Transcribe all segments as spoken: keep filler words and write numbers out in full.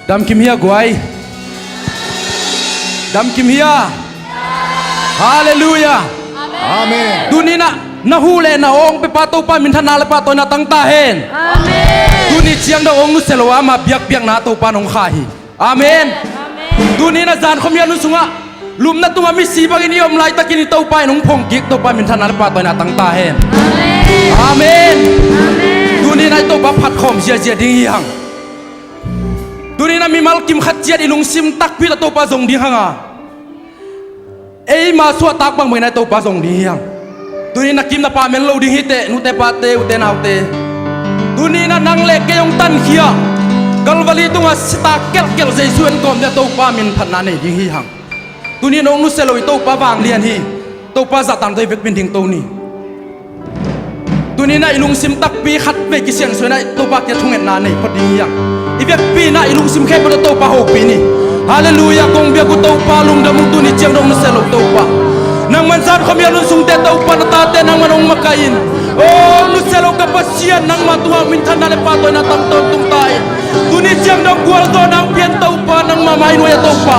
Damkim hia guai? Damkim hia? Halleluiah. Amen. Tuni-in ah na huh le na awng pia pa Topa minthanna le pahtawina tang ta hen. Amen. Tuni ciang dong hong nusia lo a, ama biakpiakna Topa in hong kha hi. Amen. Amen. Tuni-in ah zan khawm hih a, nu sungah lupna tungah misi bangin i om laitakin i Topa in hong phongkik, Topa minthanna le pahtawina tang ta hen. Amen. Amen. Amen. Tuni-in ah i Topa phatkhawm ziazia ding hi hang. Tuni-in ah mimal kim khat ciat i lungsim takpi tawh Topa zong ding hang a, eima suahtak bangbangin ah i Topa zong ding hi hang. Tuni-in ah na kim na pam en lo ding hi teh, nute pate, ute naute. Tuni-in ah nang le kei hong tankhia, Calvary tungah sitak kelhkelh Jesu en kawm ding a Topa minthanna nei ding hi hang. Tuni-in hong nusia lo i Topa vanglian hi. Topa zahtakna tawh i vekpi in dingto ni. Tuni-in ah i lungsim takpi khatvei kisiansuah in ah i Topa kiang thungetna nei phot ding hi hang. I vekpi in ah i lungsim khempeuh tawh Topa hopih ni. Halleluiah. Kong biak uh Topa, lungdam ung, tuni ciang dong nusia lo Topa. Nangman zan khawm hih a, nu sungte Topa, na tate nangman hong makaih in. O, nusia lo ka Pasian, nangma tungah minthanna le pahtawina tang tawntung ta in. Tuni ciang dong gualzawhna hong pia in Topa, nangma mainuai ah Topa.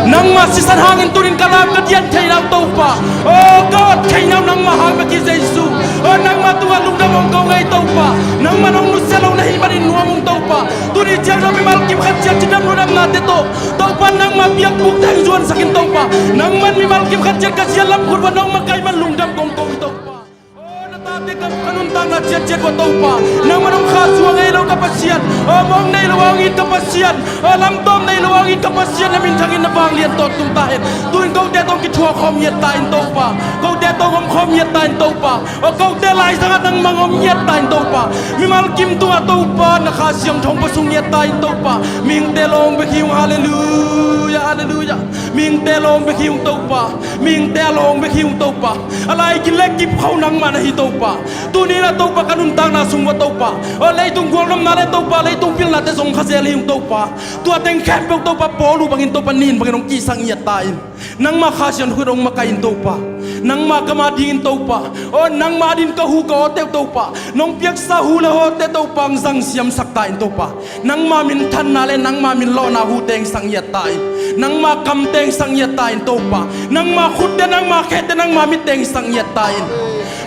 Nangma sisan hangin tuni-in ka lam ka dian theihna uh Topa. O, ka awt theihna uh nangma hang bek hi Jesu. O, nangma tungah lungdam hong ko ing ei Topa. Nangman hong nusia lo na hih manin nuam ung Topa. Tuni ciang dong mimal kim khat ciat cidam lungdamnate tawh Topa nangma biakbuk teng zuansak in Topa. Nangman mimal kim khat ciat ka sialam khut uah nong makaih man lungdam kong ko hi Topa. O, na tate ka, ka nuntakna ciatciat uah Topa, nangman hong khahsuah ngei lo ka Pasian. O, mawng nei lo a hong it ka Pasian. O, lamtawm nei lo a hong it ka Pasian, na minthangin na vanglian tawntung ta hen. Tuni-in kote tawh hong kithuah khawm ngiat ta in Topa. Kote tawh hong om khawm ngiat ta in Topa. O, kote laizangah nangmah hong om ngiat ta in Topa. Mimal kim tungah Topa na Kha Siangtho hong puasung ngiat ta in Topa. Mihingte lawng bek hi ung. Halleluiah, halleluiah. Mihingte lawng bek hi ung Topa. Mihingte a lawng bek hi ung Topa. A lai kile kip kho nangmah na hi Topa. Tuni-in ah Topa ka nuntakna sung uah Topa, o, leitung gualnopna le Topa, leitung pilnate zong kha zel hi ung Topa. Tua teng khempeuh Topa, pawl uh bangin Topa, nin bangin hong kihsak ngiat ta in. Nangma Kha Siangtho khut hong makaih in Topa. Nangma kam a dingin Topa, o, nangma adingin ka hu ka awte uh Topa, nong piaksa hu le hawte Topa hong zang siamsak ta in Topa. Nangma minthanna le nangma min lawhna hu teng sang ngiat ta in. Nangma kam teng sang ngiat ta in Topa. Nangma khutte, nangma khete, nangma mit teng sang ngiat ta in.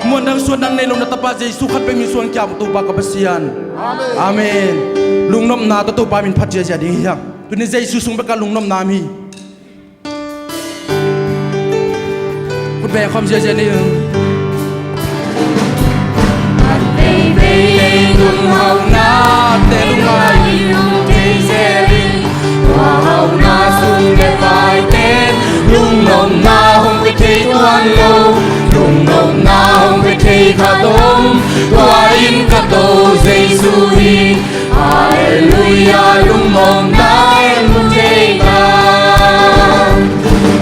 Muan dang suan dang nei lo na Tapa Jesu khat bek min suang kiam Topa ka Pasian. Amen. Amen. Lungnopna tawh Topa min phat ziazia ding hi hang. Tuni Jesu sung bek a lungnopna mi. Khut beng khawm ziazia ni. Khat veivei leitung hauhnate lungngai in hong thei zel in. Tua hauhna sung le paite in lungnopna hong pia thei tuan lo. Lungnopna hong pia thei khat om, tua in ka To Jesu hi. Halleluiah, lungnopna en mu thei ta.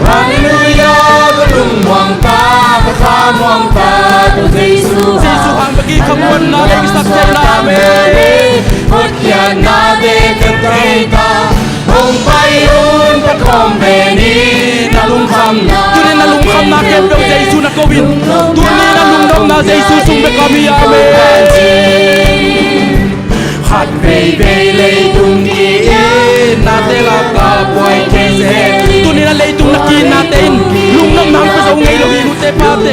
Halleluiah, ka lungmuang ta, ka khamuang ta, To Jesu. Jesu hang bek hi khamuanna le kisap theihna. Amen. Hotkhiatnate ka thei ta. Hong pai un, phatkhawm ve ni, na lungkhamna. Tuni na lungkhamna khempeuh Jesu na ko in. Tuni na lungnopna Jesu sung bek om hi. Amen. Khat veivei leitung ki-itnate lak ah buai thei zel. Tuni na leitung na ki-itnate in lungnopna hong pia zo ngei lo hi, nute pate.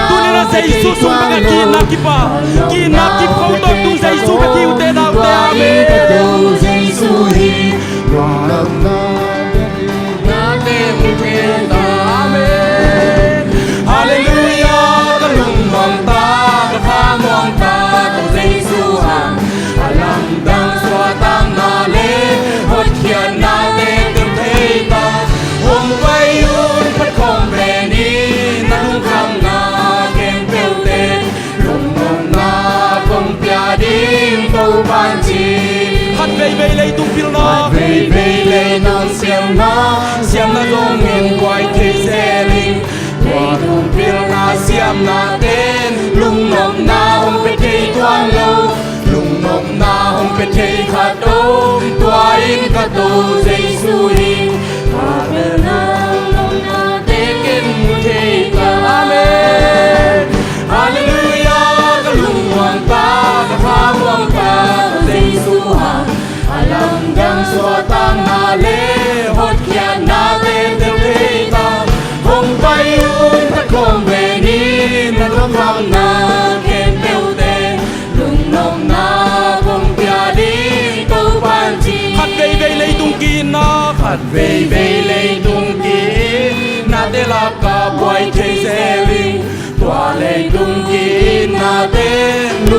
Tuni na Jesu sung bek a ki-itna kip a, ki-itna kip kho tawntung Jesu bek hi, ute naute. Amen. Jesu hi. Amen. Halleluiah, ka lungmuang ta, ka khamuang ta, To Jesu hang. A lamdang suahtakna le hotkhiatnate ka thei ta. Hong pai un, phatkhawm ve ni, na lungkhamna khempeuhte. Lungnopna kong pia ding Topa'n ci. Khat veivei leitung pilna. Khat veivei leitung siamna, siamna zong in buai thei zel in. Leitung pilna siamnate in lungnopna hong pia thei tuan lo. Lungnopna hong pia thei khat om, tua in ka To Jesu hi. Ka pelna lungnopnate ken mu thei ta. Amen. Halleluiah, ka lungmuang ta, ka khamuang ta, To Jesu hang. A lamdang suahtakna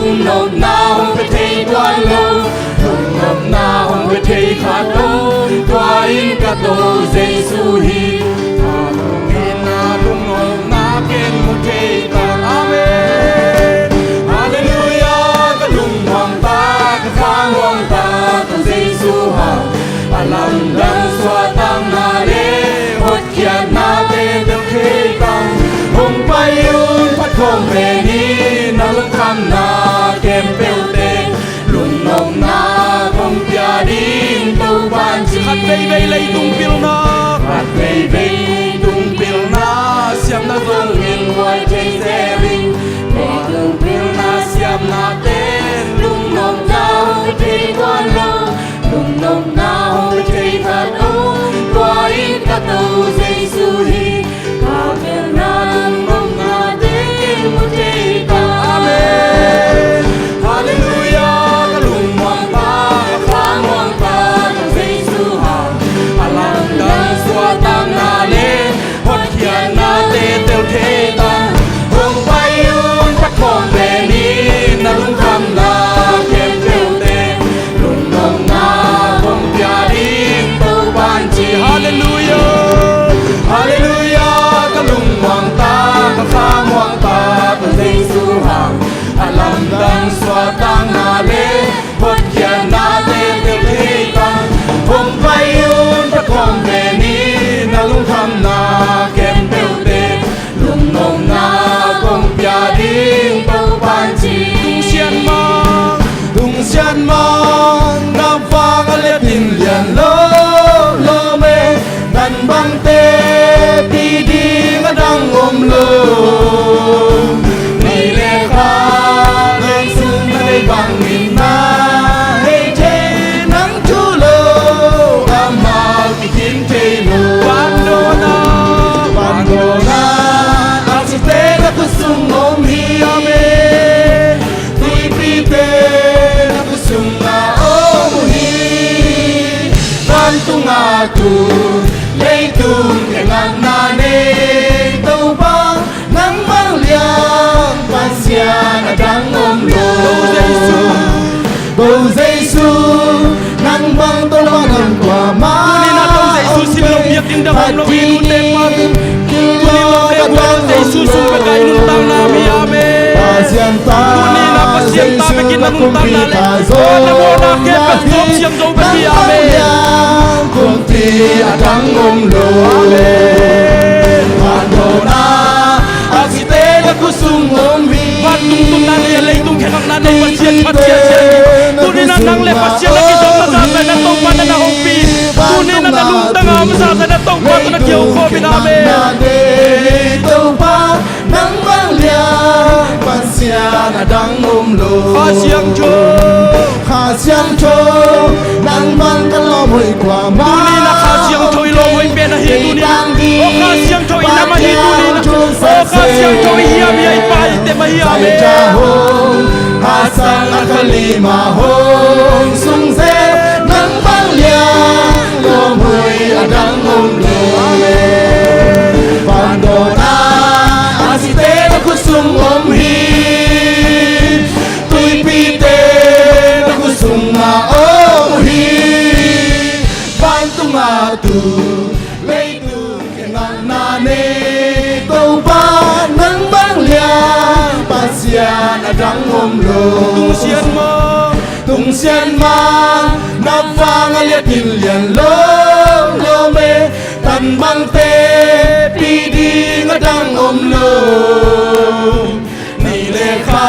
Lungnopna hong pia thei tuan lo, lungnopna hong pia thei khat om, tua in ka To Jesu hi. Ka lungina lungnopna ken mu thei ta. Amen. Halleluiah. Ka lungmuang ta, ka khamuang ta, To Jesu hang. A lamdang suahtakna le hotkhiatnate tel thei tang. Hong pai un, phat khawm ve ni, na lungkhamna khempeuhte lungnopna kong pia ding, Topa'n ci. Khat veivei leitung pilna, khat veivei leitung pilna siamna zongin buai thei zel ing. Leitung pilna siamnate lungnopna hong pia thei tuan lo, lungnopna hong pia thei khat om, tua in ka To Jesu hi. Ka pelna lungnopna te ken mu thei ta. Amen. Halleluiah. Ka lungmuang ta, ka khamuang ta, To Jesu hang. A lamdang suahtakna le hotkhiatnate tel thei tang. Hong pai un, phat khawm ve ni, na lungkhamna khempeuhte lungnopna kong pia ding, Topa'n ci. Halleluiah. Halleluiah. Ka lungmuang ta, ka khamuang ta, To Jesu hang. A lamdang suahtakna le hotkhiatnate tel thei tang. Hong pai un, phat khawm ve ni, na lungkhamna khempeuhte lungnopna kong pia ding, Topa'n ci. Tungsian mang, tungsian mang, na vang a liat in lian lo lo me. Nang bangte pi ding a dang om lo. Ni le kha nang sung na nei bangin na hei thei, nang thu lo amau kikim thei lo. Pandawna, pandawna, a cite na khut sung om hi. Amen. Tuipite na khut sungah om uh hi. Vantungah tu, leitung khe ngakna nei Topa, nang bang lian Pasian a dang om lo. Bo Jesu, Bo Jesu, nang bang Topa dang kuamah. Tuni-in a To Jesu sim lo biakinn dang om lo hi, nute pa. Tuni-in lo le buai lo Jesu sung bek a i nuntakna om hi. Amen. Tuni-in a Pasian ta bekin na nuntakna le, oh, na mawhna khempeuh Siangtho bek hi. Amen. Amen. Vantung tunna nei, leitung khe ngakna nei Pasian phat ciat ciat hi. Tuni-in a nang le Pasian na kizopna zahzahna Topa na na hopih. Tuni-in a na lungtang a om zahzahna Topa tawh na kiho khawm in. Amen. Topa, nang bang lian Pasian a dang om lo. Kha Siangtho, Kha Siangtho, nang bang ka lawmhoih kuamah. Tuni-in a Kha Siangtho i lawmhoih pen ahi tuni-in a. O Kha Siangtho i nam ahi tuni-in a. O Kha Siangtho i hiam, i Pa, i tem ahi. Amen. Hasang a ka lim a hong sung zel, nang bang lian lawmhoih a dang om lo. Amen. Vantung a a cite na khut sung om hi. Tuipite na khut sungah om hi. Vantungah tu, leitung khe ngakna nei Topa, nang bang lian Pasian a dang om lo. Tungsian mang, tungsian mang, na vang a liat in lian lo lo me. Tan bangte pi ding a dang om lo. Ni le kha,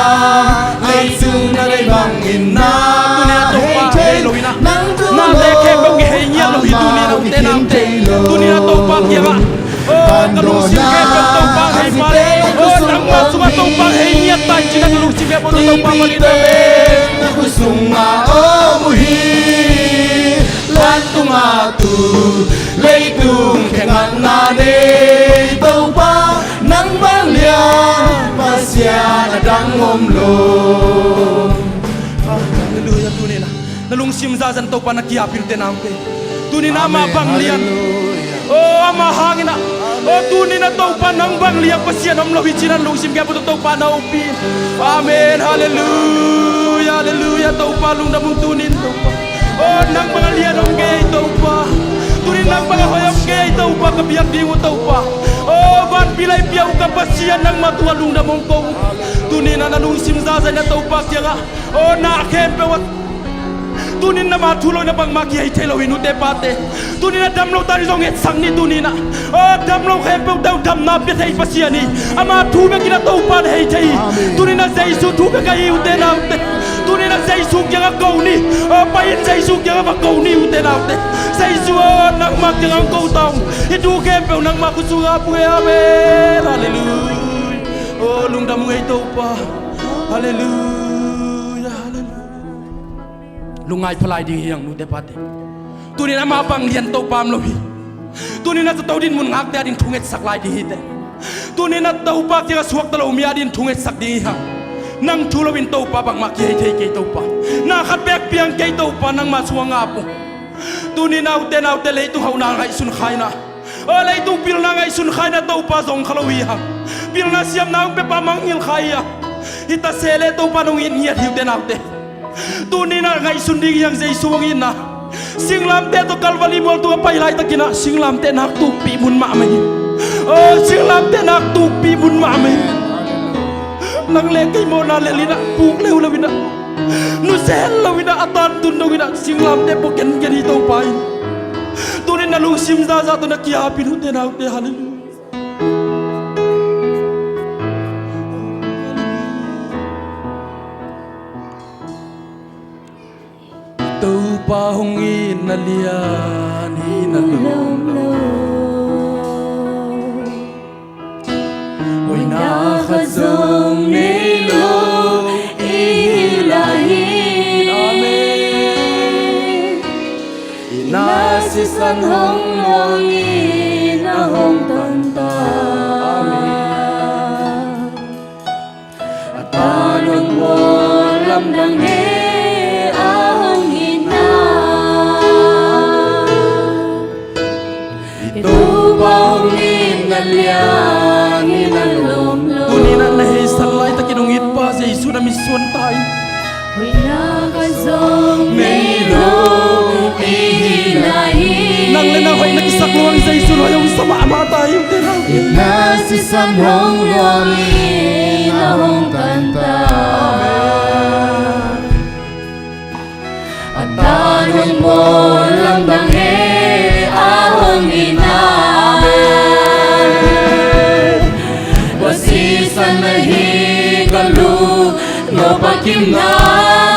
ai su na nei bangin na. Tuni-in a Topa hei lo in a, nang thu lo. Na le khe bang hei ngiat lo hi tuni-in a, ute naute. Tuni-in a Topa kiangah, o, ka lungsim khe bang Topa hei pale. O, nangmah sungah Topa hei ngiat ta in cih na ka lungsim khe bang Topa pale. Na khut sungah om uh hi. Vantungah tu, leitung khe ngakna nei Topa, nang bang lian Pasian a dang om lo. Halleluiah. Tuni-in a na lungsim zahzahna Topa na ki-ap in, ute naute. Tuni-in a amah bang lian. Amen. Halleluiah. O, amah hangin a, O, tuni-in ah Topa, nang bang lian Pasian om lo hi ci-in ah lungsim khempeuh tawh Topa na hopih. Amen. Halleluia, halleluia. Topa, lungdam ung tuni-in Topa. O, nang bang a lian om kei hi Topa. Tuni-in nang bang a hoih om kei hi Topa, ka biak ding uh Topa. O, vanpi leh leipi a om ka Pasian, nangmah tungah lungdam hong ko. Tuni-in ah na lungsim zaza-in ah Topa kiangah, o, na khempeuh ah, tuni-in ah ama thu lo-in ah bangmah kihei thei lo hi, nute pate. Tuni-in ah dam lo ta ding zong etsak ni tuni-in ah. O, dam lo khempeuh tawh damna pia thei Pasian hi. Ama thu bekin ah Topa na hei thei hi. Amen. Tuni-in ah Jesu thu bek ahi, ute naute. Tuni-in ah Jesu kiangah ko ni. O, pai in Jesu kiangah va ko ni, ute naute. Jesu aw, nangmah kiangah hong ko ta ung. Hih thu khempeuh nangmah khut sungah ap ung ei. Amen. Halleluia. O, lungdam ung ei Topa. Halleluia, halleluia. Lungngai pha lai ding hi hang, nute pate. Tuni-in ah ama bang lian Topa om lo hi. Tuni-in ah zato dinmun ngakte adingin thu ngetsak lai ding hi teh. Tuni-in ah Topa kiangah suakta lo mi adingin thu ngetsak ding hi hang. Nang thu lo-in Topa bangmah kihei thei kei Topa. Na khat beek piang kei Topa, nangmah sungah ap ung. Tuni-in ah ute naute, leitung hauhna ngaihsun kha-in ah, o, leitung pilna ngaihsun kha-in ah Topa zong kha lo hi hang. Pilna siamna hong pia pa mangngilh kha hi hang. Hih ta se leh Topa nong it ngiat hi, ute naute. Tuni-in ah ngaihsun ding hi hang Jesu hong itna. Singlamteh tawh Calvary mual tungah pai laitakin ah singlamteh naktukpih mun mahmah hi. O, singlamteh naktukpih mun mahmah hi. Nang leh kei mawhna lel-in ah, puk leuleu-in ah, nusia lo-in ah, a tantun dong-in ah singlamteh pua kenken hi Topa in. Tuni-in na lungsim zaza tawh na ki-ap in, ute naute. Halleluia. Topa hong itna lian hi, na lawm lo. Hoihna khat zong nei lo i hi lai hi. Amen. I na sisan hong luang in a hong tan ta. Amen. A ta nong bawl lamdang hi, a hong itna. I Topa hong itna lian hi, na lawm lo. Tuni-in ah na heisan laitakin hong it pa Jesu na mitsuan ta in. Hoihna khat zong nei lo i hi lai hi. Nang leh na hoih na kisak lua-in Jesu hoih hong sa mahmah ta hi, ute naute. I na sisan hong luang in a hong tan ta. Amen. A ta nong bawl lamdang hi, a hong itna. Amen. Tua sisan ahi ka lung nop a kimna.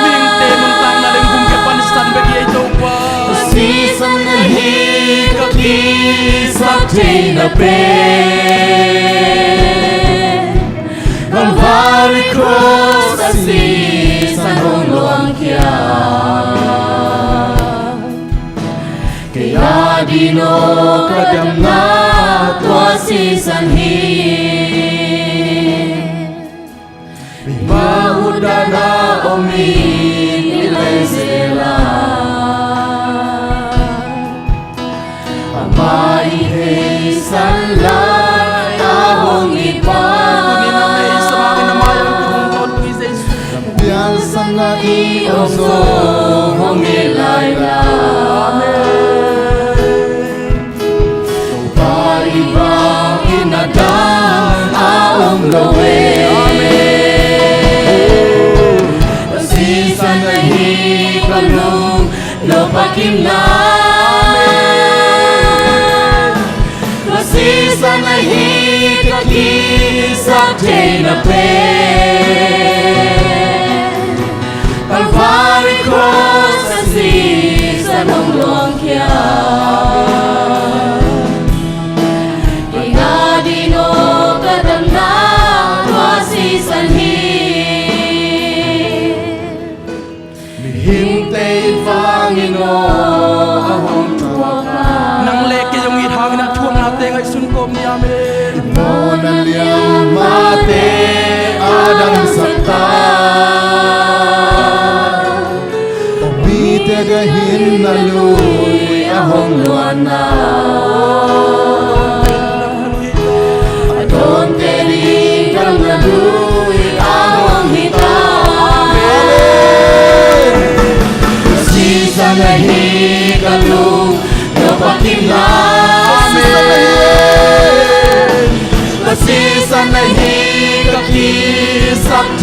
Mihingte nuntakna leh gum khempeuh pan sisan bek hi ei Topa. Tua sisan ahi ka kisak theihna pen. Calvary Cross a sisan hong luangkhia. Kei a ding aw ka damna tua sisan hi. Mihing mah utdan a om in i lai zel a. Amah i heisan lai a hong it pa. Tuni-in a heisan hangin amah i hong kihong tawntung hi Jesu. Piansanna i om zong hong it lai la. Amen. Topa i bangin a dang a om lo e. Amen. Tua sisan ahi ka lung nop a kimna. Amen. Tua sisan ahi ka kisak theihna pen. Calvary Cross a sisan hong luangkhia. Kei a ding aw ka damna tua sisan hi. Mihingte i vangin aw a hong thuak a. Nang leh kei hong it hangin a thuaknate ngaihsun kawm ni. Amen. I mawhna lian mahte a dangsak ta. Mite gah hinna lui a hong luanna.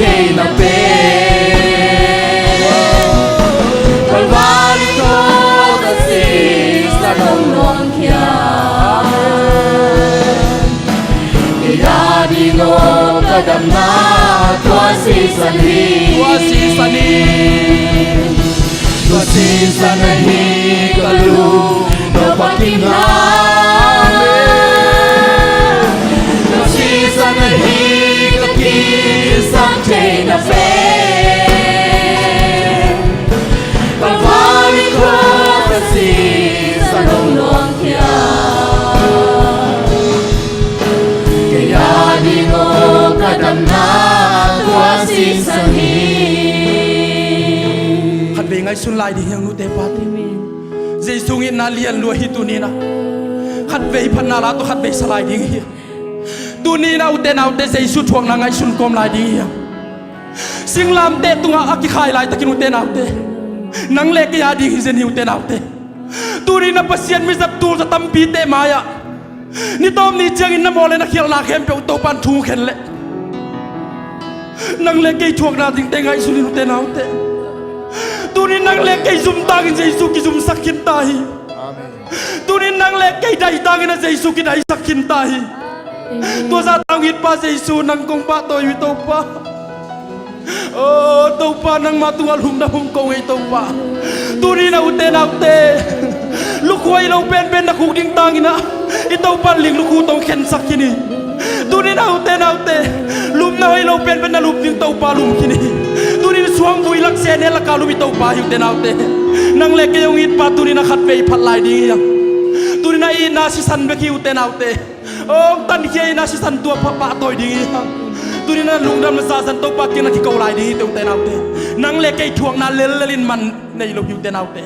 theihna pen. Kalvari cross a sisan hong luangkhia. Kei a ding aw ka damna tua sisan hi. Tua sisan hi. Tua sisan ahi ka lung nop a kimna. Amen. Tua sisan ahi ka kisap theihna pen. Kalvari cross a sisan hong luangkhia. Kei a ding aw ka damna tua sisan hi. Khatvei ngaihsun lai ding hi hang, nute pate. Amen. Jesu itna lian lua hi tuni-in ah. Khatvei phatna la tawh khatvei sa lai ding hi. Tuni-in ah ute naute, Jesu thuakna ngaihsun kawm lai ding hi hang. Singlamteh tungah a kikhai laitakin ute naute, nang le kei a ding hi zen hi ute naute. Tuni-in ah Pasian mizat tulzat tampite mai-ah ni tawp ni ciangin na mawl le na khialhna khempeuh Topa'n thu khen leh, nang le kei thuakna dingte ngaihsun in ute naute. Tuni-in nang le kei zum tangin Jesu kizumsak khin ta hi. Amen. Tuni-in nang le kei dai tangin a Jesu kidaisak khin ta hi. Amen. Tua zah tang it pa Jesu, nang kong pahtawi uh hi Topa. Oh Topa, nangmah tungah lungdam hong ko ing ei Topa. Tuni-in ah ute naute, lukhu hoih lo penpen na khuk ding tangin ah i Topa'n ling lukhu tawh hong khensak khin hi. Tuni-in ah ute naute, lupna hoih lo penpen na lup ding Topa lum khin hi. Tuni-in suangvui lak, sehnel laka lum i Topa hi ute naute. Nang le kei hong it pa tuni-in ah khatvei phat lai ding hi hang. Tuni-in ah itna sisan bek hi ute naute. Hong tankhia itna sisan tua pha pahtawi ding hi hang. Tuni-in ah lungdam na zazen Topa kiang na kiko lai ding hi ute naute. Nang le kei thuakna lellel in man nei lo hi ute naute.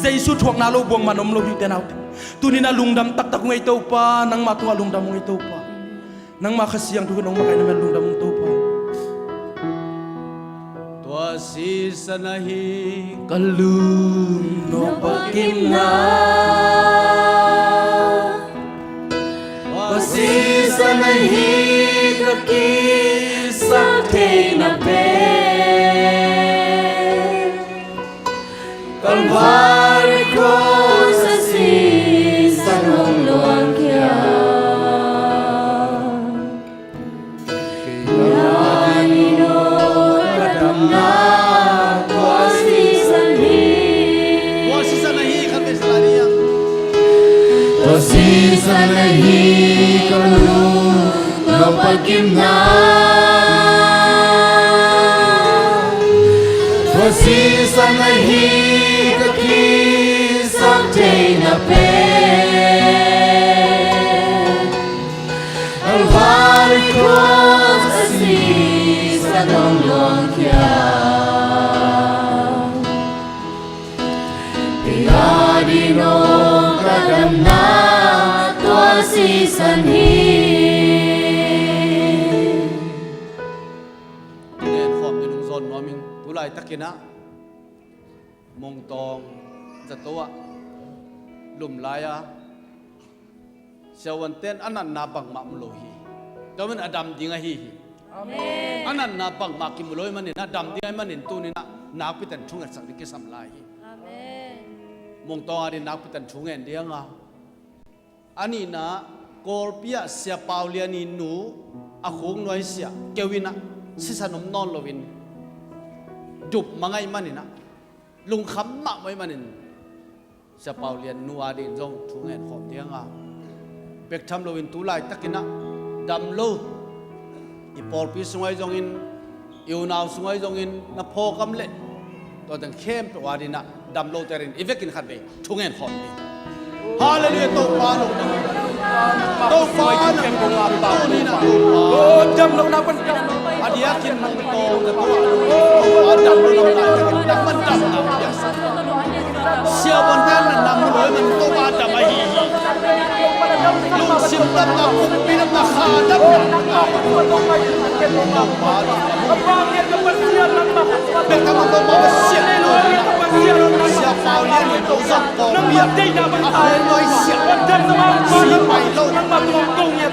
Jesu thuakna lo buang man om lo hi ute naute. Tuni-in ah lungdam taktak ung ei Topa, nangmah tungah lungdam ung ei Topa. Nangmah Kha Siangtho in hong makaihna man lungdam ung Topa. Tua sisan ahi ka lung nop a kimna. Tua sisan ahi ka kisap theihna pen. Kalvari cross a sisan hong luangkhia. Kei a ding aw ka damna tua sisan hi. Tua sisan ahi, khatvei sa lai ding hi hang. Tua sisan ahi ka lung nop a kimna. Tua sisan ahi ka kisap theihna pen. Kalvari cross a sisan hong luangkhia. Kei a ding aw ka damna tua sisan hi. Nen khawm ding hong zawn nuam ing. Tu laitakin ah Mongtawng zato ah lum lai-a siavuante'n a natna bangmah mu lo hi. Tua manin a dam ding ahi hi. Amen. A natna bangmah kimu lo ahih manin, a dam ding ahih manin tuni-in ah nakpi takin thungetsak ding kisam lai hi. Amen. Mongtawng a ding nakpi takin thungen ding a, a nihna Kawlpi ah Sia Pau Lian i nu a khuk nuaisiah keu in ah sisan om nawn loin dup mang ahih manin ah, lungkham mahmah ahih manin Sia Pau Lian nu a dingin zong thu ngen khawm ding a, bek tham loin tu laitakin ah dam lo, i pawlpi sungah hi zongin, i unau sungah hi zongin na phawk om leh tua teng khempeuh a dingin ah dam lote in i vekin khatvei thu ngen khawm ding. Halleluiah, Topa lungdam. Topa lungdam, tuni-in ah Topa. Oh, dam lohna pan dam lo. A diakin Mongtawng zato ah Topa dam lo, dam laitakin dam pan dam lo. Siavuante'n a natna mu lo ahih manin Topa dam ahi hi. Lungsim damna, pumpi damna, kha damna, Topa lungdam. Bek tham lo, Topa Pasian, Sia Pau Lian i nu zong kawng biak a khuk nuaisiah si pai lo.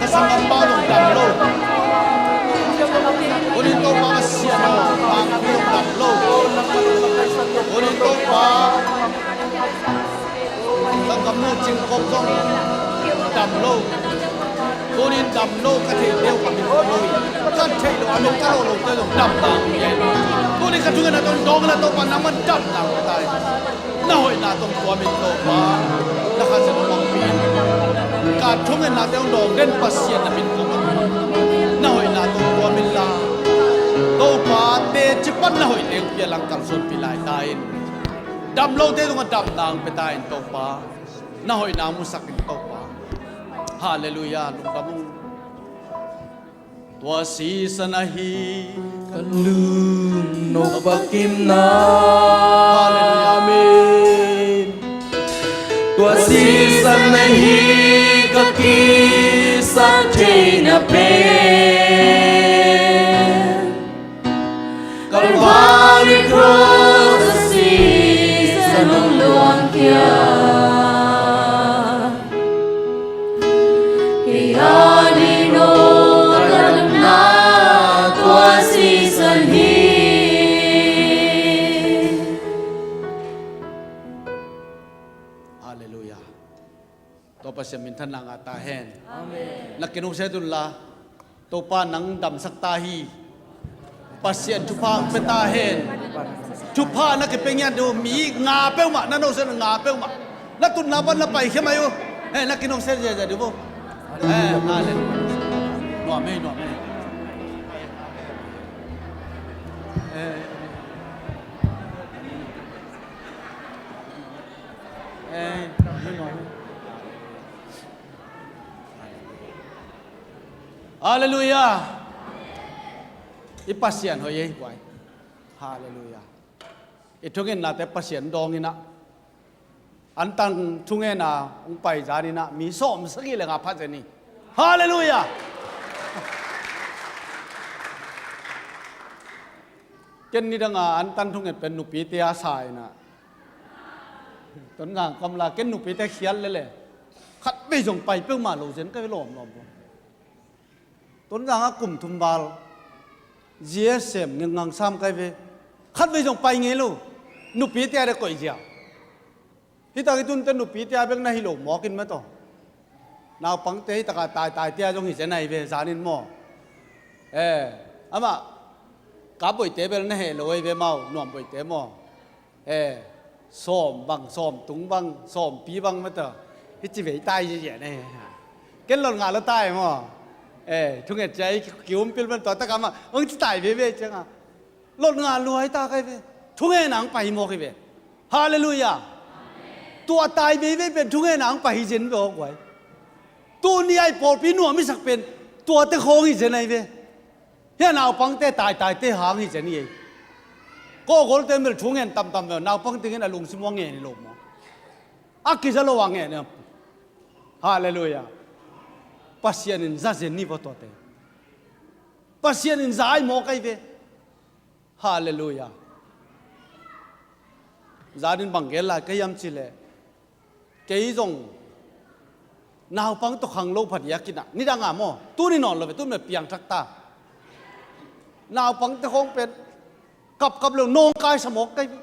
ka sanggampa zong dam lo. Tuni in Topa Pasian aw, ka angkuapi zong dam lo. Tuni in Topa, ka gamnu Cing Kop zong dam lo. Tuni in dam lo ka theite uh ka min ko lo hi. Ka theih loh a min ka lawh lote zong dam nang hi. Tuni in ka thungetnate hong dawng in la Topa, nangman dam nang hi ta hi. Na hoihna tawh hong tuam in Topa, na Kha Siangtho hong pia in. Ka thungennate hong dawng den Pasian na min ko mah. Na hoihna tawh hong tuam in la Topa, teci pan na hoihte hong pia lang kalsuanpih lai ta in. Dam lote tungah damna hong pia ta in Topa. Na hoihna hong musak in Topa. Halleluiah, lungdam ung. Tua sisan ahi ka lungno bakimna. Halleluiah. Amen. Tua sisan ahi ka kisap theihna pen. Kalvari cross a sisan hong luangkhia. Kei a ding nong ka damna tua sisan hi. Halleluiah. Tua Pasian minthanna ngah ta hen. Amen. Na kinungset un la, Topa nang damsak ta hi. Pasian thupha hong pia ta hen. Thupha na kipia ngiat uh mi nga peuhmah, na nosen nga peuhmah, na tutna pan na paikhia mai uh. Eh, na kinungset ziahziah dih uh. Eh, halleluiah. Nuam ei, nuam ei. Eh. Eh, nuam ei. Halleluiah. I Pasian hoih ei guai. Halleluiah. I thungennate Pasian dawng in ah, antan thungena hong pai zan in ah mi sawm sagih le nga pha zen hi. Halleluiah. Ken nidanga antan thunget pen nupite a sa in ah, Tonzang kam la ken nupite khial lele. Khatvei zong pai peuhmah lo zen ka hi lawmlawm lo. Tonzang ah kum thum val zia sem ngengang sam ka hi ve. Khatvei zong pai ngei lo. Nupite a deh koih zia. Hi tak i tunte nupite a bek na hi lo mawk in mah tawh. Naupangte hi taka taitaite a zong hi zen ahi ve, zan in maw. Eh, amah Kap Boihte bel na heh lo ahi ve, mau Nuam Boihte maw. Eh, sawm bang, sawm tung bang, sawmpi bang mah tawh. Hi ci vei tai ziahziah na hi. Ken lot ngah lo tai maw. Eh, thunget cia i ki-, kiumpil man tua taka mah hong ci tai veve cianga. Lot ngah lua hi ta ka hi ve. Thungena hong pai hi mawk hi ve. Halleluiah. Tua tai veivei pen thungena hong pai hi zen ve aw guai. Tuni a i pawlpi nuam i sak pen tuate khawng hi zen ahi ve. Hia naupangte taitaite hang hi zen hi ei. Kawlgolte mel thungen tamtam ve, naupang tingin a lungsim uh a ngen hi lo maw. A kiza lo a ngen hi. Halleluiah. Pasian in za zen hi vaw tuate. Pasian in za ahi mawk ahi ve. Halleluiah. Zan in bang gen lai ka hiam cih leh, kei zong naupang tawh khanglo pha diakin ah, nidang a maw, tuni nawn lo ve, tuni mah piangthak ta. Naupangte khawng pen kapkap lo nawngkaisa mawk ka hi ve.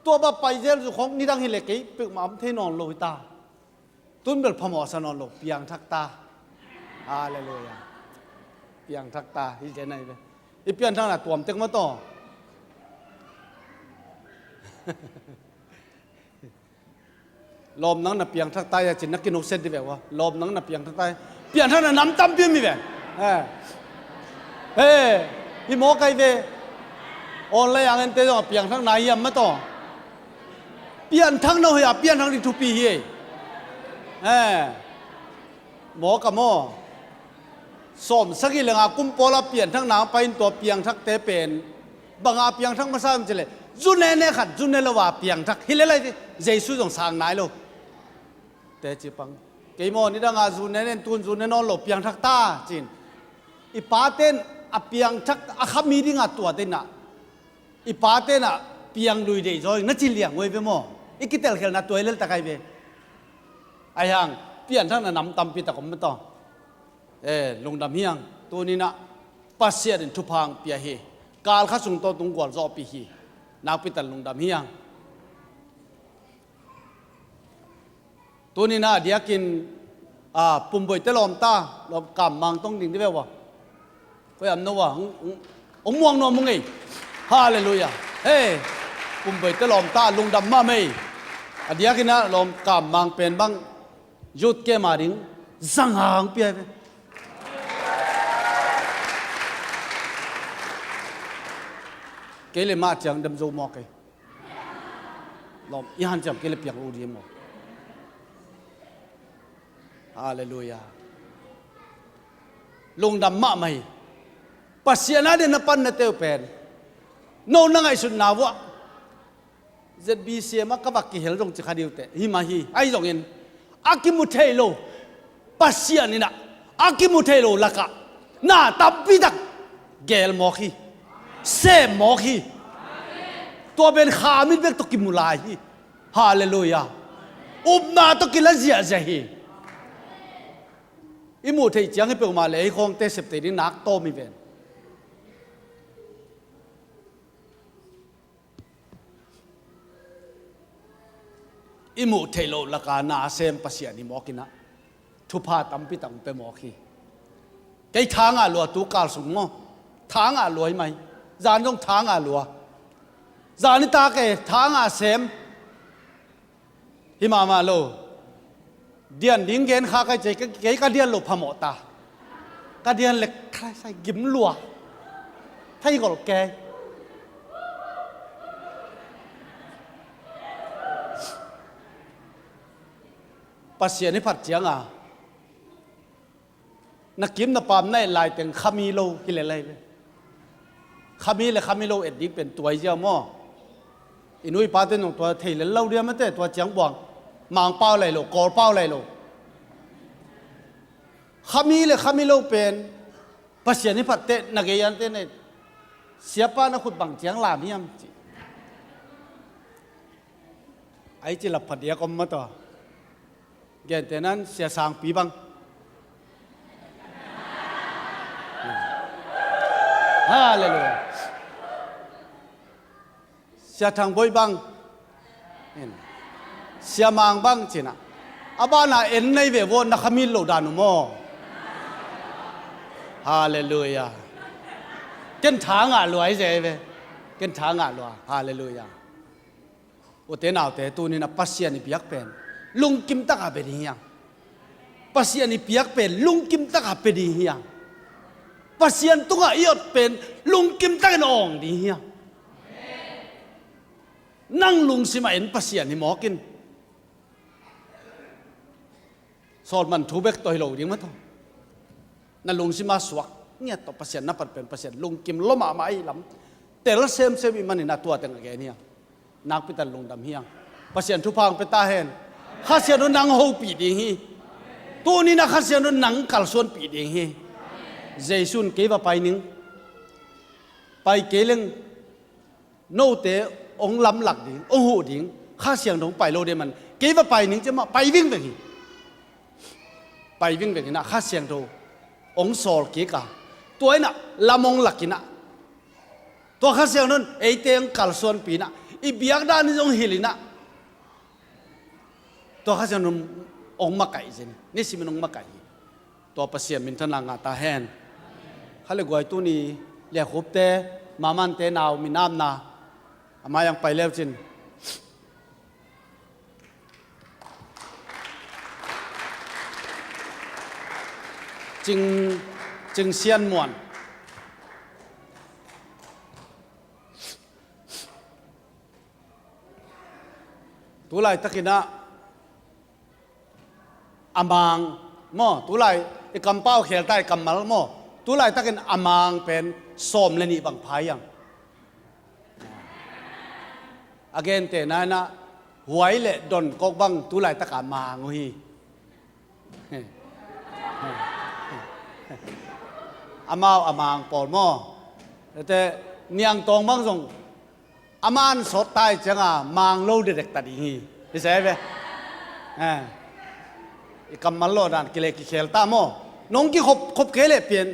Tua bang pai zel zu khawng nidang hi leh kei peuhmah om thei nawn lo hi ta. Tun bel phamawh sa nawn lo, piangthak ta. Halleluiah. Piangthak ta, hi zen ahi ve. I pianthakna tuam tek mah tawh. Lawm nang na piangthak ta ia cin na kinukset dih ve ua. Lawm nang na piangthak ta ia. Pianthakna nam tampi om hi ve. Eh. Eh, hi mawk ahi ve. Online a ngente zong a piangthakna hiam mah tawh. Pianthak na hoih a pianthak ding thupi hi ei. Eh. Mawk a maw. Sawm sagih le nga kum pawl a pianthakna hong pai in tua piangthakte pen banga piangthak masa hiam cih leh, Zu nene khat zu ne lo a piangthak hi lel lai, Jesu zong sang nai lo. Teci pang. Kei maw, nidang a zu nene, tun zu ne nawn lo, piangthak ta ci-in. I pate'n a piangthak a khami ding a tuate in ah, i pate'n ah piang lui deih zaw ing na ci liang uh ei ve maw. I kitelkhialhna tua hi lel tak ai ve. Ahi hang pianthakna nam tampi tak om mah tawh. Eh, lungdam hi hang. Tuni in ah Pasian in thupha hong pia hi. Kal khat sung tawh tung gualzawhpih hi. Nakpi tak lungdam hi hang. Tuni in ah a diakin, ah, Pumboite lawmta, lawm Kam Mang tong ding di ve ua. Koi am no ua, hong, hong, hong muang nuam ung ei. Halleluiah. Hei, Pumboite lawmta, lungdam mahmah ei. A diakin ah lawm Kam Mang pen bang youth camp a ding zang hang pia hi ve. Kei le mah ciang dem zo mawk ei. Lawm, i hanciam kei le piak lo ding maw. Halleluiah. Lungdam mahmah hi. Pasian a den na pan na teu pen, no na ngaihsutna vuah Z B C M ah ka va kihel zong ci kha ding uh teh. Hi mah hi. Ahi zongin a kimu thei lo Pasian in ah, a kimu thei lo lakah na tampi tak geel mawk hi. Sem mawk hi. Tua pen khamit bek tawh kimu lai hi. Halleluiah. Upna tawh kila ziahziah hi. I muh theih ciang hi peuhmah le ei khawngte sep thei ding nak tawm hi ven. I muh theih loh lakah na a sem Pasian hi mawk in ah, thupha tampi tak hong pia mawk hi. Kei tha ngah lua tu kal sung maw. Tha ngah lua hi mah hi. Zan zong tha ngah lua. Zan i tak e, tha ngah sem. Hi mahmah lo. Dian ding gen kha kai cei, kei ka dian loh phamawh ta. Ka dian le khai sai gim lua. Thei gol kei. Pasian i phat ciang a, na kim na pam na et laiteng khami lo hi le lai le. Khami le khami lo et ding pen tua hi ziau maw. I nu i pate nong tua thei lel lo diam ate, tua ciang buang. Mangpau lai lo, Kawlpau lai lo. Khami le khami lo pen Pasian i phat teh na gei ante ne. Siapa na khut bang ciang lam hiam ci. Ai ci lap phat diak om mah tawh. Gentehnan Sia Sangpi bang. Halleluiah. Sia Thang Boi bang. Sia Mang bang ci-in ah. A banah en nei ve vaw, na khamit loh dan uh maw. Halleluiah. Ken tha ngah lua hi ze ve. Ken tha ngah lua. Halleluiah. Ute naute, tuni-in ah Pasian i biak pen lungkim taka pia ding hiang. Pasian i biak pen lungkim taka pia ding hiang. Pasian tungah i ot pen lungkim takin awng ding hiang. Nang lungsim a en Pasian hi mawk in. Sawlman thu bek tawh hi lo ding mah tawh. Na lungsim a suak ngiat tawh Pasian na phat pen Pasian lungkim lua mahmah ahih lam tel semsem i hih manin a tua teng a gen hiang. Nakpi tak lungdam hiang. Pasian thupha hong pia ta hen. Kha Siangtho in nang hopih ding hi. Tuni-in ah Kha Siangtho in nang kalsuanpih ding hi. Jesu in kei va pai ning. Pai kei leng note hong lamlak ding, hong huh ding, Kha Siangtho hong pai lo ding man, kei va pai ning ci mah, pai vingveng hi. Pai vingveng in ah Kha Siangtho hong sawl kik a, tua in ah lam hong lak in ah, tua Kha Siangtho in eite hong kalsuanpih in ah, i biak dan in zong hilh in ah, tua Kha Siangtho in hong makaih zen, nisimin hong makaih hi. Tua Pasian minthanna ngah ta hen. Kha le guai tuni liakhupte, mamante nau minamna a mai-ah pai leu cin. Cing, Cing Sian Muan. Tulaitakin ah a mang maw, tulai i kampau khel ta i kammal maw, tulaitakin a mang pen sawm le nih bang pha hiang. A gentehna in ah huai le don kawk bang tu laitaka mang uh hi. Amau a mang pawl maw? Ete, niangtawng bang zong a man sawt tai cianga mang lo dedek ta ding hi. Hi se ve. Eh. I kammal lawh dan kile kikhel ta maw? Nong kikhop khop kei leh pian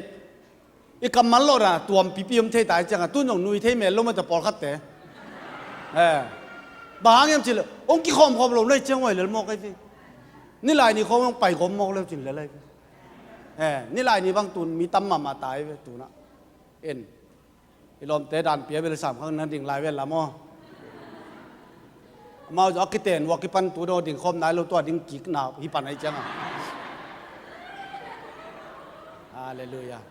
i kammal lawh dan a tuam pipi om thei tai cianga tun zong nui thei mel lo mah ta pawlkhatte. Eh. Bang hang hiam cih leh hong kikhawm khawm lo nai ciang huai lel mawk ai ve. Nilai ni khawm hong pai gawm mawk leu cin lel ai ve. Eh, nilai ni bang tun mi tam mahmah tai ve tunah. En. I lawmte dan pia bel sam khang na ding lai vel la maw? Amau zong a kiten ua kipan tu dong ding khawm nai lo tua ding kik na hi pan ai cianga. Halleluiah.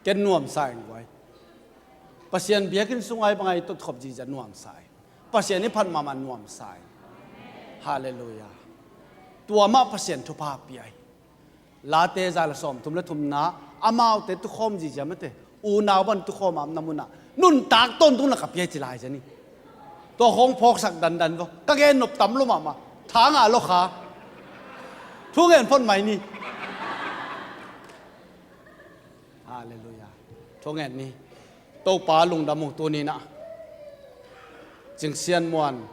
Ken nuamsa ing guai. Pasian biakinn sungai bangai tot khop ziza nuamsa ing. Pasian i phat mahmah nuamsa ing. Halleluiah. Tua mah Pasian thupha pia hi. Late za le sawmthum le thumna amaute tukhawm zizia mate unau ban tukhawm a om na munah nuntak tawntung laka pia hi ci lai zia ni. Tua khawng phawksak dandan vaw ka gen nop tam lo mahmah. Thanga lo kha. Thu ngen phot mai ni. Halleluiah. Thu ngen ni. Topa lungdam uh tuninah Cingsian Muan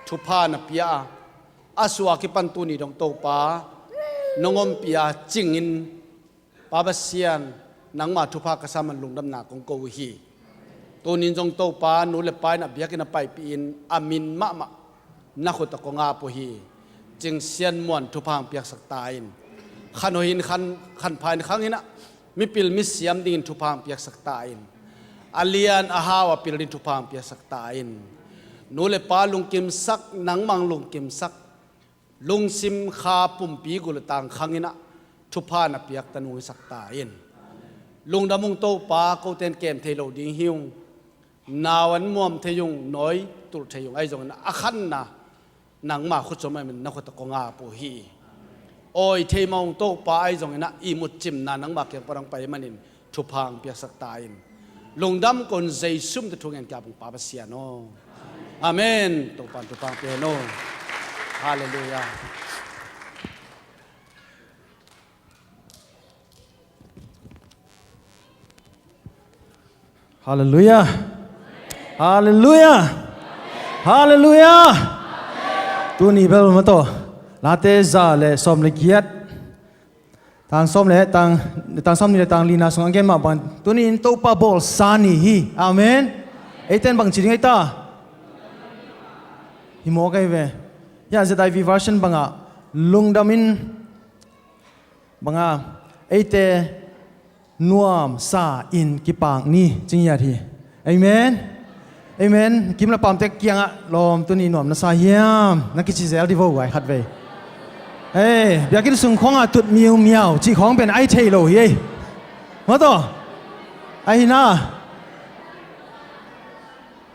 thupha na pia a a suak i pan tuni dong Topa nong ompih a cingin Pa Pasian nangma thupha ka sa man lungdamna kong ko uh hi. Tunin zong Topa nu le pa in a biakinn a paipih in a min mahmah na khut a kong ap uh hi. Cingsian Muan thupha hong piaksak ta in khan hoihin khan khan phain khanginah mipil misiam dingin thupha hong piaksak ta in a lian a hau a pil ding thupha hong piaksak ta in nu le pa lungkimsak nangmang lungkimsak lungsim kha pumpi gul tang khanginah thupha na piakta nungsak ta in lungdam ung Topa koten kem thei lo ding hi ung. Nau an muam thei ung nawi tulh thei ung ahi zongin a khanna nangma khutsuam ahi manin na khut a kong ap uh hi. Awi thei mah ung Topa ahi zonginah ihmut cimna nangma kiang pan hong pai manin thupha hong piaksak ta in lungdam kon Jesu min tawh thu ngen ka ap ung Pa Pasian aw. Amen. Topan thupha hong pia hen aw. Halleluiah. Halleluiah. Halleluiah. Halleluiah. Tuni bel mataw Late za le sawm le giat tang sawm le tang tang sawm ni le tang lina sung a gen mah bang tuni in Topa bawlsa ni hi. Amen. Eiten bang ci ding ei ta? Hi mawk ei ve. Hiah Z I V version bangah lungdam in banga eite nuamsa in kipak ni ci ngiat hi. Amen. Amen. Kim le pamte kiangah lawm tuni nuam na sa hiam na kici zel di vo guai khat vei. Hei biakinn sung khawngah tut miumiau cih khawng pen ai thei lo hi ei. Mawtaw ahi na.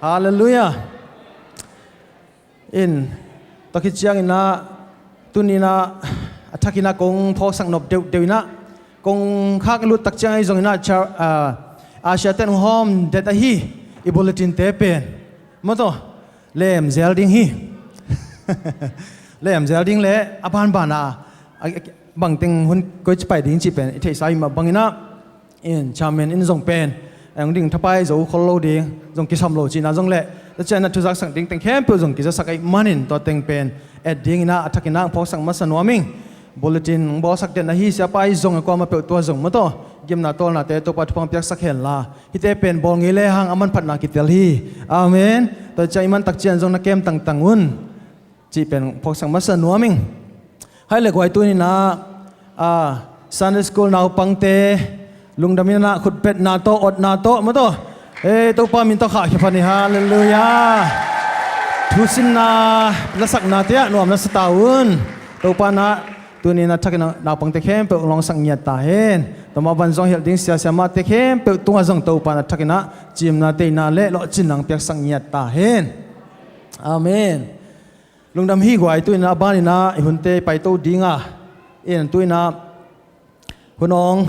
Halleluiah. In tua khit cianginah tuninah a thakinah kong phawksak nop deuhdeuh inah kong khak lut tak ciang ahi zonginah Asia ten hong hawm det ahi i bulletin te pen mawtaw lem zel ding hi. Lem zel ding le a banbana bangteng hun koi ci pai ding cih pen i theihsa hi mah banginah in chairman in zong pen a hong ding thapai zo khol lo ding zong kisam lo cihna zong le tua cianah thuzaksak ding teng khempeuh zong kizasak ahi manin tua teng pen et dinginah a thakinah hong phawksak masa nuam ing. Bulletin hong bawlsak den ahi siapa ahi zong a kuama peuh tua zong mawtaw gimna tawlnate Topa thupha hong piaksak henla hihte pen bawl ngei le hang a manphatna kitel hi. Amen. Tua ciang i man tak ciang zong na kem tangtang un. Cih pen phawksak masa nuam ing. Hai le guai tuninah Sunday school naupangte lungdam inah khutbetna tawh otna tawh mawtaw ei Topa min tawh khah khia phan hi. Halleluiah. Thusinna lasaknate ah nuam na sa ta un. Topa nah tuninah thakin naupangte khempeuh lawngsak ngiat ta hen. Tua mah ban zong hilh ding siasia mahte khempeuh tungah zong Topa nah thakinah cimna teina le lawhcinna hong piaksak ngiat ta hen. Amen. Lungdam hi guai tuinah a baninah i hunte i paito dinga in tuinah hun awng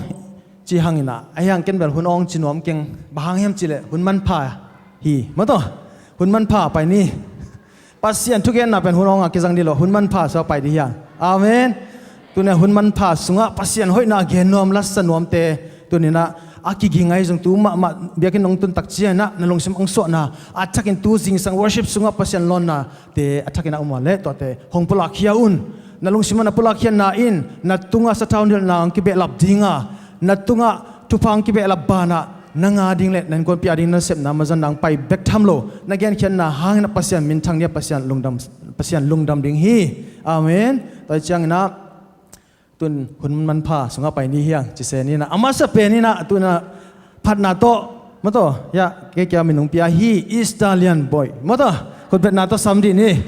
ci hanginah ahi hang ken bel hun awng ci nuam keng bang hang hiam cihleh hun manpha hi. Maw taw, hun manpha pai ni. Pasian thugenna pen hun hong a kizang dih lo, hun manpha sungah pai dih hi hang. Amen. Tuni-a hun manpha sungah Pasian hoihna a gen nuam, lasa nuamte tuni-in ah a kiging ahi zong tu mahmah biakinn hong tun tak ciangin ah na lungsim hong suahna a thakin tu zingsang worship sungah Pasian lawnnate a thakin ah um a leh tuate hong pulakkhia un. Na lungsim ah na pulakkhiatna in na tungah sathau nilhna hong kibehlap ding a, na tungah thupha hong kibehlap banah na nga ding le na innkuanpih a ding na sepna mazanna hong pai bek tham lo. Na genkhiatna hangin ah Pasian minthang ding a, Pasian lungdam, Pasian lungdam ding hi. Amen. Tua hi ciangin ah tun hun manpha sungah pai ni hi hang, ci se ni in ah. A masa pen in ah tun ah phatna tawh, maw taw, ya, kei kia min hong pia hi, Easter Lian Boy. Maw taw, khutbetna tawh sam dih ni.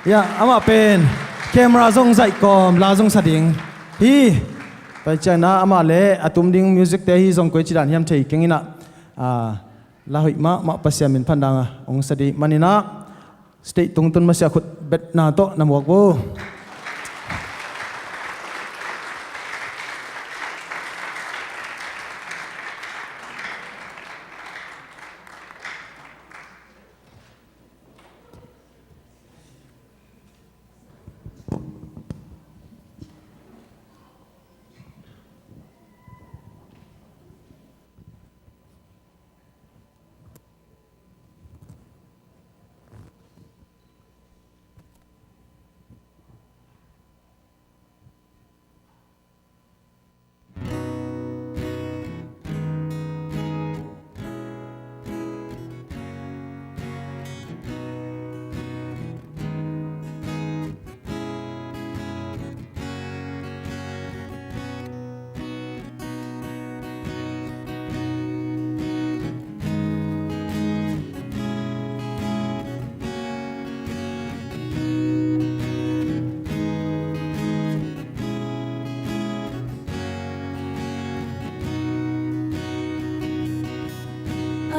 Ya, amah pen camera zong zaih kawm, la zong sa ding hi. Tua hi ciangin ah amah le a tum ding music-te hi zong koi ci dan hiam thei keng in ah, ah, la hoih mahmah Pasian min phatna hong sa ding manin ah stage tung tun masiah khutbetna tawh na muak vo.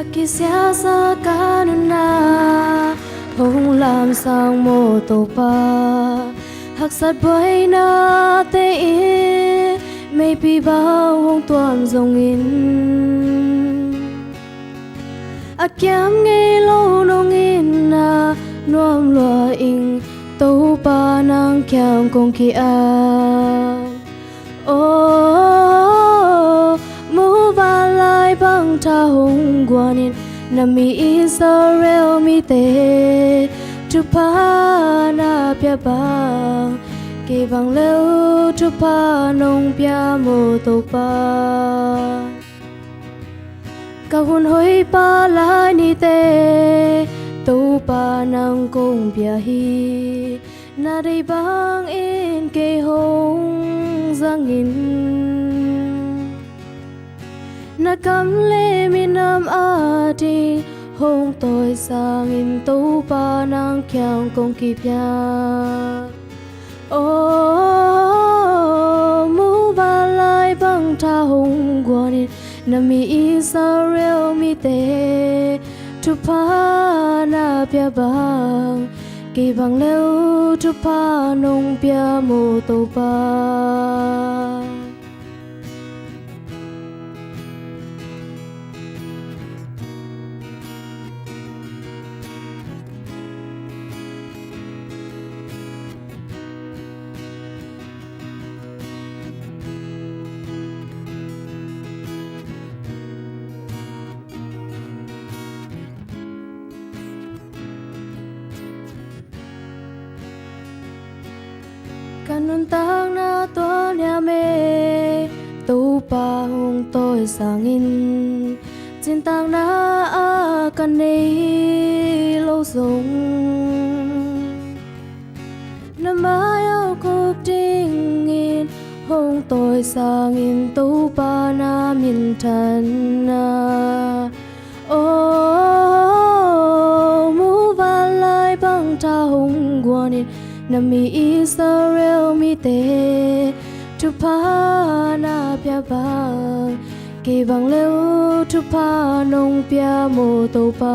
A kisiasa ka nunna hong lamsang maw Topa, haksat buainate in meipi bang hong tuam zongin, a kiam ngei lo nong in a nuam lua ing Topa nang kiang kong ki-ap. Aw, muvanlai bang tha hong guanin na mi Israel mite thupha na pia bang, kei bang leu thupha nong pia maw Topa. Ka hun hoih pah lai nite Topa nang kong pia hi. Na deih bangin kei hong zangin, na kam le minam ading hong tawisangin Topa nang kiang kong kipia. Aw, muvanlai bang tha hong guanin na mi Israel mite thupha na pia bang, kei bang leu thupha nong pia maw Topa. Ka nuntakna tualniam e, Topa hong tawisangin, cintakna a ka nei lo zong, na mai-ah khup dingin hong tawisangin Topa na minthanna. Aw, muvanlai bang tha hong guanin na mi Israel mite thupha na pia bang, kei bang leu thupha nong pia maw Topa.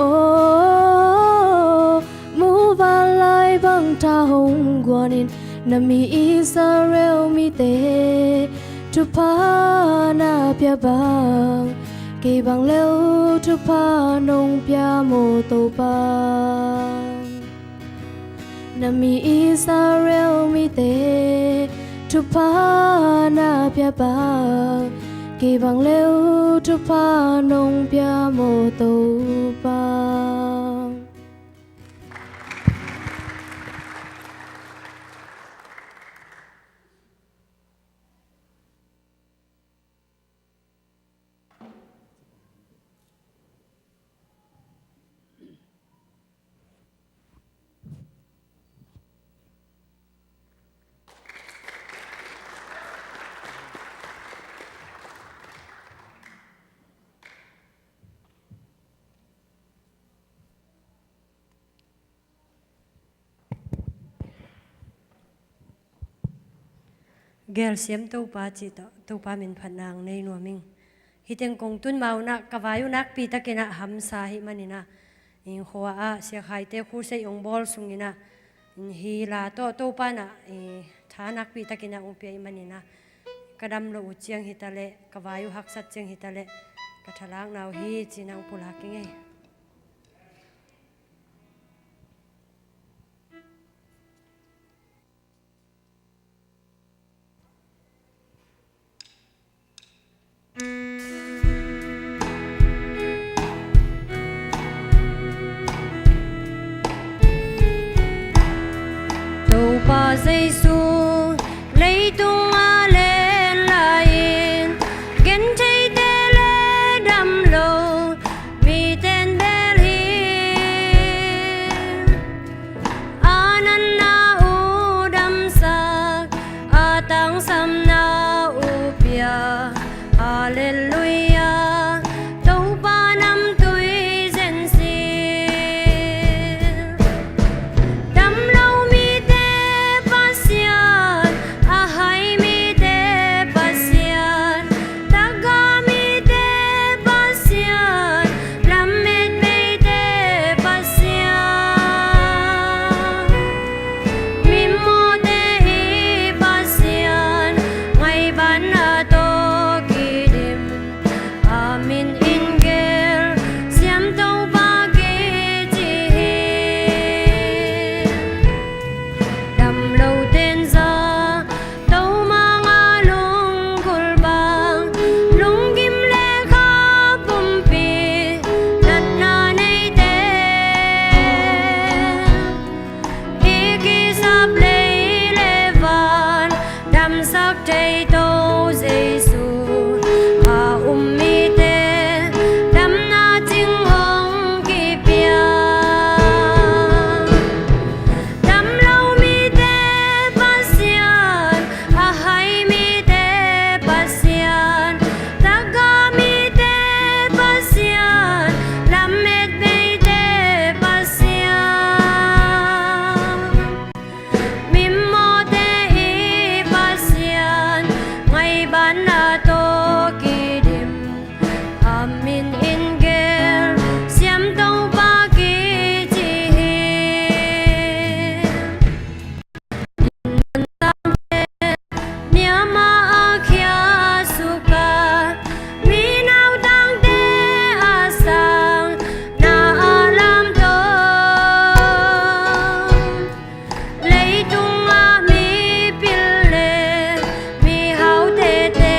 Aw, muvanlai bang tha hong guanin na mi Israel mite thupha na pia bang, Kei bang le uh thupha nong pia maw Topa. Na mi Israel mite thupha na pia bang, kei bang le uh thupha nong pia maw Topa. Gelsiam Topa cih tawh Topa min phatna ang nei nuam ing. Hih teng kong tun ma un ah ka vai uh nakpi takin ah hamsa ahih manin ah, inn khua ah siakhaite khusei ong bawl sungin ah, inn hi la tawh Topa in ah, ih, tha nakpi takin ah ong pia ahih manin ah, ka dam loh uh ciang hi ta leh, ka vai uh haksat ciang hi ta leh, ka thalakna uh hi ci-in ah ong pulak ing ei. Topa Jesu, leitung ah len lai-in, gentheite le dam lo miten bel hi. A natna uh damsak, a tangsamna uh pia. Halleluiah, Topa namtui zen sil. Dam lo mite Pasian, a hai mite Pasian, tagah mite Pasian, lamet beite Pasian, mimawhte i Pasian, ngaihbatna tawh kidim, a min in gelsiam Topa kici hi. Dam lote'n za to mang a lungkul bang, lunggim le kha pumpi natna neite, i kisap lei le van damsak thei Topa Jesu, a um mite damna cing hong kipia. Dam lo mite Pasian, a hai mite Pasian, tagah mite Pasian, lamet beite Pasian, mimawhte i Pasian, ngaihbatna tawh kidim, a min in gelsiam Topa kici hi. Myanmar a khia suka, mi nautangte a sang, na a lamto, leitung a mipil le mihau tete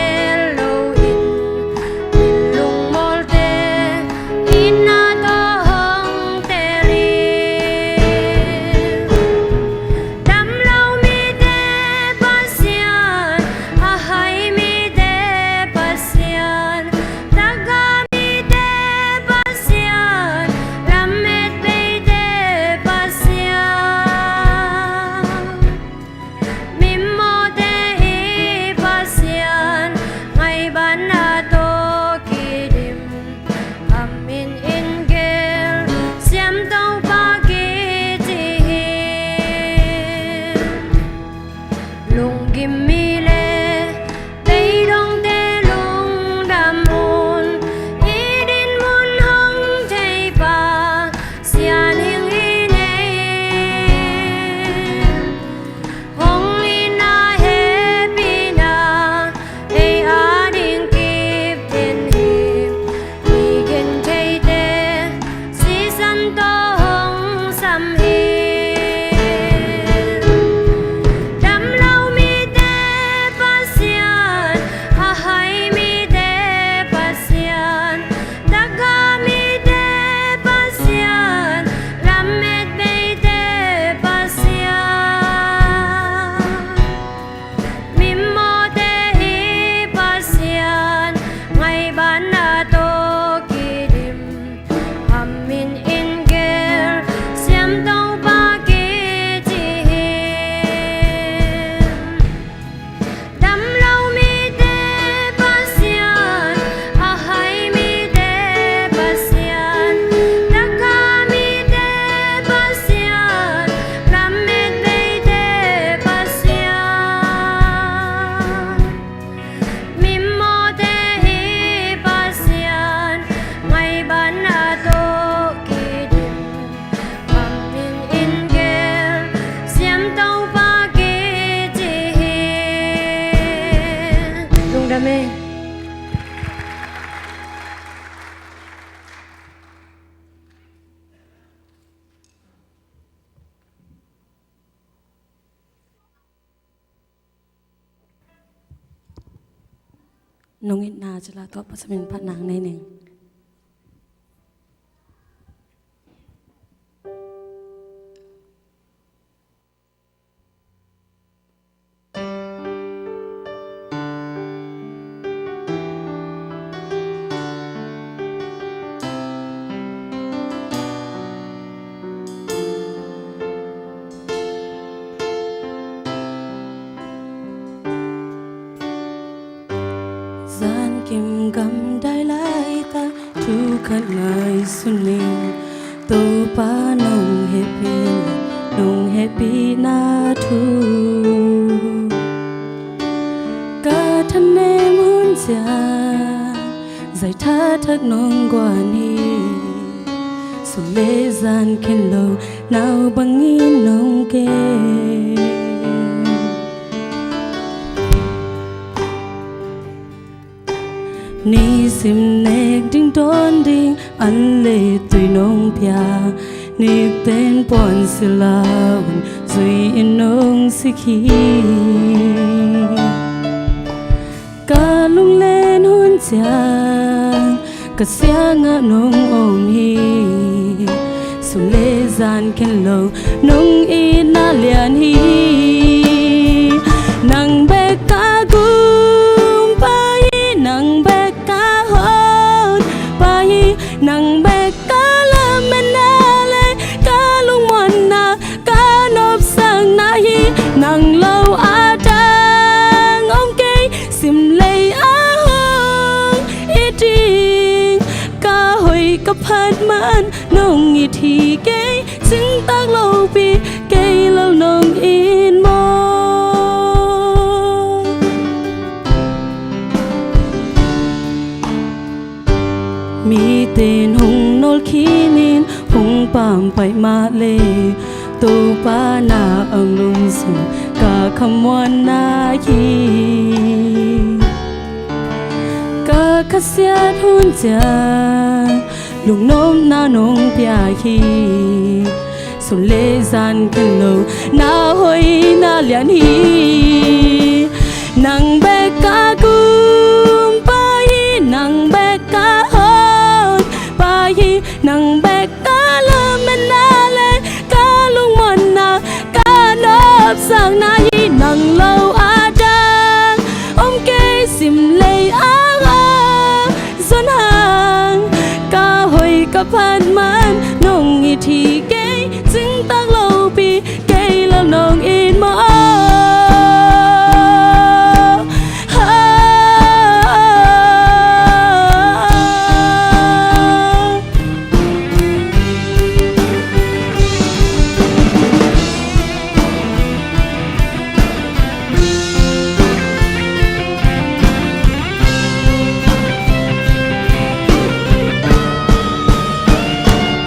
Amen. Nong itna cila tawh Pasian min phat nang nei ning. Zan kim gamdai laitak thu khat ngaihsun ning. Topa nong hehpih, nong hehpihna thu ka thanem hun ciang zai tha thak nong guan hi. Sum le zan khen lo nau bangin nong kem. Nisim nek ding dawn ding an le tui nong pia, nikten puan sila hun zui in nong sik hi. Ka lunglen hun ciang ka siangah nong om hi. Sum le zan khen lo nong itna lian hi. Nang bek ka gumpa hi, nang bek ka honpa hi, nang bek ka lametna le ka lungmuanna, ka nopsakna hi. Nang lo a dang om kei, sim lei a hong it ding. Ka hoih ka phat man nong it hi kei, cingtak lopi kei lel nong it maw? Miten hong nolh khinin hong pampai mah le, Topa na ang lungsim ka khamuanna hi. Ka khasiat hun ciang lungnopna nong pia hi. Sun le zan khen lo na hoihna lian hi. Nang bek ka gumpa hi, nang bek ka honpa hi, nang bek ka lametna le ka lungmuanna, ka nopsakna hi. Nang lo a dang om kei, sim lei a hong zon hang. Ka hoih ka phat man nong it hi kei, cingtak lopi kei lel nong it maw?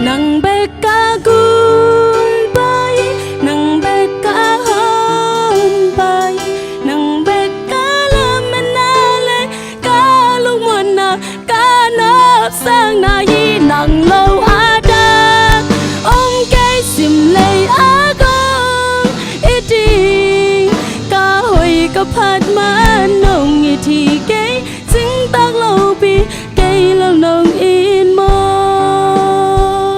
Nang bek ka gumpa hi, nang bek ka honpa hi, nang bek ka lametna le ka lungmuanna, ka nopsakna hi. Nang lo a dang om kei, sim lei a hong it ding. Ka hoih ka phat man nong it hi kei, cingtak lopi kei lel nong it maw?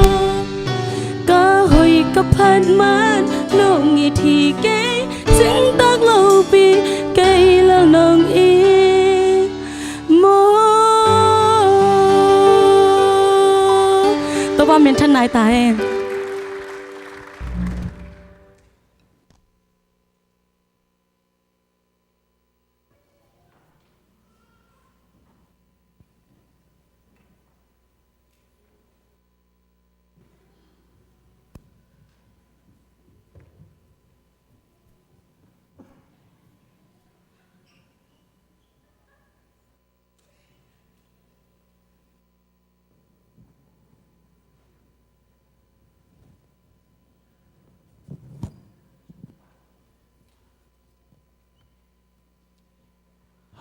Ka hoih ka phat man nong it hi kei, cingtak lopi kei lel nong it maw? Topa minthan nai ta hen.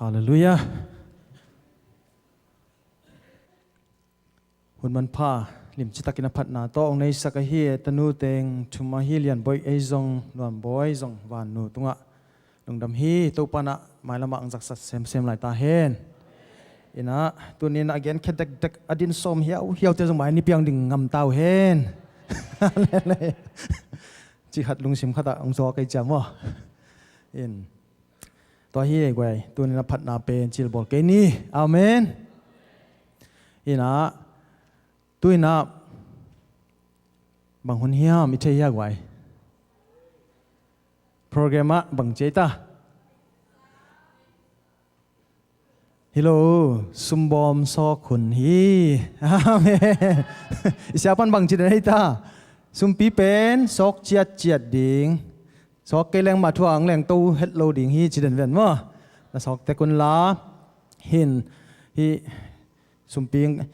Halleluiah. Hun manpha, limci takin a phatna tawh hong neisak ahi, tanu teng thum ahi, Lianboih ahi zong, Nuambawi zong, Vannu tungah lungdam hi. Topa in ah mailamah hong zaksak semsem lai ta hen. In ah, tuni in ah a genkhiat dekdek, a din sawm hiauhiaute zong mai ni piang ding ngam ta uh hen. Cih khat lungsim khatah hong zawk kei ciam aw. In. Tua hi ei guai, tuni in ah phatna pen cilbawl kei ni. Amen. In ah, tu in ah bang hun hiam i thei hia guai? Program ah bang ci ei ta? Hi lo, sumbawm sawk hun hi. Amen. I sia pan bang ci den ei ta? Sumpi pen sawk ciatciat ding. Sawk kei leng mah thu a hong lengto het lo ding hi ci den ven maw? Na sawk tek un la. Hin, hih sumpi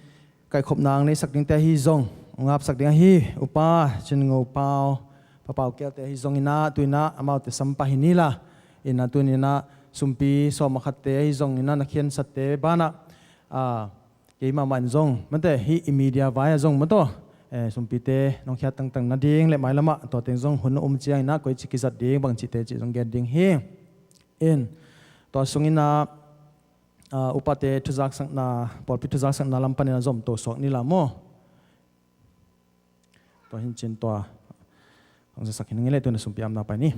kaikhopna hong neisak dingte ahi zong, hong apsak ding ahi Upa Cin Ngo Pau, Pa Pau Kelte ahi zong in ah, tu in ah amaute sam pah hi ni la. In ah tuni in ah sumpi sawm a khatte ahi zong in ah, na khiansate banah, ah, kei mahmah in zong, mate, hih i media vai ah zong maw taw, eh, sumpite nong khiat tangtang nading le mailamah tua teng zong hun a um ciang in ah koici kizat ding bang cihte cih zong gen ding hi. In, tua sung in ah, ah, upate thuzaksakna, pawlpi thuzaksakna lam pan in ah zom to suak ni la maw? Tua hi in cin tua hong zasak hi ning ei le, tu in ah sumpi amna pai ni.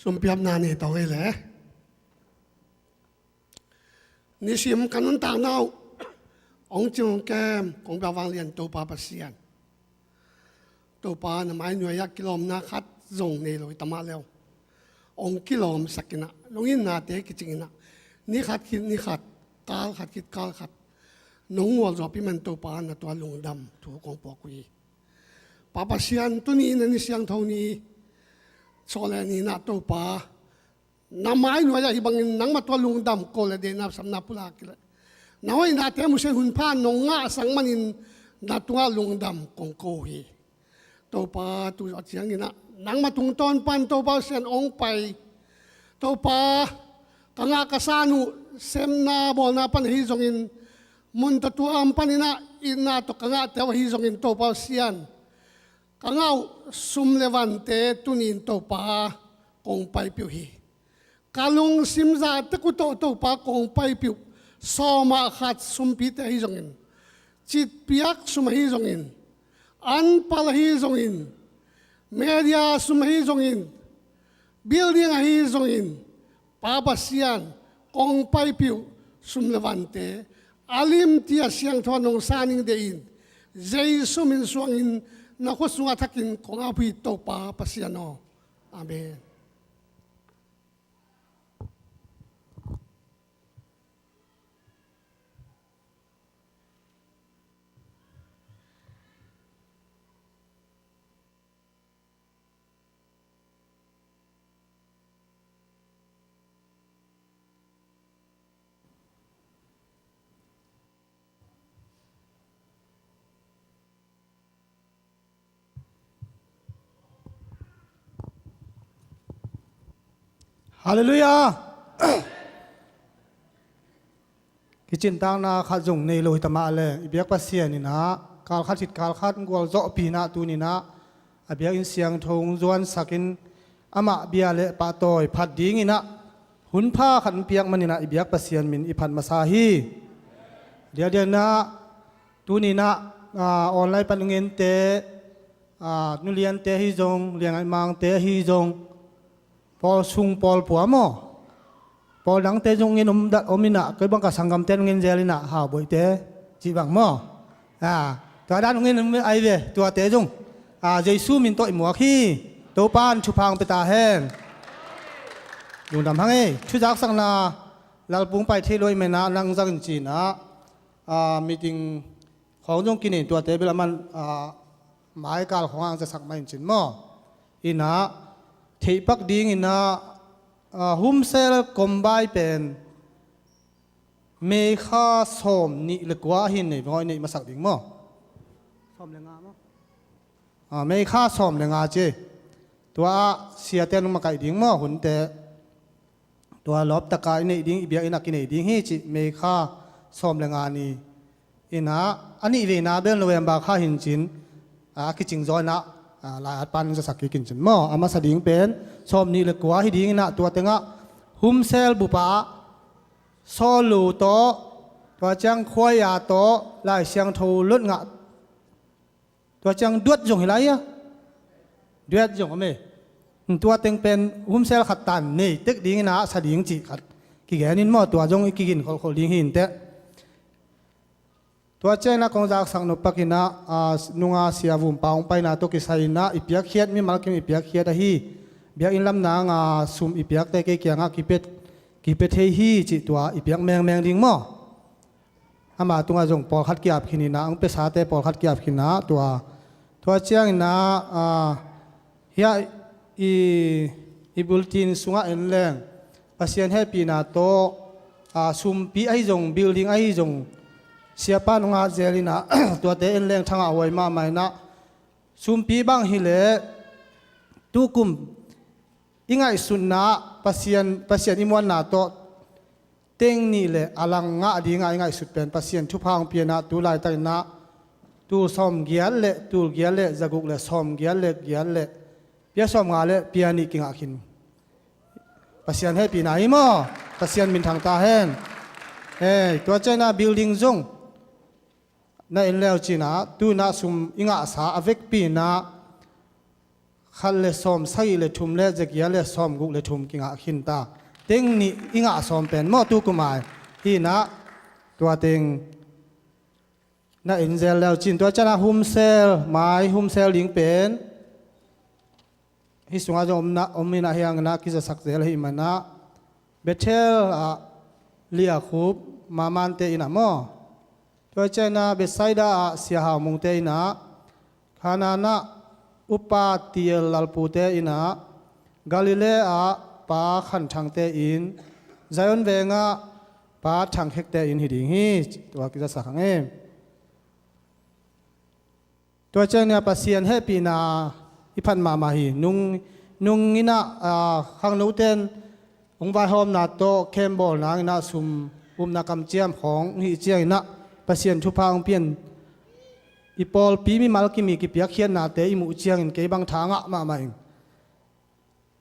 Sumpi amna nei tawh ei le. Nisim ka nuntakna uh hong cing hong kem kong bia vanglian Topa Pasian. Topa, na mai nuai-ah kilawmna khat zong nei lo hi ta mah leh, hong kilawmsak in ah, lunginnate kicing in ah, ni khat khit ni khat, kal khat khit kal khat, nong gualzawhpih man Topa, na tua lungdam thu kong puak uh hi. Pa Pasian, tuni in ah ni siangtho ni, sawle ni in ah Topa, na mai nuai-ah hih bangin nangma tua lungdam ko le deihna sapna pulak hi leh, na hoihnate musen hun pha nong ngahsak manin na tungah lungdam kong ko uh hi. Topa, tu zawh ciangin ah nangma tungtawn pan Topa Pasian hong pai. Topa, ka ngah ka san uh semna bawlna pan ahi zongin, mun tawh tua am pan in ah itna tawh ka ngahte uh ahi zongin, Topa Pasian, ka ngah uh sum le vante tuni in Topa kong paipih uh hi. Ka lungsim zahtak uh tawh Topa kong paipih uh. Sawm ah khat sumpite ahi zongin, citpiak sum ahi zongin, anpal ahi zongin, media sum ahi zongin, building ahi zongin, Pa Pasian, kong paipih uh sum le vante a limti a siangtho a nong sa ning deih in, Jesu min suangin na khut sungah thakin kong ap uh hi, Topa Pasian aw. Amen. Halleluiah. Kicintakna khat zong nei lo hi ta mah leh, i biak Pasian in ah kal khat khit kal khat gualzawhpih in ah, tuni in ah a biakinn siangtho hong zuansak in, amah bia le pahtawi phat dingin ah hun pha khat hong piak manin ah i biak Pasian min i phat masa hi. Diakdiak in ah tuni in ah, ah, online pan hong ente, ah, nuliante ahi zong, liangaih mangte ahi zong, pawl sung pawl pua maw, pawl dangte zong in om, om in ah, koi bang ka sanggamte in hong en zel in ah, Hau Boihte cih bang maw, ah, tua dan hong en om ai ve, tuate zong, ah, Jesu min tawh i muak hi. Topa in thupha hong pia ta hen. Lungdam hang ei. Thuzaksakna lalpung pai thei lo ahih manin ah nang zang in ci in ah, ah, meeting khawng zong kinei, tuate bel a man, ah, maikal khawng ah hong zasak mah in cin maw. In ah theihpak dingin ah, ah, Home Cell Combine pen May kha sawm nih le kua ahi in nei veng aw, i neih masak ding maw. Sawm le nga maw? Ah, May kha sawm le nga ci. Tua ah siate nung makaih ding maw, hunte. Tua lawptaka i neih ding, i biakinn ah kinei ding hi ci, May kha sawm le nga ni. Inah, a nih veina bel November kha hi in cin, a kicing zaw inah, a, lai-at pan zasak kik in cin maw. A masa ding pen sawm nih le kua hi ding inah, tua tengah Humsel bupa ah Sawlu tawh, tua ciang Khuaia tawh, Lai Siangtho lot ngah, tua ciang duat zong hi lai a. Duat zong om e. Tua teng pen Humsel khat tan nei tek ding inah sa ding cih khat kigen in maw, tua zong i kigin kholkhol ding hi inteh. Tua ciang inah kong zaksak nop pak inah, a, nunga Sia Vum Pa hong paina tawh kisai inah i piakkhiat, mimal kim i piakkhiat ahi biakinn lam nang a sum i piakte kei kiangah kipia, kipia thei hi cih tua i piak mengmeng ding maw. Ama tungah zong pawlkhat kiap khin inah, hong piasate pawlkhat kiap khin inah tua. Tua ciang inah, a, hiah i, i bulletin sungah en leng, Pasian hehpihna tawh, a, sumpi ahi zong, building ahi zong, siapa nungah zel inah, tuate en leng thangah huai mahmah inah, sumpi bang hileh, tukum i ngaihsutna, Pasian, Pasian i muanna tawh, teng nih le a lang ngah dingah i ngaihsut pen Pasian thupha hong pia inah, tu laitak inah tul sawm giat le, tul giat le zaguk le sawm giat le giat le pia sawm nga le pia nih kingah khin. Pasian hehpihna hi maw. Pasian minthang ta hen. Hei, tua ciang inah building zong na en leu cin ah, tu inah sum i ngahsa a vekpi inah khat le sawm sagih le thum le zagiat le sawm guk le thum kingah khin ta. Teng nih i ngah sawm pen maw, tukum ai. Hi inah, tua teng na en zel leu cin, tua ciang inah Humsel, mai Humsel ding pen hih sungah zong om inah, hi hang inah kizasak zel ahih manah, Bethel ah Lia Khup Mamante inah maw. Tua ciang inah Bethsaida ah Sia Hau Mungte inah, Kanaan ah Upa Tiel Lalpute inah, Galilee ah Pa Khan Thangte inn, Zion Veng ah Pa Thang Khekte inn hi ding hi, tua kizasak hang e. Tua ciang inah Pasian hehpihna i phat mahmah hi. Nung, nung inah, a, khangnoten hong vaihawmna tawh camp bawl nang inah sum upna kamciam khawng hih ciang inah Pasian thupha hong pian, i pawlpi mimal kim i kipiakkhiatnate i muh ciangin kei bang tha ngah mahmah ing.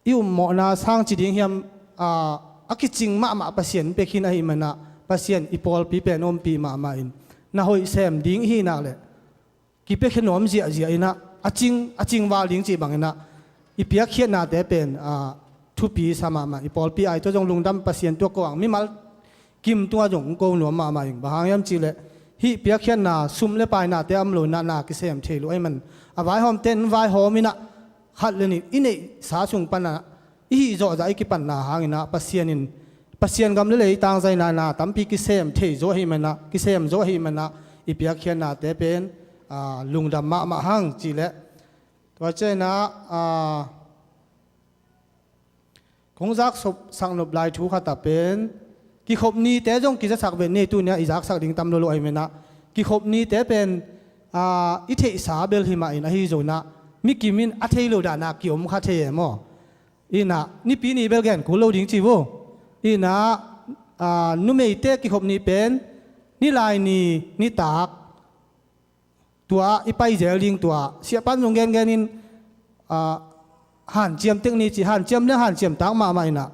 I upmawhna sang ci ding hiam, a, a kicing mahmah Pasian pia khin ahih manah, Pasian i pawlpi pen ompih mahmah in, na hoih sem ding i hih nak leh kipiakhia nuam ziahziah inah, a cing, a cing val ding cih bang inah i piakkhiatnate pen, a, thupi sa mahmah. I pawlpi ai tawh zong lungdam, Pasian tua ko ang mimal kim tungah zong hong ko nuam mahmah ing. Bang hang hiam cihleh, hih piakkhiatna sum le painate a om lo inah na kisem thei lo ahih man, a vaihawmte in vaihawm inah khat le nih i neihsa sung panah i hih zawhzah i kipanna hang inah Pasian in, Pasian gam le lei tangzaina na tampi kisem thei zaw ahih manah, kisem zaw ahih manah i piakkhiatnate pen, a, lungdam mahmah hang cihleh. Tua ciang inah, a, kong zaksak nop lai thu khat ah pen, kikhop nite zong kizasak vet ni, tuni ah i zaksak ding tam lo lo ahih manah, kikhop nite pen, a, i theihsa bel hi mah in, ahi zong inah mi kim in a thei lo dan a kiom kha thei e maw. Inah nipi ni bel gen kul lo ding ci vo. Inah, a, numeite kikhop ni pen nilai ni nitak tua i pai zel ding tua. Siapan zong gengen in, a, hanciam tek ni ci, hanciam le hanciam tak mahmah inah.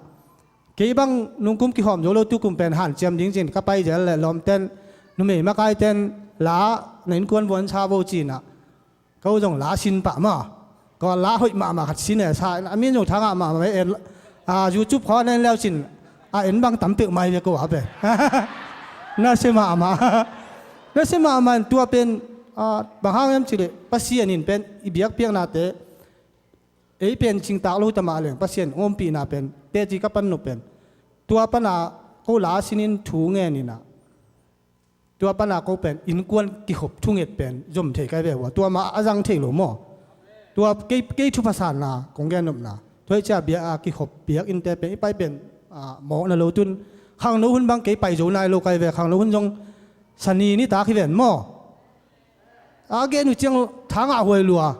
Kei bang nungkum kihawm zo lo, tukum pen hanciam ding cin ka pai zel le lawmten, numei makaiten la na innkuan vuan sa vo ci inah. Ko zong la sin pah maw. Ko la hoih mahmah khat sin e sa inah, a min zong thangah mahmah en, a, YouTube khaw na en leu cin a en bang tam peuh mai ve ko a pen. Na sia mahmah. Na sia mahmah in tua pen, a, bang hang hiam cihleh Pasian in pen i biakpiaknate, ei pen cingtak lo ta mah leng Pasian ompihna pen teci ka pan nop pen, tua pana ko la sinin thu ngen inah, tua pana ko pen innkuan kikhop thunget pen zom thei kai ve ua, tua mah a zang thei lo maw. Tua kei, kei thupha sanna kong gen nopna, tua hi ciah bia a kikhop biakinnte pen i pai pen, a, mawkna lo tun. Khangno hun bang kei pai zo nai lo kai ve, khangno hun zong sani nitak hi ven maw. a gen uh ciang tha ngah huai lua,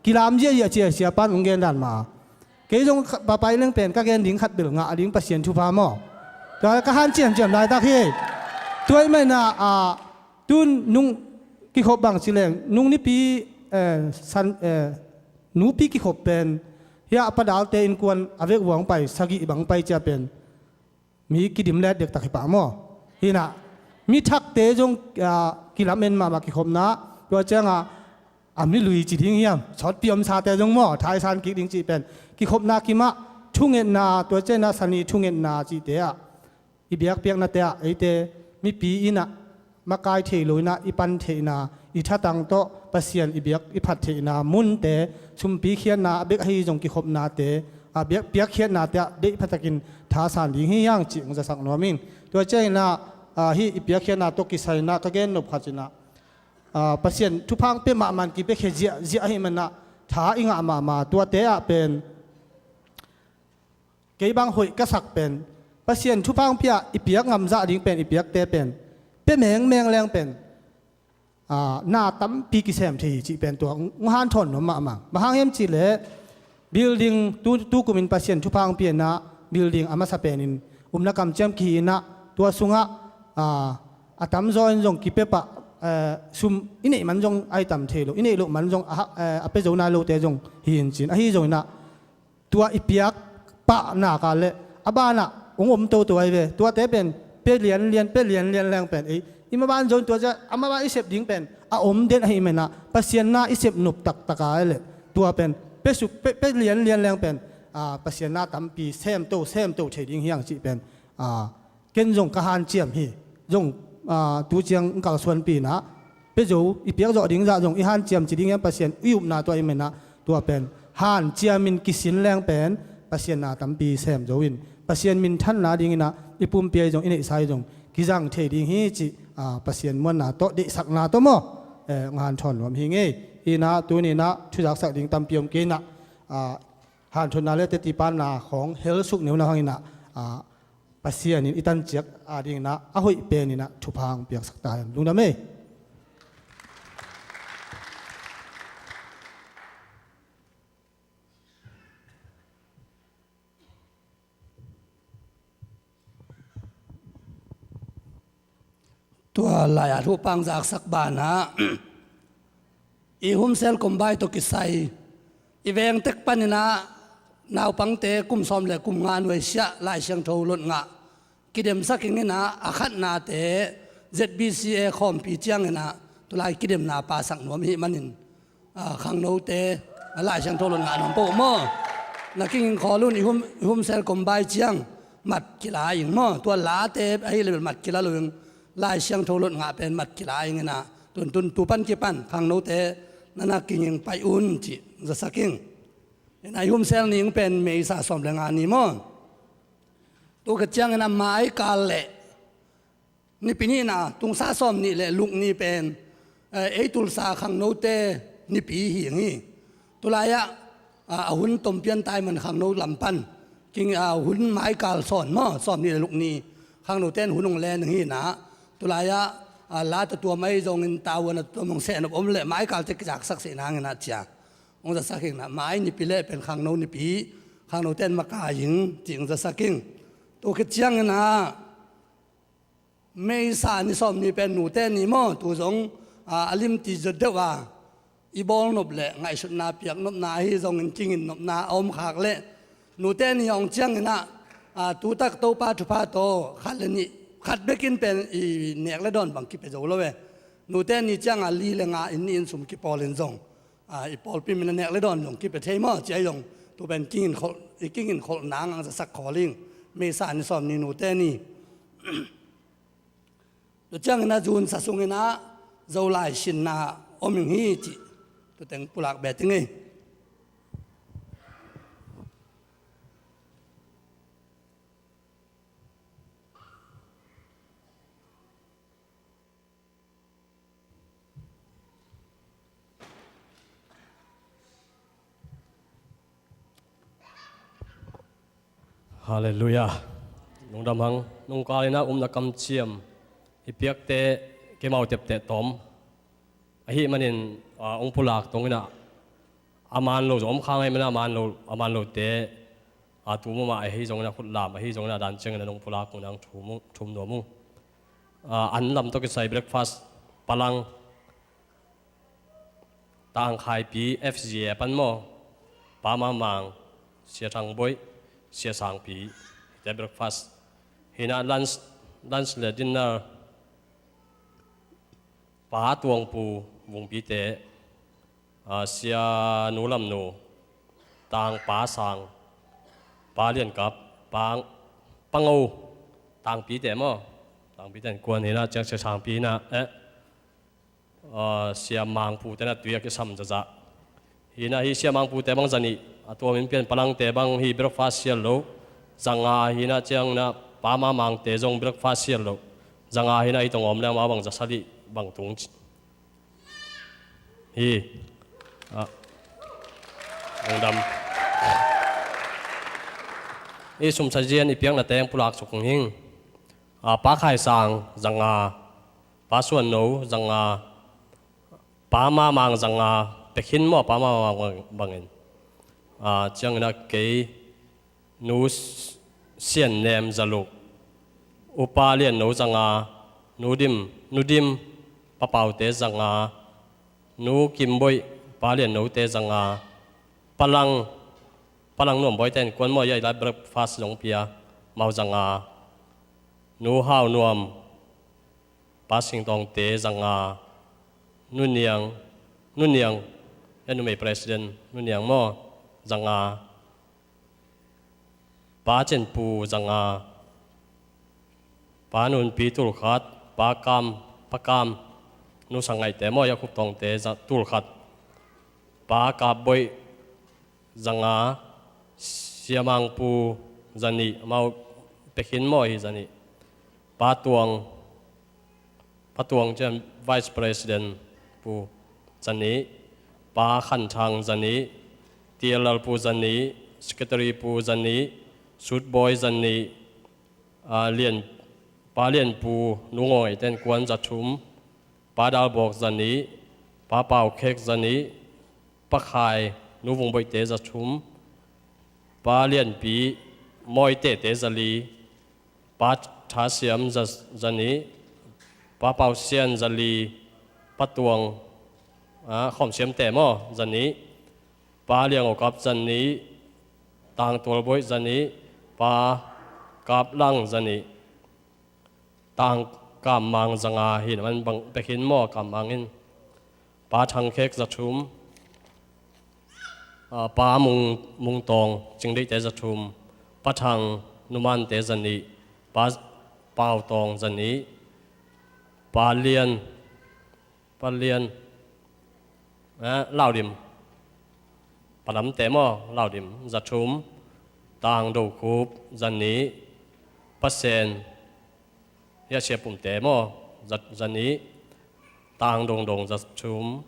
kilam ziahziah ci a, siapa in hong gen dan mah. Kei zong ka, papai leng pen ka gen ding khat bel ngah ding, Pasian thupha maw. Tua ka hanciamciam laitak hi. Tua ahih manin ah, tun nung kikhop bang ci leng, nung nipi, eh, san, eh, nupi kikhop pen, hiah a padalte innkuan a vekvua hong pai, sagih bang hong pai ci a pen mi kidim let dektak hi pah maw. Hi in ah, mi thakte zong, ah, kilamen mahmah kikhopna, tua ciangah, a mi lui ci ding hiam, sawtpi omsate zong maw, thaisan kik ding cih pen, kikhopna kimah, thungetna, tua ciangah sani thungetna cihte ah, i biakpiaknate ah, eite mipi in ah, makai thei lo in ah, i pan theihna, i thatang tawh Pasian i biak i phat theihna munte, sumpi khiatna a bek ahi zong kikhopnate, a biak, piakkhiatnate ah deih pha takin thasan ding hi hang cih hong zasak nuam ing. Tua ciangin ah, ah, hih i piakkhiatna tawh kisai in ah ka gen nop khat in ah, ah, Pasian thupha hong pia mahmah in kipiakhia ziahziah ahih manin ah tha i ngah mahmah, tuate ah pen kei bang hoih ka sak pen, Pasian thupha hong pia i piak ngamzah ding pen, i piakte pen pia mengmeng leng pen, ah, na tampi kisem thei hi cih pen tua hong hanthawn nuam mahmah. Bang hang hiam cih leh building tu, tu kumin Pasian thupha hong pia in ah building a masa penin umna kamciam kihi in ah, tua sungah, ah, a tamzaw in zong kipia pah, eh, sum i neih man zong a hi tam thei lo, i neih loh man zong a hak, eh, a pia zo nai lote zong hi in cin. Ahi zongin ah tua i piak pah nak leh a banah hong om toto ahi ve. Tuate pen pia lianlian, pia lianlian leng pen, ei, i maban zong tua ciang a maban i sep ding pen a om den ahih manin ah, Pasian na i sep nop taktak a leh tua pen pia suk, pia, pia lianlian leng pen, ah, Pasian na tampi semto, semto thei ding hi hang cih pen, ah, ken zong ka hanciam hi. Zong, ah, tu ciang kalsuanpi in ah, pia zo, i piak zawh ding zah zong i hanciam ci ding hiam, Pasian i upna tua ahih manin ah, tua pen hanciamin kisin leng pen Pasian na tampi sem zo in, Pasian minthanna dingin ah i pumpi ahi zong, i neihsa ahi zong kizang thei ding hi cih, ah, Pasian muanna tawh, deihsakna tawh maw, eh, hong hanthawn nuam hi ing ei. Hi in ah tuni in ah thuzaksak ding tampi om kei in ah, ah, hanthawnna le teci panna khawng hel suk neu na hang in ah, ah, Pasian in i tanciak a dingin ah a hoih pen in ah thupha hong piaksak ta hen. Lungdam ei. Tua lai-at huhpang zaksak banah i Hun Sel Kombai tawh kisai i veng tek panin ah naupangte kum sawm le kum nga nuaisiah Lai Siangtho lot ngah kidemsak ing in ah, a khatnate Z B C A khawmpi ciangin ah tulai kidemna pasak nuam ahih manin, ah, khangnote, ah, Lai Siangtho lot ngah nuam peuh maw. Na kinging khawl un, i Hun, i Hun Sel Kombai ciang mat kila ing maw. Tua late ahih leh mat kila lo ing, Lai Siangtho lot ngah pen mat kila ing in ah, tun, tun, tu pan kipan khangnote na na kinging pai un cih zasak ing. In ah i Hun Sel ni ing pen May sa sawm le nga ni maw. Tu khit ciangin ah maikal le Nipi nihna, tungsa sawm nih le luk ni pen, eh, ei tulsa khangnote nipi hi ing hi. Tulai-ah, ah, a hun tompian taiman khangno lam pan, king, ah, hun maikal sawn maw, sawm nih le luk ni khangnote in hun hong len ing hi in ah, tulai-ah, ah, la tatuam ahi zongin, tavuan a tatuam hong sehnop om leh maikalte kizaksak seh nang in ah ci a hong zasak hi in ah, mai nipi le pen khangno nipi, khangnote in makai ing cih hong zasak ing. Tu khit ciangin ah, May sa ni sawm ni pen nute ni maw, tu zong, ah, a limti zot deuh a, i bawlnop le ngaihsutna piaknopna ahi zongin kinginnopna a om khak leh, nute ni hong ciangin ah, ah, tu tak Topa thupha tawh khat le nih, khat bekin pen i nek le dawn bang kipia zo lo e. Nute ni ciangah li le nga in nih in sum kipawl in zong, ah, i pawlpi min a nek le dawn zong kipia thei maw, ci ahi zong tu pen kinginkholh, i kinginkholh nang hong zasak khawl ing. May sa ni sawm ni nute ni. Tua ciangin ah June sa sungin ah Zolai sinna om ing hi cih tu teng pulak bet ing ei. Halleluiah. Lungdam hang, nungkal in ah upna kamciam i piakte, keimau tepteh tawm Ahi manin, ah, ong pulak tong inah a man lo zong om khang ahi manin a man lo, a man lote, ah, tu mama ahi zong inah khutlam ahi zong inah dan ciangin a nong pulak ong nang thum, thum nuam ung. Ah, an lam tawh kisai breakfast palang Tangkhaipi F G A pan maw, Pa Mamang, Sia Thang Boih, Sia Sangpi, hite breakfast. Hinah lunch, lunch le dinner, Pa Tuangpu Vungpite, ah, Sia Nu Lamnu, Tang Pa Sang, Pa Lian Kap, Pa, Pa Ngo, Tangpite maw, Tangpite in kuan hinah ciang Sia Sangpi hinah, eh, ah, Sia Mangpute na tui a kisam zazah. Hinah hi Sia Mangpute bang zanih, a tuamin pian palangte bang hi breakfast sial lo. Zanga hinah ciang inah Pa Mamangte zong breakfast sial lo. Zanga hinah hi tong om leng amau bang zasalih bang tung. Hi. Ah. Lungdam. Hi sumsa zian i piakna teng pulak suk hing. Ah, Pa Khai Sang zanga. Pa Suan No zanga, Pa Mamang zanga, pekhin maw Pa Mamang bangin. Ah, ciangin a kei Nu Sian Nem zaluk, U Pa Lian No zanga, Nu Dim, Nu Dim, Pa Paute zanga, Nu Kim Boih, Pa Lian Note zanga, Palang, Palang Nuam Boite in kuan maw, ya i lai breakfast zong pia, mau zanga, Nu Hau Nuam, Pa Sing Tawngte zanga, Nu Niang, Nu Niang, ya numei president, Nu Niang maw, zanga, Pa Cin Pu zanga, Pa Nunpi tulkhat, Pa Kam, Pa Kam, Nu Sang Ngaihte maw, ya Khup Tawngte za, tulkhat, Pa Kap Boih zanga, Sia Mang Pu zanih, amau pekhin maw hi zanih. Pa Tuang, Pa Tuang cian Vice President Pu zanih, Pa Khan Thang zanih, T L L Pu zanih, Secretary Pu zanih, Sut Boy zanih, ah, Lian, Pa Lian Pu, Nu Ngaw Ngaihte in kuan zathum, Pa Dal Bawk zanih, Pa Pau Khek zanih, Pa Khai, Nu Vung Boihte zathum, Pa Lian Pi, Mawi Tete zali, Pa Tha Siam za, zanih, Pa Pau Sian zali, Pa Tuang, ah, Khawm Siamte maw, zanih, Pa Liang Aw Kap zanih, Tang Tual Boih zanih, Pa Kap Lang zanih, Tang Kam Mang zanga hi, na man bang pekhin maw, Kam Mang in, Pa Thang Khek zathum, ah, Pa Mung, Mung Tawng, Cing Deihte zathum, Pa Thang, Nu Mante zanih, Pa Pau Tawng zanih, Pa Lian, Pa Lian, eh, Laudim, Pa Lamte maw, Laudim zathum, Tang Do Khup zanih, Pa Sen, ya Sia Pumte maw, za, zanih, Tang Dong Dong zathum,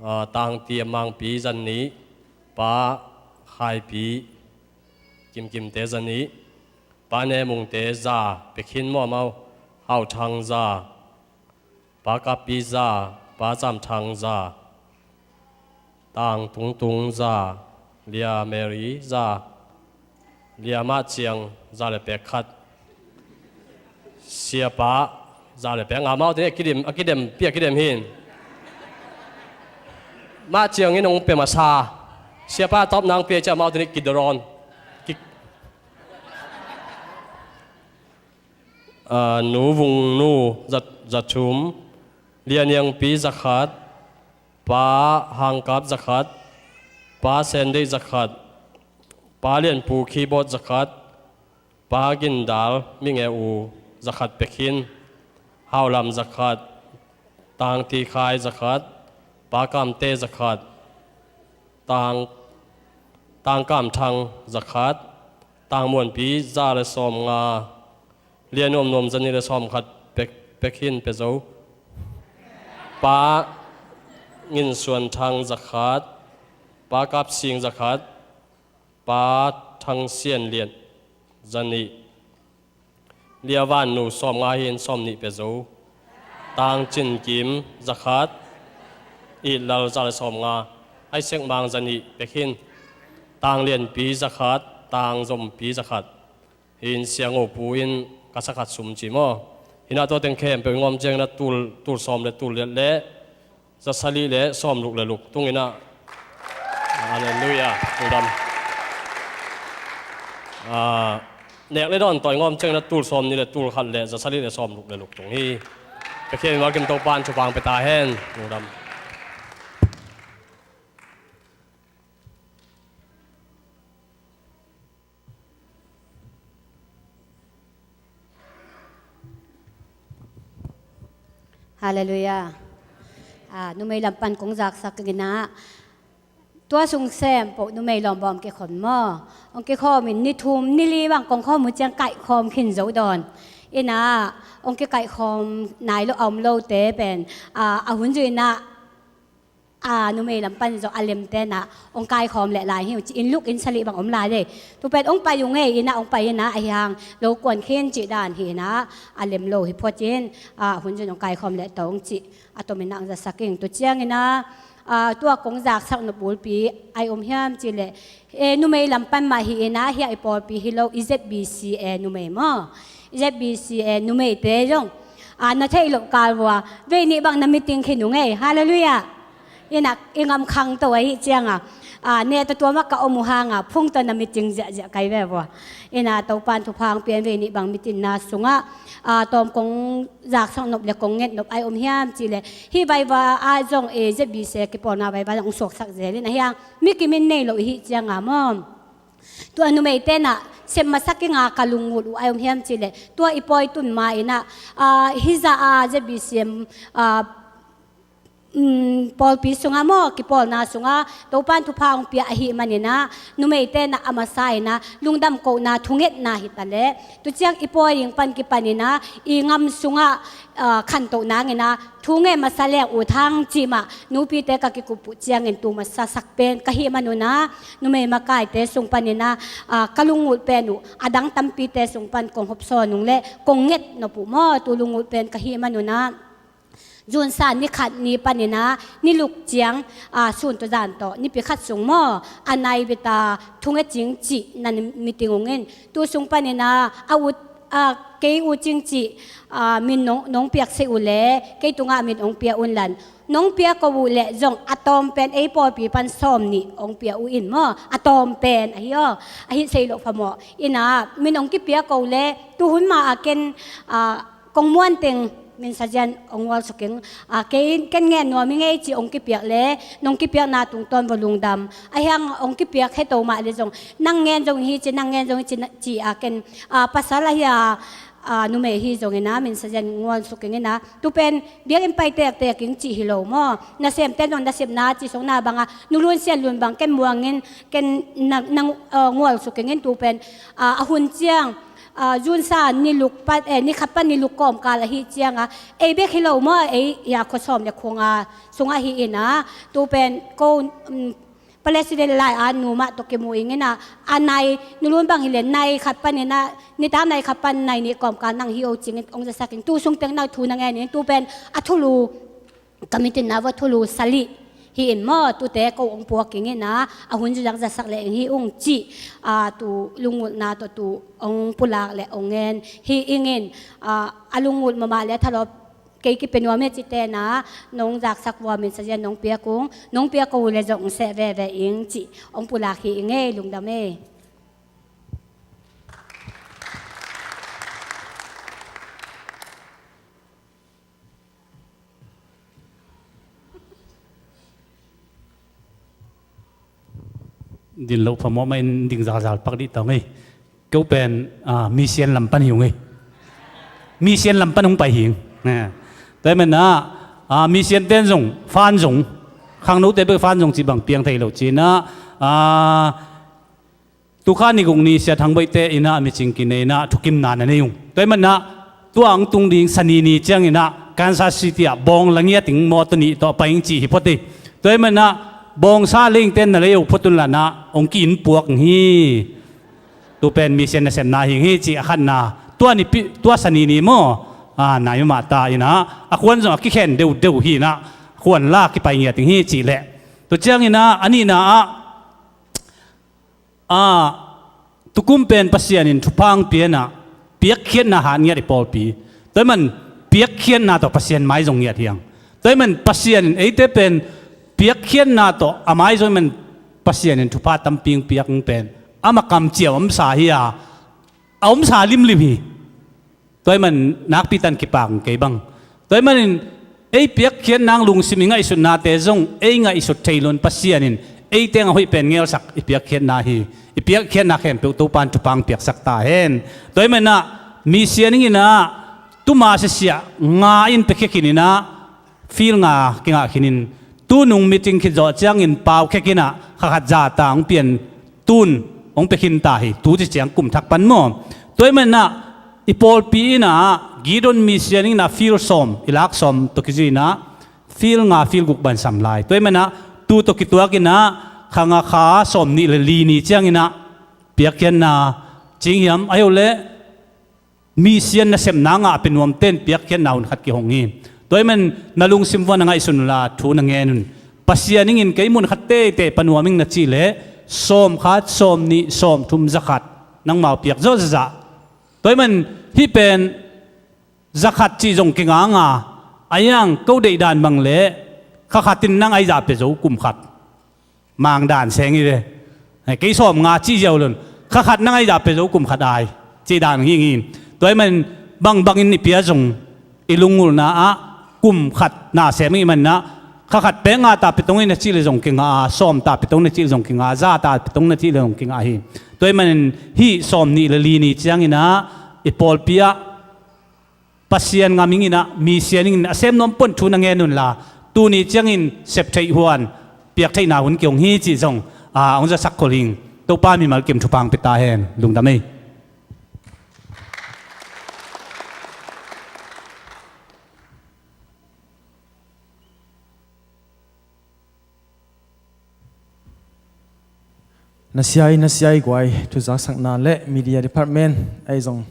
ah, Tang Tiam Mangpi zanih, Pa Khaipi, Kim Kimte zanih, Pa Ne Mungte za, pekhin maw, amau, Hau Thang za, Pa Kap Pi za, Pa Zam Thang za, Tang Tung Tung za, Lia Mary za, Lia Mah Ciang za le pek khat, Siapa za le pek nga, amau tuni a kidem, a kidem, pi a kidem hin. Mah Ciang in hong pia masa, Siapa tawp nang pia cia, amau tuni kidoron. Ki, ah, Nu Vung Nu za, zathum, Lia Niang Pi zakhat, Pa Hang Kap zakhat, Pa Sen Deih zakhat, Pa Lian Pu keyboard zakhat, Pa Gin Dal Ming E U zakhat pekhin, Hau Lam zakhat, Tang Ti Khai zakhat, Pa Kam Te zakhat, Tang, Tang Kam Thang zakhat, Tang Muan Pi za le sawm nga, Lia Nuam Nuam zanih le sawm khat pek, pekhin pia zo. Pa Ngin Suan Thang zakhat, Pa Kap Sing zakhat, Pa Thang Sian Lian zanih. Lia Van Nu sawm nga hin sawm nih pia zo. Tang Cin Kim zakhat, Itlal za le sawmnga, Isaac Mang za nih, Pekhin Tanglianpi za khat, Tangzompi za khat. Hi in Siangopu in ka sa khat sum ci maw. Hi in ah tua teng khempeuh i ngawm ciangin ah tul, tul sawm le tul liat le za sagih le sawmguk le guk tung in ah. Halleluiah. Lungdam. Ah, nek le dawn tawh i ngawm ciangin ah tul sawmnih le tul khat le za sagih le sawmguk le guk tung hi. Pekhin Malkim Topa'n thupha hong pia ta hen. Lungdam. Halleluiah. Ah, numei lam pan kong zaksak ing in ah, tua sung sem po numei lawm bawm kikhon maw. Hong kikhawm in ni thum ni li bang kong khawm uh ciang kaihkhawm khin zo dawn. In ah, hong kikaihkhawm nai lo a om lote pen, ah, a hun zui in ah, a, numei lam pan zong a lemte in ah hong kaikhawm leh lai hi uh ci in, luk in sagih bang om lai dei. Tu pen hong pai uh ngei in ah, hong pai in ah, ahi hang lo kuan khin cih dan hi in ah, a lem lo hi phot in, a, hun zun hong kaikhawm leh tawh hong cih a tom in ah hong zasak ing. Tu ciangin ah, a, tua kong zaksak nop bulpi ai om hiam cih leh, e, numei lam pan mah hi in ah, hiah i pawlpi hi lo, i Z B C A numei maw. Z B C A numeite zong, a, na theih loh kal vua, vei nih bang na meeting khin uh ngei. Halleluiah. In ah, i ngam khangto ahih ciangin, a, neh tawh tua mah ka om uh hangin, phung tawh na meeting ziahziah kai ve vua. In ah, Topa'n thupha hong pia in vei nih bang meeting na sungah, a, tawm kong zaksak nop le kong nget nop ai om hiam cih leh, hih vaiva ah zong, e, Z B C A kipawlna vaiva zong hong suaksak zel in, ahi hang mi kim in nei lo i hih ciangin maw. Tua numeite in ah sep masak ing a, ka lungngulh uh ai om hiam cih leh, tua i pawi tun ma in ah, a, hih zah a Z B C A, a, um, pawlpi sungah maw, kipawlna sungah Topa'n thupha hong pia ahih manin ah, numeite in ah a masa in ah lungdam kohna, thungetna hi ta leh, tu ciang i pawi ding pan kipan in ah i ngam sungah, a, khantoh nangin ah, thu ngen masa leng ut hang cih mah nupite ka kikup uh ciangin tu masa sak pen ka hih manun ah, numei makaite sung panin ah, a, ka lungngulh pen uh a dang tampite sung pan kong hawmsawn nung le kong nget nop uh maw, tu lungngulh pen ka hih manun ah, June sa ni khat ni panin ah ni luk ciang, a, sun tawh zan tawh nipi khat sung maw, a nai bita thunget cing cih na meeting hong in, tu sung panin ah a ut, a, kei ut cing cih, a, min nong, nong piak seh uh leh kei tungah min hong pia un la, nong pia ko uh leh zong a tawm pen ei pawlpi pan sawm nih hong pia uh in maw, a tawm pen ahi aw, ahi sei loh phamawh. In ah min hong kipia ko uh leh tuhun ma a ken, a, kong muan teng Min Sa Zian hong ngual suk ing, a, kei ken ngen nuam ing ei ci hong kipiak leh nong kipiakna tungtawn va lungdam. Ahi hang hong kipiak heto mah leh zong nang ngen zong hi ci, nang ngen zong hi ci, na, ci a ken, a, pasal ahi a, a, numei hi zongin ah Min Sa Zian ngual suk ing in ah, tu pen biakinn pai tektek ing cih hi lo maw. Nasemte zong nasepna ci sokna bangah nulun sianlun bang ken muang in, ken na, na, a, ngual suk ing in tu pen, a, a hun ciang, a, June sa ni luk pan, eh, ni khat pan ni luk kawmkal ahi ciangah, ei bek hi lo maw, ei, ya, khua sawm le khua nga sungah hi in ah, tu pen ko, um, President lai a nu mah tawh kimu ing in ah, a nai, nulun bang hi leh nai khat panin ah, nitak nai khat pan nai nih kawmkal nang hi o cingin hong zasak ing. Tu sung teng nau thu na ngen in, tu pen a thulu, ka meeting na vua thulu sagih hi in maw, tute ko hong puak ing in ah, a hun zui zang zasak leh ing hi ung cih, a, tu lungngulhna tawh tu hong pulak le hong ngen hi ing in, a, a lungngulh mahmah le thalawp kei kipia nuam hi a cite in ah, nong zaksak vua Min Sa Zian nong piak ung, nong piak ko uh leh zong hong seh veve ing cih hong pulak hi ing ei, lungdam ei. Din loh phamawh mah in ding zalzal pak dih tawh ngei. Keu pen, a, mission lam pan hi ung ngei. Mission lam pan hong pai hi ing. Tua ahih manin ah, a, mission ten zong fan zong, khangnote bek fan zong cih bang piang thei lo ci in ah, a, Tukha ni guk ni Sia Thang Boih te in ah a micing kinei in ah thukimna na nei ung. Tua ahih manin ah tua hong tung ding Sani ni ciangin ah Kansas City ah bawng la ngiat ing, mawtaw nih tawh pai ing cih hi phot hi. Tua ahih manin ah bawngsa lei ing ten na lei uh phot un la in ah hong ki-in puak ing hi. Tu pen mission nasepna hi ing hi cih a khatna. Tua nipi, tua Sani ni maw, a, nai mahmah ta in ah, a khuan zong a kikhen deuhdeuh hi in ah, khuan la kipai ngiat ding hi cih leh. Tua ciangin ah, a nihna ah, a, tukum pen Pasian in thupha hong pia in ah, piakkhiatna hat ngiat i pawlpi. Tua ahih man piakkhiatna tawh Pasian mai zong ngiat hi hang. Tua ahih man Pasian in eite pen piakkhiatna tawh a mai zong ahih man Pasian in thupha tampi hong piak hong pen, amah kamciam a omsa hi a, a omsa limlim hi. Tua ahih man nakpi tan kipak kei bang. Tua ahih manin ei piakkhiat nang lungsim i ngaihsutnate zong ei ngaihsut thei lo-in Pasian in ei teng a hoih pen ngelsak i piakkhiatna hi. I piakkhiatna khempeuh Topa in thupha hong piaksak ta hen. Tua ahih manin ah mi sianing in ah tuma siasiah nga in piakhia khin in ah, field nga kingah khin in, tu nung meeting khit zawh ciangin pau khia khin ah, kha khat za ta hong pian, tun hong pia khin ta hi, tu ci ciang kum thak pan maw. Tua ahih manin ah i pawlpi in ah Gideon mi sianing in ah field sawm i lak, sawm tawh kizui in ah field nga, field guk bang sam lai. Tua ahih manin ah tu tawh kituak in ah kha nga kha sawm nih le li ni ciangin ah piakkhiatna cing hiam, ahi zong leh mi sian nasepna ngah a pia nuamte in piakkhiatna hun khat kihong hi. Tua ahih man na lungsim vuah na ngaihsun unla, thu na ngen un. Pasian in kei mun khat teitei pia nuam ing na cih leh, sawm khat, sawm nih, sawm thum, za khat, nangmau piak zawh zahzah. Tua ahih man hih pen za khat cih zong kinga a, a yang ko deih dan bang leh kha khat in nang ai zah pia zo kum khat. Mang dan seng hi ve. Kei sawm nga cih ziau lo-in, kha khat nang ai zah pia zo kum khat ai, cih dan hi hi. Tua ahih man bangbang in i pia zong i lungngulhna ah kum khat na sem i hih manin ah, kha khat pek nga ta pia tong in na cih leh zong kinga a, sawm ta pia tong na cih leh zong kinga a, za ta pia tong na cih leh zong kinga hi. Tua ahih manin hih sawm nih le li ni ciangin ah i pawlpi ah Pasian ngam ing in ah, mi sianing in a sem nuam peuh thu na ngen unla, tuni ciangin sep theih huan, piak theihna hun kihong hi cih zong, a, hong zasak khol ing. Topa mimal kim thupha hong pia ta hen. Lungdam ei. Na sia i, na sia i guai, thuzaksakna le media department ahi zong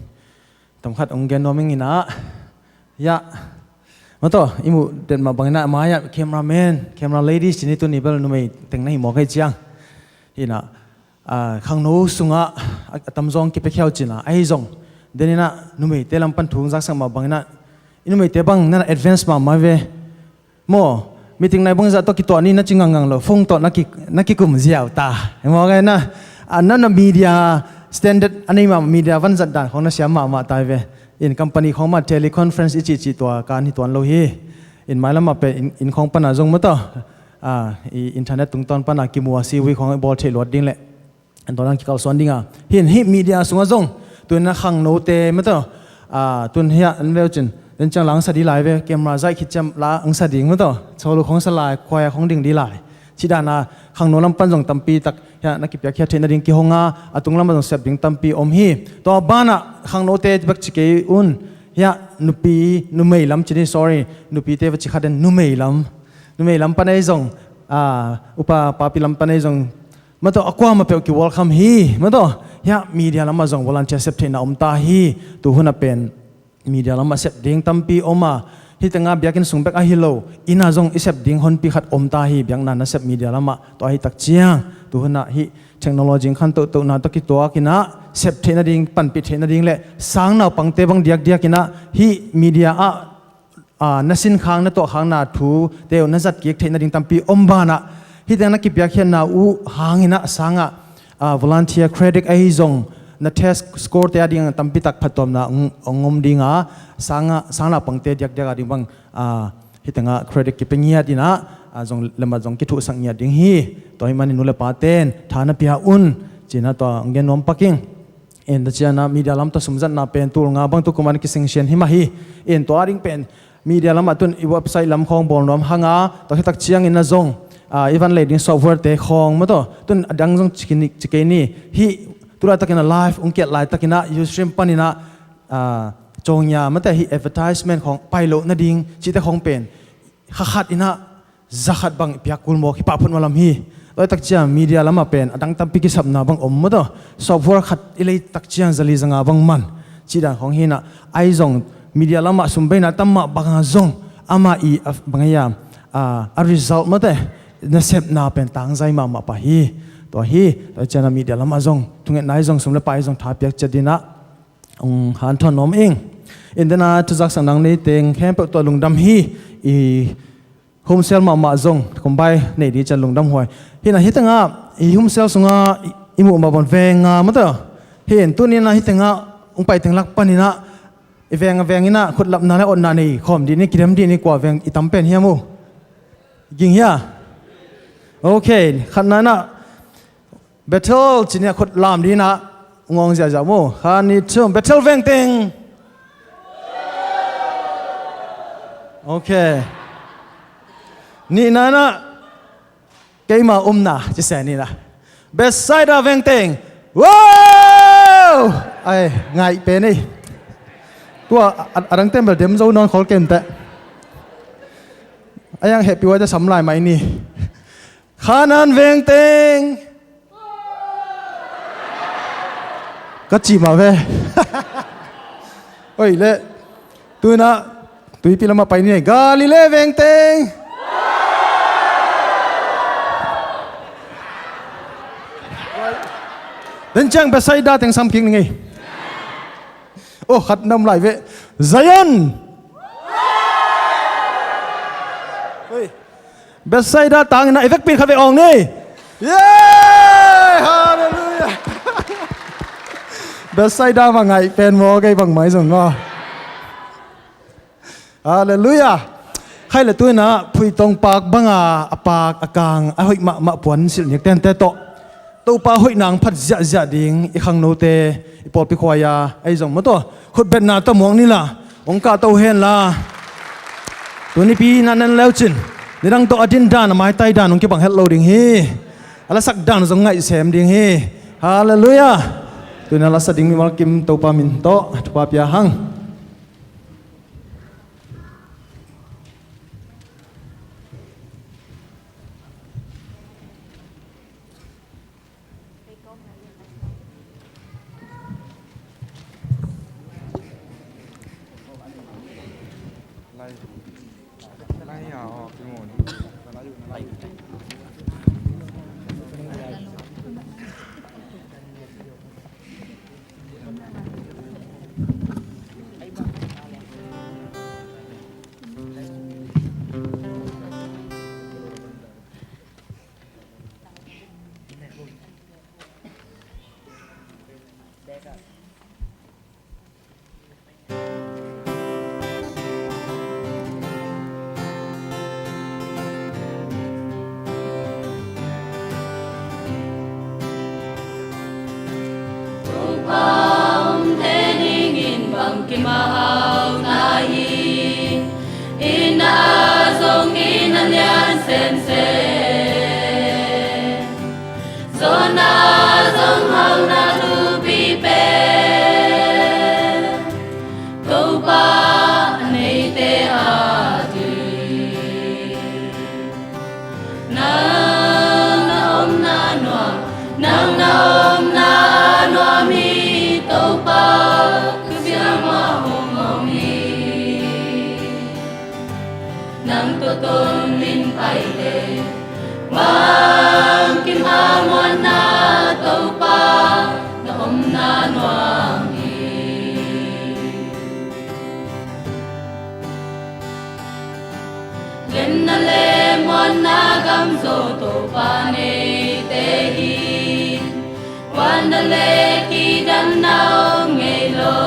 tam khat hong gen nuam ing in ah, ya, maw taw, i muh den mah bangin ah, mai ah cameraman, camera ladies ci ni, tuni bel numei teng na hi mawk ahih ciang. In ah, a, khangno sungah a, a tamzaw kipiakhia uh cin ah, ahi zong den in ah numeite lam pan thu hong zaksak mah bangin ah, i numeite bang na na advance mahmah ve. Maw, meeting nai bangzah tawh kituah ni na ci ngangngang lo, phone tawh na ki, na kikum ziau ta. Maw, ngai na, a, na, na media standard a nei mah, media vanzat dan khawng na siam mahmah ta hi ve. In company khawng mah teleconference i cihcih tua kan hi tuan lo hi. In mailam mah pen in, inn khawng pan a zong maw taw, a, i internet tungtawn pan a kimu a, sivui khawng i bawl theih luat ding leh, an tawn an kikalsuan ding a. Hih, hih media sungah zong, tu in ah khangnote maw taw, a, tu in hiah an veu cin, den ciang la hong sa ding lai ve, camera zaih khit ciang la hong sa ding maw taw, chawlu khawng sa lai, khuai khawng ding ding lai. Cih dan a khangno lam pan zong tampi tak hiah na kipiakhia theih nading kihong a, a tung lam ah zong sep ding tampi om hi. Tua ban ah khangnote bek ci kei un, hiah nupi, numei lam ci ni, sorry, nupite va ci kha den, numei lam. Numei lam pan ahi zong, a, upa papi lam pan ahi zong, maw taw, a kuamah peuh ki welcome hi, maw taw. Hiah media lam ah zong volunteer sep theihna om ta hi. Tu hun ah pen media lam ah sep ding tampi om a, hih teng ah biakinn sung bek ahi lo, inn ah zong i sep ding honpi khat om ta hi, biakna nasep media lam ah. Tua ahih tak ciang tu hun ah hih technology khantohtohna tawh kituak in ah sep theih nading, panpih theih nading le sang naupangte bang diakdiak in ah hih media ah, a, na sinkhang, na tuahkhakna thute uh na zatkik theih nading tampi om ban ah, hih teng na kipiakkhiatna uh hang in ah sang ah, a, volunteer credit ahi zong, na test score te a ding ah tampi tak phattuamna hong, hong om ding a, sang ah, sang naupangte diakdiak a ding bang, a, hih teng ah credit kipia ngiat in ah, a, zong lamah zong kithuhsak ngiat ding hi. Tua ahih manin nu le pate'n tha na pia un, ci in ah tua hong gen nuam pak ing. In, tua ciang ah media lam tawh sumzatna pen tul nga bang tukum ah na kisanction hi mah hi. In, tua ding pen media lam ah tu in i website lam khawng bawl nuam hang a, tua khit tak ciangin ah zong, a, i van lei ding software te khawng maw taw, tu in a dang zong ci kei ni, ci kei ni. Hih tu laitak in ah live hong kiat laitak in ah Ustream pan in ah, a, cawngya mate, hih advertisement khawng pai loh nading cihte khawng pen kha khat in ah za khat bang i piak kul mawk hi, pah phot malam hi. Tua ahih tak ciang media lam ah pen a dang tampi kisapna bang om maw taw. Software khat i lei tak ciang za li za nga bang man, cih dan khawng hi in ah, ahi zong media lam ah sum beina tam mah bang a zong amah i, a, bang a, a, a result mate, nasepna pen tangzai mahmah pah hi. Tua hi, tua ciangin a media lamah zong, thungetna hi zong, sum le pai hi zong tha piak ciat dinah hong hanthawn nuam ing. Indenah thuzaksak nang nei teng khempeuh tawh lungdam hi. I homecell mahmah zong, khumbai nei ding ciang lungdam huai. Hinah hi tengah, i homecell sungah i, i muh mah bang veng nga mate. Hi in tuninah hi tengah, hong pai teng lak paninah, i veng a veng inah khutlapna le otna nei khawm dih ni, kidem dih ni, kua veng i tam pen hiam uh? Ging hia? Ok, khatna inah Bethel ci ni a khut lam dih inah ngawng ziahziah mu. Khat, nih, thum, Bethel veng teng. Ok. Nihna inah keima umna ci se ni la. Bethsaida veng teng. Wow! Ai, ngaih pen ei. Tua a, a, a dang tembel dem zo nawn khol kem teh. A yang hehpih huai teh sam lai mai ni. Khanaan veng teng. Ka cih mah ve. Oi le. Tuinah tuipi lamah pai ni. Galilee veng teng. Den ciang Bethsaida teng sam kik ni ngei. Oh, khat na om lai ve. Zion. Oi. Bethsaida tangin a i vekpi in khat vei awng ni. Yeah! Hallelujah! Bethsaida mah ngaih pen maw, kei bang mai zong maw. Hallelujah! Khai le tuinah phuitong paak banga a paak a kang a hoih mahmah puan silh nik tente tawh Topa hoih nang phat ziahziah ding i khangnote, i pawlpi khuaia ei zong maw, tua khutbetna tawh muak ni la, hong kahto hen la. Tunipi na nen leucin nidang tawh a din dan a maitai dan hong kibang het lo ding hi. A lasak dan zong ngaihsem ding hi. Hallelujah. Tuina lasa ding mimal kim Topa min tawh thupha pia hang. Topa om te dingin bang kimahau na hi, inn ah zong inn a lian semsem. Zonna zong hauna thupi pen Topa a neite a ding. Nang na omna nuam, nang na omna nuam hi Topa, ka siangtho hong om hi. Nang tawh tun in pai le bang kimham muanna Topa na omna nuam hi. Lianna le muanna gam zo Topa neite hi. Huan na le kidamna om ngei lo.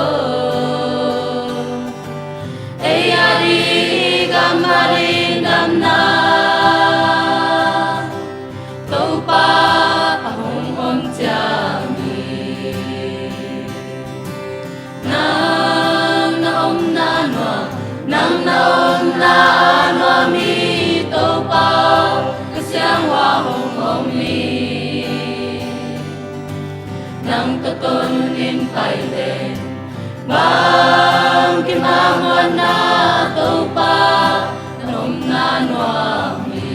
Ei a ding gam a ding damna Topa a hong om ciang hi. Nang na omna nuam, nang na omna nuam hi Topa, ka siangtho hong om hi. Nang tawh tun in pai le bang kimham muanna Topa na omna nuam hi.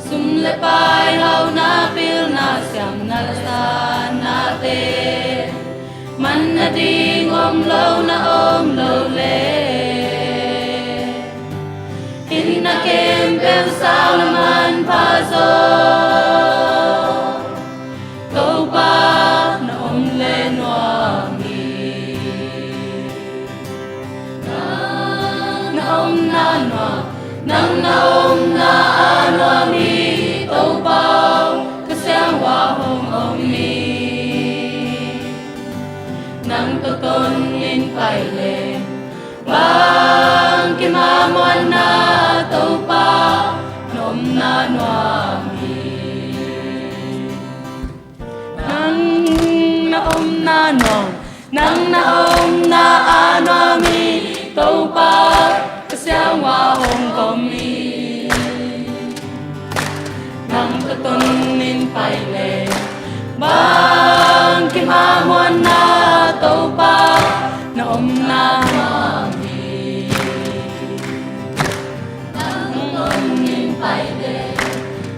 Sum le pai, hauna, pilna, siamna le sannate, manna ding Om lo na om lo le, inn a khempeuh sau na manpha zaw, Topa na om le nuam hi. Na, na om na nuam, nang na om na a nuam hi, Topa aw, ka siangvua hong om hi. Nang tawh ton in pai le, bangkim a muanna, Topa na om na nuam hi. Nang na om na nuam, nang na om na a nuam hi, Topa ka siangvua hong om hi. Nang tawh ton in pai le, bangkim a muanna, Topa na om na nuam hi. Nang tawh ton in pai le,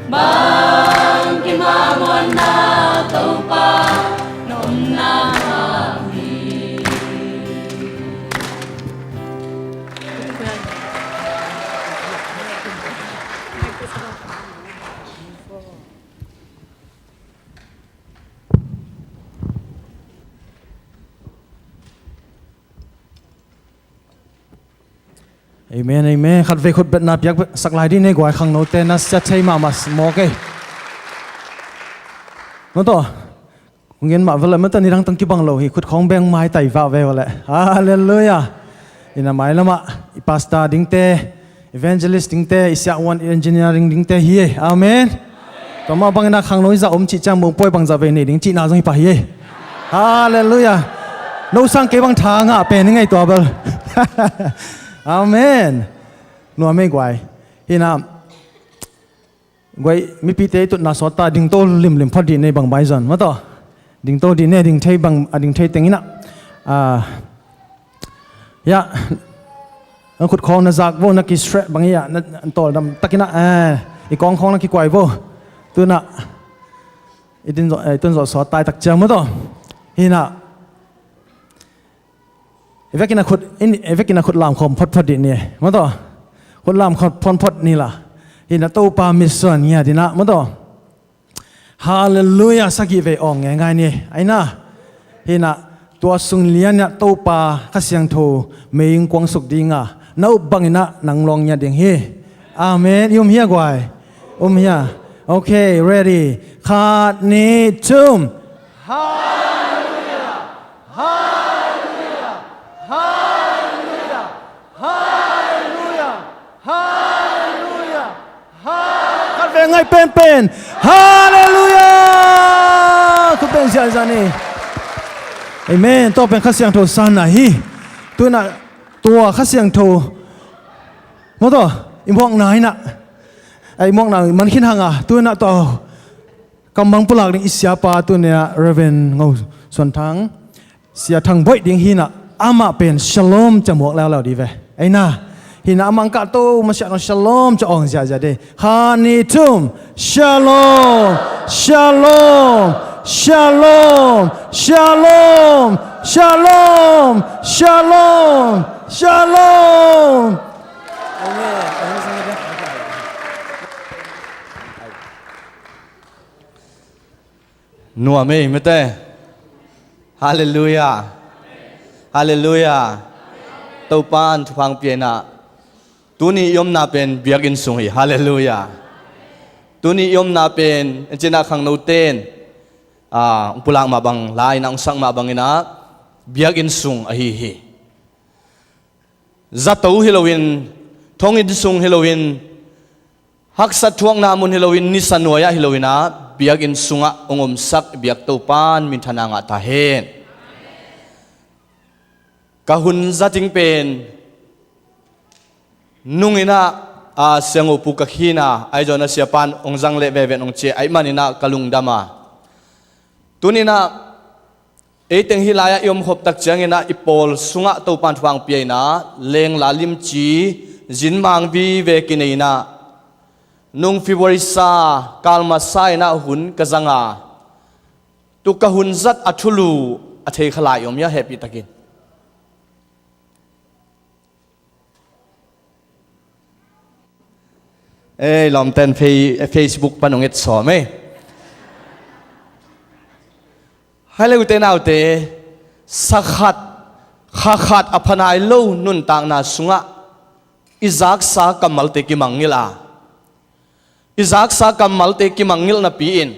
bangkim a muanna, Topa na om na nuam hi. Amen, amen. Khatvei khut betna piak sak lai dih ni guai, khangnote na sia thei mahmah maw kei. Maw tawh. Kong gen mah vele, mata nidang tang kibang lo hi, khut khawng beng maitai vah ve vele. Halleluiah. Ina mailamah i pastor dingte, evangelist dingte, i siahuan engineering dingte hi e. Amen. Tua mah bangin a khangno i zah om cih ciang mongpawi bang zah vei nei ding cihna zong hi pah hi e. Halleluiah. No sang kei bang tha ngah pen hi ngei tua bel. Amen. Nuam ei guai. Hina guai, mipite i tutna sawt ta, dingto limlim phot dih nei bang bai zon maw tawh. Dingto dih nei, ding thei bang a ding thei teng inah. Ah, ya, na khut khawng na zak vo, na ki stretch bang i ah, na, na tawldam takinah, eh, i kawng khawng na kikuai vo. Tunah i tun zawh, eh, i tun zawh sawt tai tak ciang maw tawh. Hinah i vekin a khut, i vekin a khut lamkhawm photphot dih ni maw tawh. Khut lamkhawm photphot ni la. Hinah Topa mitsuan ngiat inah maw tawh. Halleluiah, sagih vei awng ngeingai ni. Aina, hinah tua sung lianah Topa Kha Siangtho mei in kuangsuk dinga na up banginah nang lawng ngiat ding hi. Amen. I um hia guai? Um hia? Okay, ready. Khat, nih, thum. Halleluiah. Halleluiah. Halleluiah. Halleluiah. Halleluiah. Halleluiah. Khat vei ngai penpen. Halleluiah. Khut beng ziahziah ni. Amen. Tua pen Kha Siangtho sanna hi. Tunah tua Kha Siangtho maw tawh, i muakna inah, a i muakna man khin hanga, tunah tua kambang pulak ding i siapa tunah Reverend Ngo Suan Thang, Sia Thang Boih ding hinah, amah pen shalom cia muak leuleu dih ve. Eina, hinah amah ang kahto masiah dong shalom cia awng ziahziah dih. Khat, nih, thum. Shalom, shalom, shalom, shalom, shalom, shalom, shalom. Amen. Nuam ei mete. Halleluiah. Halleluiah. Topan thupha hong pia inah, tuni i omna pen biakinn sung hi. Halleluiah. Tuni i omna pen, en cinah khangnoten, ah, hong pulak mah bang, la inah hong sak mah banginah biakinn sung ahi hi. Zato hi loin, thonginn sung hi loin, haksat thuakna mun hi loin, nisa nuai-ah hi loinah biakinn sungah hong omsak biak Topan minthanna ngah ta hen. Ka hun zating pen nunginah, a, Siangopu ka khina, ahi zongin a siapan hong zang leh veve hong ci, ahih maninah ka lungdam a. Tuninah eiteng hih lai-ah i omkhop tak cianginah i pawl sungah Topan thupha hong pia inah, lengla limci, zinmang vive kinei inah, nung February sa, kalmasa inah hun ka zang a. Tu ka hun zat a thulu a thei kha lai i om hia hehpihtakin? Ei, lawmten Fe-, Facebook pan hong et sawm ei. Hai le ute naute, sakhat, khakhat a phanai lo nuntakna sungah i zaksa kammalte kimangngilh a, i zaksa kammalte kimangngilh napi-in,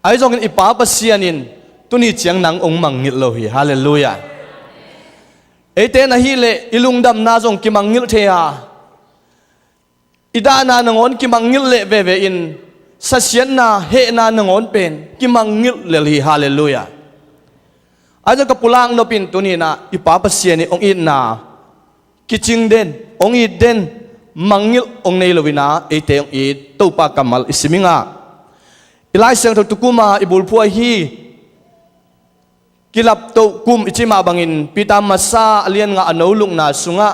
ahi zongin i Pa Pasian in tuni ciang nang hong mangngilh lo hi. Halleluiah. Eite na hih leh i lungdamna zong kimangngilh thei a, i dahna nangawn kimangngilh leh veve in, sasiatna hehna nangawn pen kimangngilh lel hi. Halleluiah. Ahi zong ka pulak nopin tuni-in ah i Pa Pasian in hong itna kicing den, hong it den, mangngilh hong nei lo-in ah eite hong it Topa kammal i sim ing a, i Lai Siangtho tukum a i bulphuh ahi Kilaptoh kum i cih mah bangin Peter masa a lian nga a no lukna sungah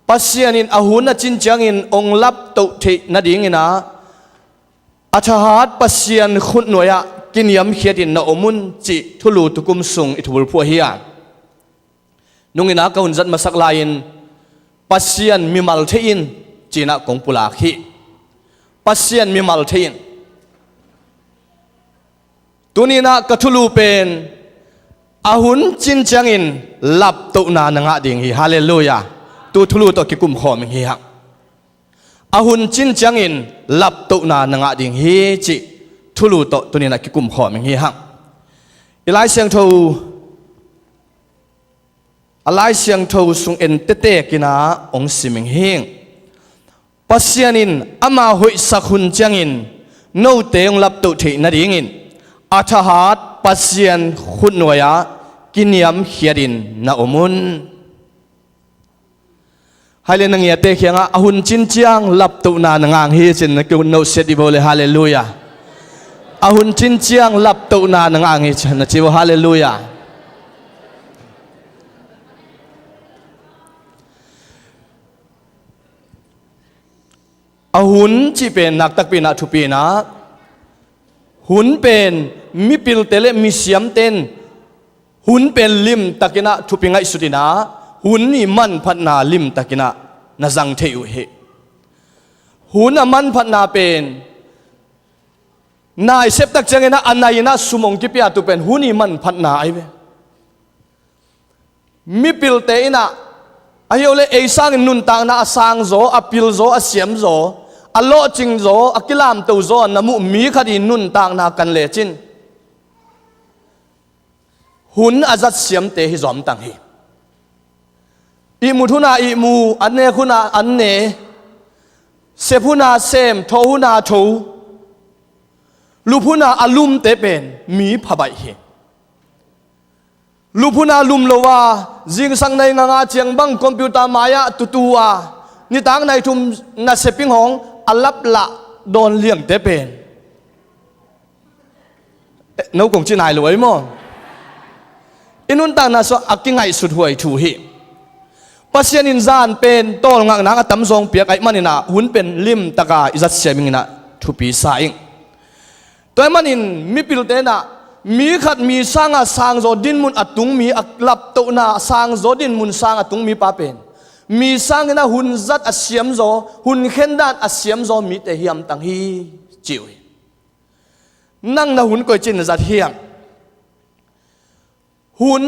Pasian in a hun a cin ciangin hong laptoh theih nadingin ah a thahat Pasian khutnuai-ah kiniamkhiatin na om un cih thulu tukum sung i thubulphuh ahi a, nungin ah ka hun zat masak lai-in Pasian mimal thei in ci-in ah kong pulak hi. Pasian mimal thei in. Tuni-in ah ka thulu pen a hun cin ciangin laptohna na ngah ding hi. Halleluiah. Tu thulu tawh kikumkhawm ing hi hang. A hun cin ciangin laptohna na ngah ding hi cih thulu tawh tuni-in ah kikumkhawm ing hi hang. I Lai Siangtho, a Lai Siangtho sung en tetek in ah hong sim ing hi. Pasian in ama hoihsak hun ciangin note hong laptoh theih nadingin a thahat Pasian khutnuai-ah kiniamkhiatin na om un. Hai le na ngiate kiangah a hun cin ciang laptohna na ngah hi ci-in na kiu no siat i bo le. Halleluiah. A hun cin ciang laptohna na ngah hi ci-in na ci bo. Halleluiah. A hun cih pen naktakpi-in ah thupi-in ah, hun pen mipilte le misiamte in hun pen limtakin ah thupi ngaihsutin ah, hun i manphatna limtakin ah na zang thei uh hi. Hun a manphatna pen na i sep tak ciangin ah a nai-in ah sum hong kipia tu pen hun i manphatna ahi ve. Mipilte in ah, ahi zong le ei sangin nuntakna a sangzaw, a pilzaw, a siamzaw, a lawhcingzaw, a kilamtozaw a na muh mi khat i nuntakna kan lecin hun a zat siamte hi zawmtang hi. Ihmut hun a ihmu, an nek hun a an ne, sep hun a sem, tho hun a tho, lup hun a a lumte pen mi phabaih hi. Lup hun a lum lo a, zingsang nai nga nga ciang bang computer mai-ah tutu a, nitak nai thum nasep ing hong a laplah dawn liangte pen, eh, no kong ci nai lo ahi maw? I nuntakna sungah a kingaihsut huai thu hi. Pasian in zan pen tawlngakna a tamzaw hong piak ahih manin ah hun pen limtaka i zat siam ing in ah thupi sa ing. Tua ahih manin mipilte in ah mi khat mi sanga sangzaw dinmun a tung mi, a laptohna a sangzaw dinmun sang a tung mipa pen mi sangin ah hun zat a siamzaw, hun khendan a siamzaw mite hiamtang hi ci uh hi. Nang na hun koici-in na zat hiam? Hun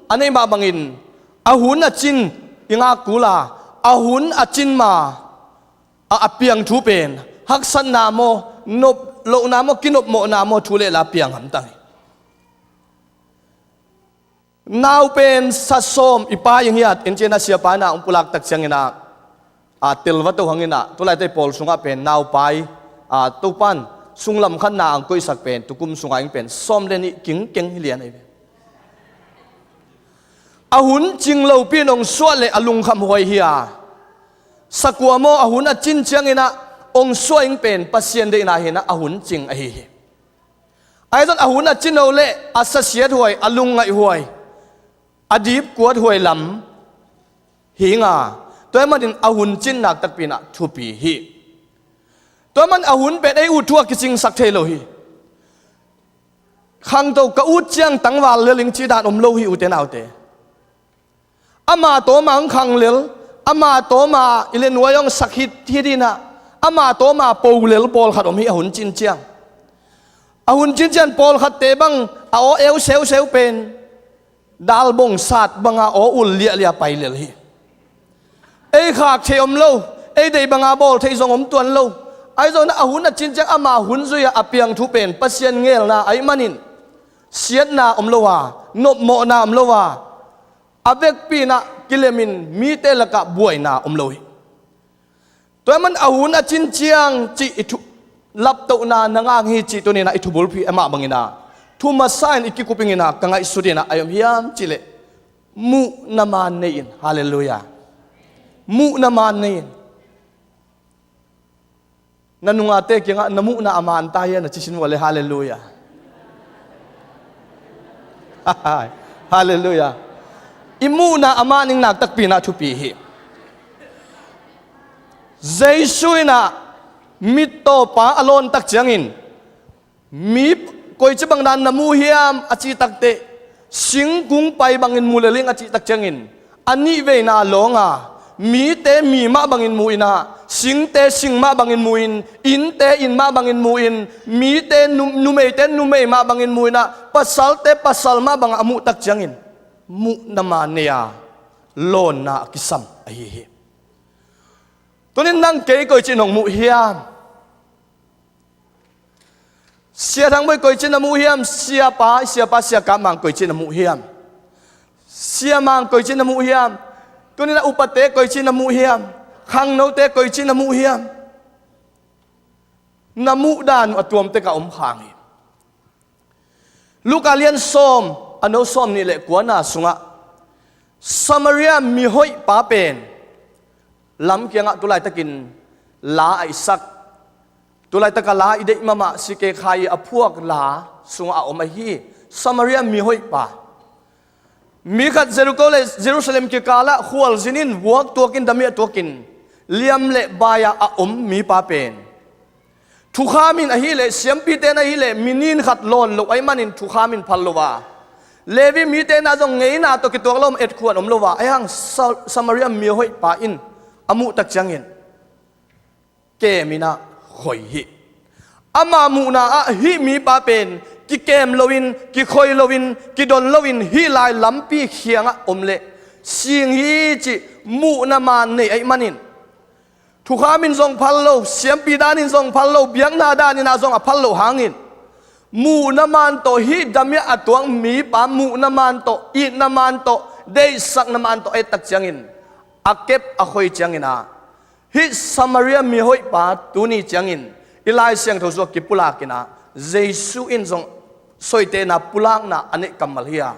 a neih mah bangin a hun a cin i ngak kul a, a hun a cin ma a, a piang thu pen haksatna maw, nop lohna maw, kinopmawhna maw, thu le la piang hamtang hi. Nau pen sa sawm i pai ing hi a, en ciang a siapa in ah hong pulak tak ciangin ah, a, tel va to hang in ah, tu laite pawl sungah pen naupai, a, Topan sunglam khatna a hong koihsak pen tukum sungah ing pen sawm le nih kingkeng hi lian ahi ve. A hun cing lopi in hong suah leh a lungkham huai hi a, sakua maw a hun a cin ciangin ah hong suah ing pen Pasian deihna hi in ah a hun cing ahi hi. Ahi zong a hun a cin lo leh a sasiat huai, a lungngaih huai, a dipkuat huai lam hi ing a, tua ahih manin a hun cin naktakpi in ah thupi hi. Tua ahih manin a hun pen ei ut thu a kicingsak thei lo hi. Khangto ka ut ciang tangval lel ing cih dan om lo hi, ute naute. Ama tawma hong khang lel, ama tawma i le nuai hong sak hit hit in ah, Amah tawh amah polel pawlkhat om hi a hun cin ciang. A hun cin ciang pawlkhatte bang a aw eu seuseu pen dalbong sat banga aw ul liahliah pai lel hi. Ei khak thei om lo, ei deih banga bawl thei zong om tuan lo. Ahi zongin a hun a cin ciang ama hun zui-a a piang thu pen Pasian ngelna ahih manin siatna om lo a, nopmawhna om lo a, a vekpi in ah kilemin mite lakah buaina om lo hi. Tua ahih man a hun a cin ciang cih i thu laptohna na ngak hi cih tuni-in ah i thubulpih amah bangin ah thu masa in i kikuping in ah ka ngaihsut in ah a om hiam cihleh muhna man nei in. Halleluiah. Muhna man nei in. Na nungate kiangah na muhna a man ta hia na ci sin vua le. Halleluiah. Halleluiah. I muhna a man ing nak takpi in ah thupi hi. Jesu in ah mittawpa a lawn tak ciangin mi koici bang dan na mu hiam a cih takteh singkung pai bangin mu lel ing a cih tak ciangin a nih veina lawng a, mite mi mah bangin mu in ah, singte sing mah bangin mu in, innte inn mah bangin mu in, mite nu- numeite numei mah bangin mu in ah, pasalte pasal mah bangah a muh tak ciangin muhna man nei a lawnna a kisam ahi hi. Tunin nang kei koici in hong muh hiam? Sia Thang Boi koici in na muh hiam? Siapa, siapa, Sia Kap Mang koici in na muh hiam? Sia Mang koici in na muh hiam? Tunin a upate koici in na muh hiam? Khangnote koici in na muh hiam? Na muh dan uh a tuamtek a om khang hi. Luka lian sawm, a no sawm nih le kuana sungah Samaria mihoihpa pen lam kiangah tulaitakin la a i sak, tulaitaka la i deih mahmah, sikekhai a phuak la sungah a om ahi Samaria mihoihpa. Mi khat Jericho le Jerusalem kikalah khualzin in vuak tuakin damiah tuakin liam le bai-ah a om mipa pen thukham in ahileh, siampite in ahileh, mi nin khat lawn loh ahih manin thukham in phal lo a, Levi mite in ah zong ngeina tawh kituak lo, etkhuan om lo a, ahi hang Sa- Samaria mihoihpa in a muh tak ciangin kem in ah khoi hi. Ama muhna ah hih mipa pen kikem loin, kikhoi loin, kidon loin hih lai lampi khiangah om leh sing hi cih muhna man nei ahih manin thukham in zong phal lo, siampi dan in zong phal lo, biakna dan in ah zong a phal loh hangin muhna man tawh hih damiah a tuak mipa muhna man tawh, itna man tawh, deihsakna man tawh a et tak ciangin a kep a khoi ciangin ah hih Samaria mihoihpa tuni ciangin i Lai Siangtho sungah kipulak in ah Jesu in zong soitena pulakna a neih kammal hi a,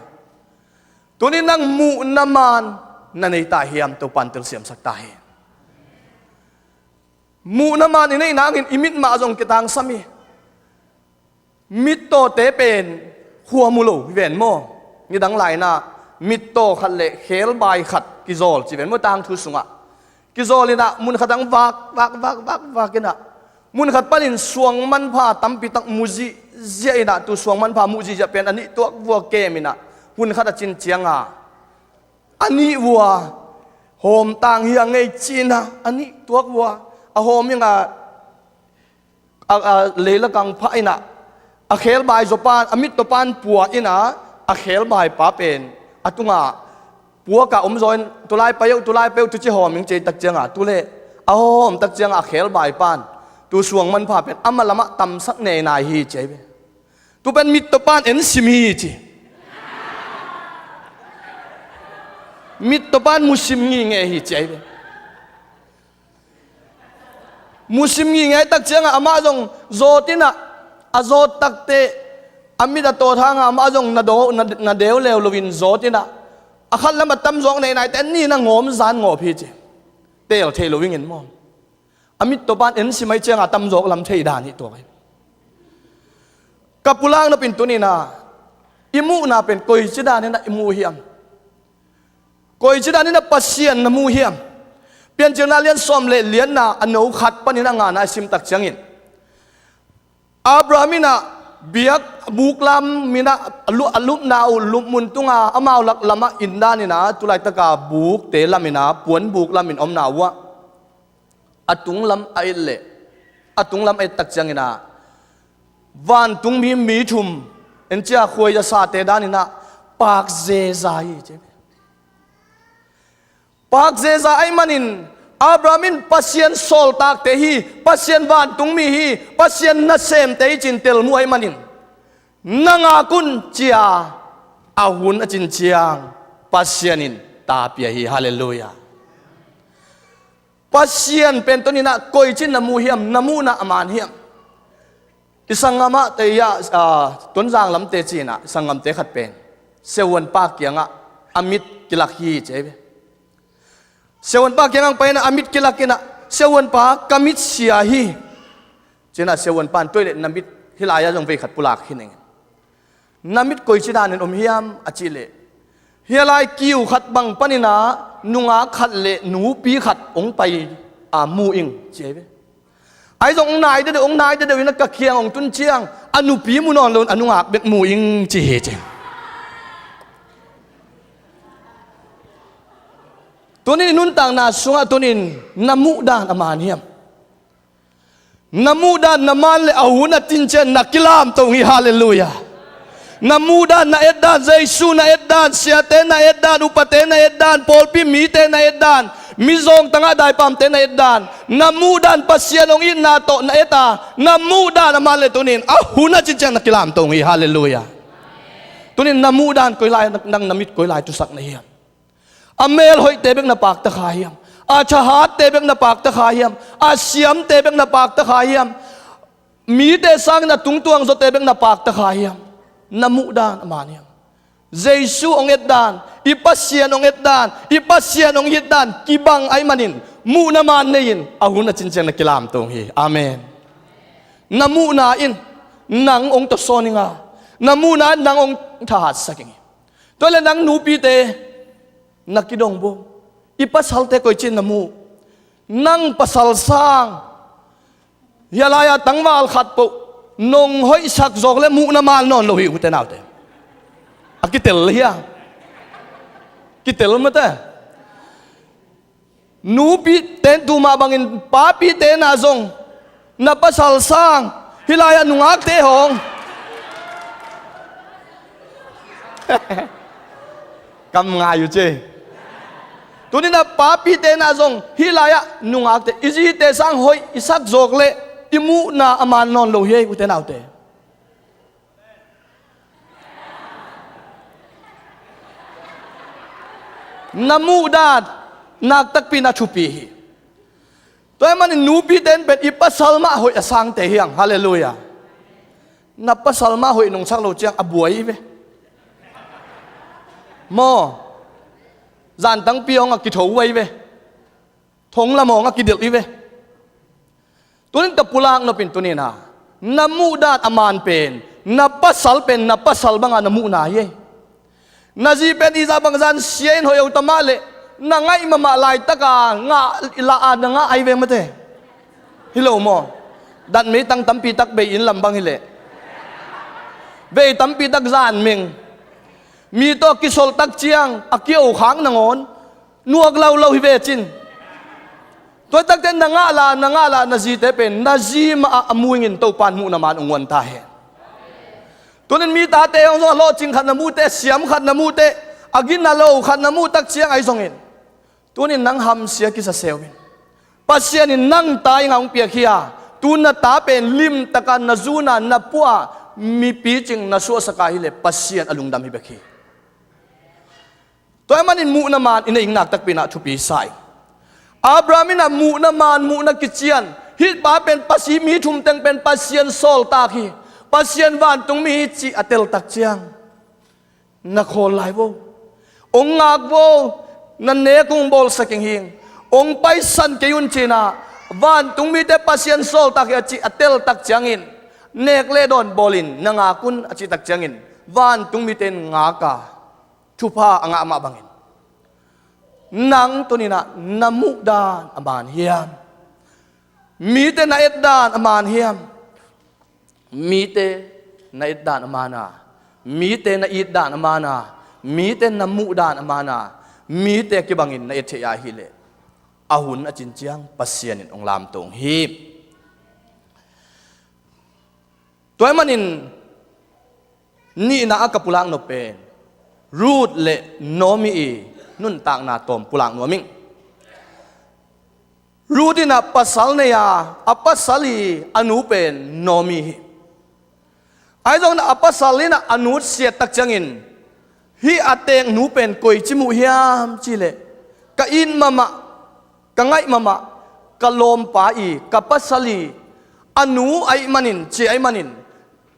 tuni nang muhna man na nei ta hiam? Topa'n telsiamsak ta hi. Muhna man i neih nangin i mit mah zong kitangsam hi. Mittawte pen khua mu lo hi ven maw? Nidang lai-in ah mittaw khat le khelbai khat kizawl ci ven maw, tangthu sungah? Kizawl in ah mun khat ah vak vak vak vak vak in ah mun khat panin suang manpha tampi tak mu zihziah in ah, tu suang manpha muh zihziah pen a nih tuak vua kem in ah hun khat a cin ciang a, a nih vua hawm tang hi a ngei ci in ah a nih tuak vua a hawm in ah a, a leilakang phah in ah a khelbai zaw pan, a mittaw pan pua in ah a khelbai pa pen a tungah puak a om zaw in, tulai pai uh, tulai pai uh, tuci hawm ing ci tak ciang a, tu leh a hawm tak ciang a a khelbai pan tu suang manpha pen amah lamah tamsak nei nai hi ci ahi ve. Tu pen mittaw pan en sim hi ci. Mittaw pan mu sim ngingei hi ci ahi ve. Mu sim ngingei tak ciang a amah zong zawt in ah, a zawt takteh a mit a tawt hang a amah zong na do- na, na deu leu loin zawt in ah, a khat lam a tamzawk nei naite ni na ngawm zan ngawp hi ci. Teel thei lo ing in maw? A mittaw pan en sim ahih ciang a tamzawk lam thei dan hi tuak hi. Ka pulak nop in tuni in ah i muhna pen koici dan in ah i mu hiam? Koici dan in ah Pasian na mu hiam? Piancilna lian sawm le liatna a no khat panin a ngana i sim tak ciangin Abraham in ah biak buk lam in ah a lu- a lupna uh lupmun tunga amau lak lamah inn dan in ah tulaitaka bukte lam in ah puanbuk lam in omna uh ah a tunglam a et leh A tunglam a et tak ciangin ah, vantungmi mi thum, en cia khuaizasate danin ah, pakzeza hi ci. Pakzeza ahih manin, Abraham in Pasian sawltakte hi, Pasian vantungmi hi, Pasian nasemte hi ci-in telmuh ahih manin, na ngak un ci-a a hun a cin ciang Pasian in ta pia hi. Halleluiah. Pasian pen tuni-in ah koici na muh hiam, na muhna a man hiam? I sanggamah te, ah, Tonzang lamte ci-in ah, i sanggamte khat pen siavuanpa kiangah a mit kilak hi ci hi ve. Siavuanpa kiangah pai-in ah a mit kilak in ah, "Siavuanpa, ka mit sia hi," ci-in ah siavuanpa in, "Tua leh na mit hih lai-ah zong vei khat pulak hi ning. Na mit koici danin om hiam?" a cih leh, "Hih lai kiu khat bang panin ah nungak khat le nupi khat hong pai, a, mu ing," ci hi ve. Ahi zong hong nai deuhdeuh, hong nai deuhdeuh in ah ka kiang hong tun ciang, a nupi mu nawn lo-in a nungak bek mu ing ci hi ci. Tuni nuntakna sungah tuni-in na muhdan a man hiam? Na muhdan na man leh a hun a cin ciang na kilamto hi. Halleluiah. Na muhdan, na etdan, Jesu na etdan, siate na etdan, upate na etdan, pawlpi mite na etdan, mizawng tangah daipamte na etdan, na muhdan Pasian hong itna tawh na et a, na muhdan a man leh tuni-in a hun a cin ciang na kilamto hi. Halleluiah. Tuni-in na muhdan koi lai, nang na mit koi lai tusak na hiam? A melhoihte bek na pakta kha hiam? A thahatte bek na pakta kha hiam? A siamte bek na pakta kha hiam? Mite sangin a tungtuang zawte bek na pakta kha hiam? Na muhdan a man hiam? Jesu hong etdan, i Pasian hong etdan, i Pasian hong itdan kibang ahih manin, muhna man nei-in a hun a cin ciang na kilamto hi. Amen. Na muhna in nang hong tawsawn ing a, na muhna in nang hong thahatsak ing hi. Tua leh nang nupite na kidong bo. I pasalte koici-in na muh? Nang pasal sang, hih lai-ah tangval khat peuh nong hoihsak zawk leh muhna man nawn lo hi, ute naute. A kitel hia? Kitel mate. Nupite in tu mah bangin papite in ah zong na pasal sang, hih lai-ah nungakte hong kam ngai uh ci. Tuni-in ah papite in ah zong hih lai-ah nungakte, i zite sang hoih i sak zawk leh i muhna a man nawn lo hi ei, ute naute. Na muhdan naktakpi-in ah thupi hi. Tua ahih manin nupite in pen i pasal mah hoih a sangte hi hang. Halleluiah. Na pasal mah hoih nong sak lo ciang a buai hi ve. Maw? Zan tangpi hong a kitho uh ahi ve. Thong lam hong a kidelh hi ve. Tuni-in ka pulak nop in tuni-in ah, na muhdan a man pen na pasal pen na pasal banga na muhna hi ei. Na zi pen i zah bangzah in sia in hoih uh ta mah leh, na ngaih mahmah laitak a ngah, lah a na ngah ahi ve mate. Hi lo maw? Datmei tang tampi tak bei inn lam bang hi leh, vei tampi tak zan meng. Mi tawh a kisolh tak ciang a ki-o khak nangawn nuak lo lo hi ve cin. Tua takte na ngah lah, na ngah lah, na zite pen na zi mah ah a mu ing in Topa in muhna man hong guan ta hen. Tuni-in mi tate hong zong a lawhcing khat na muh teh, siam khat na muh teh, a gina lo khat na muh tak ciang ahi zongin, tuni-in nang hamsia kisa seu in. Pasian in nang ta ing a hong piak hi a, tu na ta pen limtak a na zun a, na puah a, mipicing na suahsak a hi leh Pasian a lungdam hi bek hi. Tua ahih manin muhna man i neih naktakpi-in ah thupi sa ing. Abraham in ah muhna man, muhna kician, hih pa pen Pasian, mi thum teng pen Pasian sawltak hi, Pasian vantungmi hi cih a tel tak ciang, na khawl lai vo, hong ngak vo, na nek hong bawlsak ing hi, hong paisan kei un ci-in ah, vantungmite Pasian sawltak hi a cih a tel tak ciangin, nek le dawn bawl in, na ngak un a cih tak ciangin, vantungmite in ngak a, thupha a ngah mah bangin, nang tuni-in ah na muhdan a man hiam? Mite na etdan a man hiam? Mite na etdan a man a, mite na itdan a man a, mite na muhdan a man a, mite kibangin na et theih a hi leh, a hun a cin ciang Pasian in hong lamto hi. Tua ahih manin nihna a ka pulak nop pen Ruth le Naomi i nuntakna tawm pulak nuam ing. Ruth in ah pasal nei a, a pasal i a nu pen Naomi hi. Ahi zongin ah a pasal in ah a nu siat tak ciangin, hih a teeknu pen koici mu hiam cih leh, ka it mahmah, ka ngaih mahmah, ka lawmpa i, ka pasal i a nu ahih manin, ci ahih manin,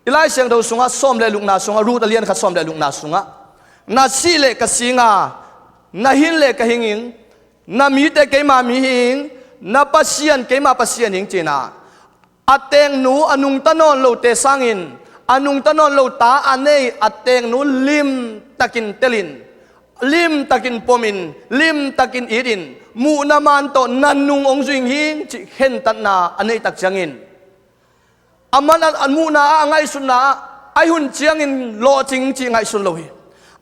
i Lai Siangtho sungah sawm le lukna sungah, Ruth a lian khat sawm le lukna sungah, na sih leh ka sing a, na hing leh ka hing ing, na mite keima mi hi ing, na Pasian keima Pasian hi ing, ci-in ah a teeknu, a nungta nawn lote sangin, a nungta nawn lo ta a nei a teeknu limtakin telin, limtakin pomin, limtakin itin, muhna maan tawh na nung hong zui ing cih khentatna a neih tak ciangin, a man a, a muhna ah, a ngaihsutna ah, a hun ciangin lawhcing cih ngaihsun lo hi.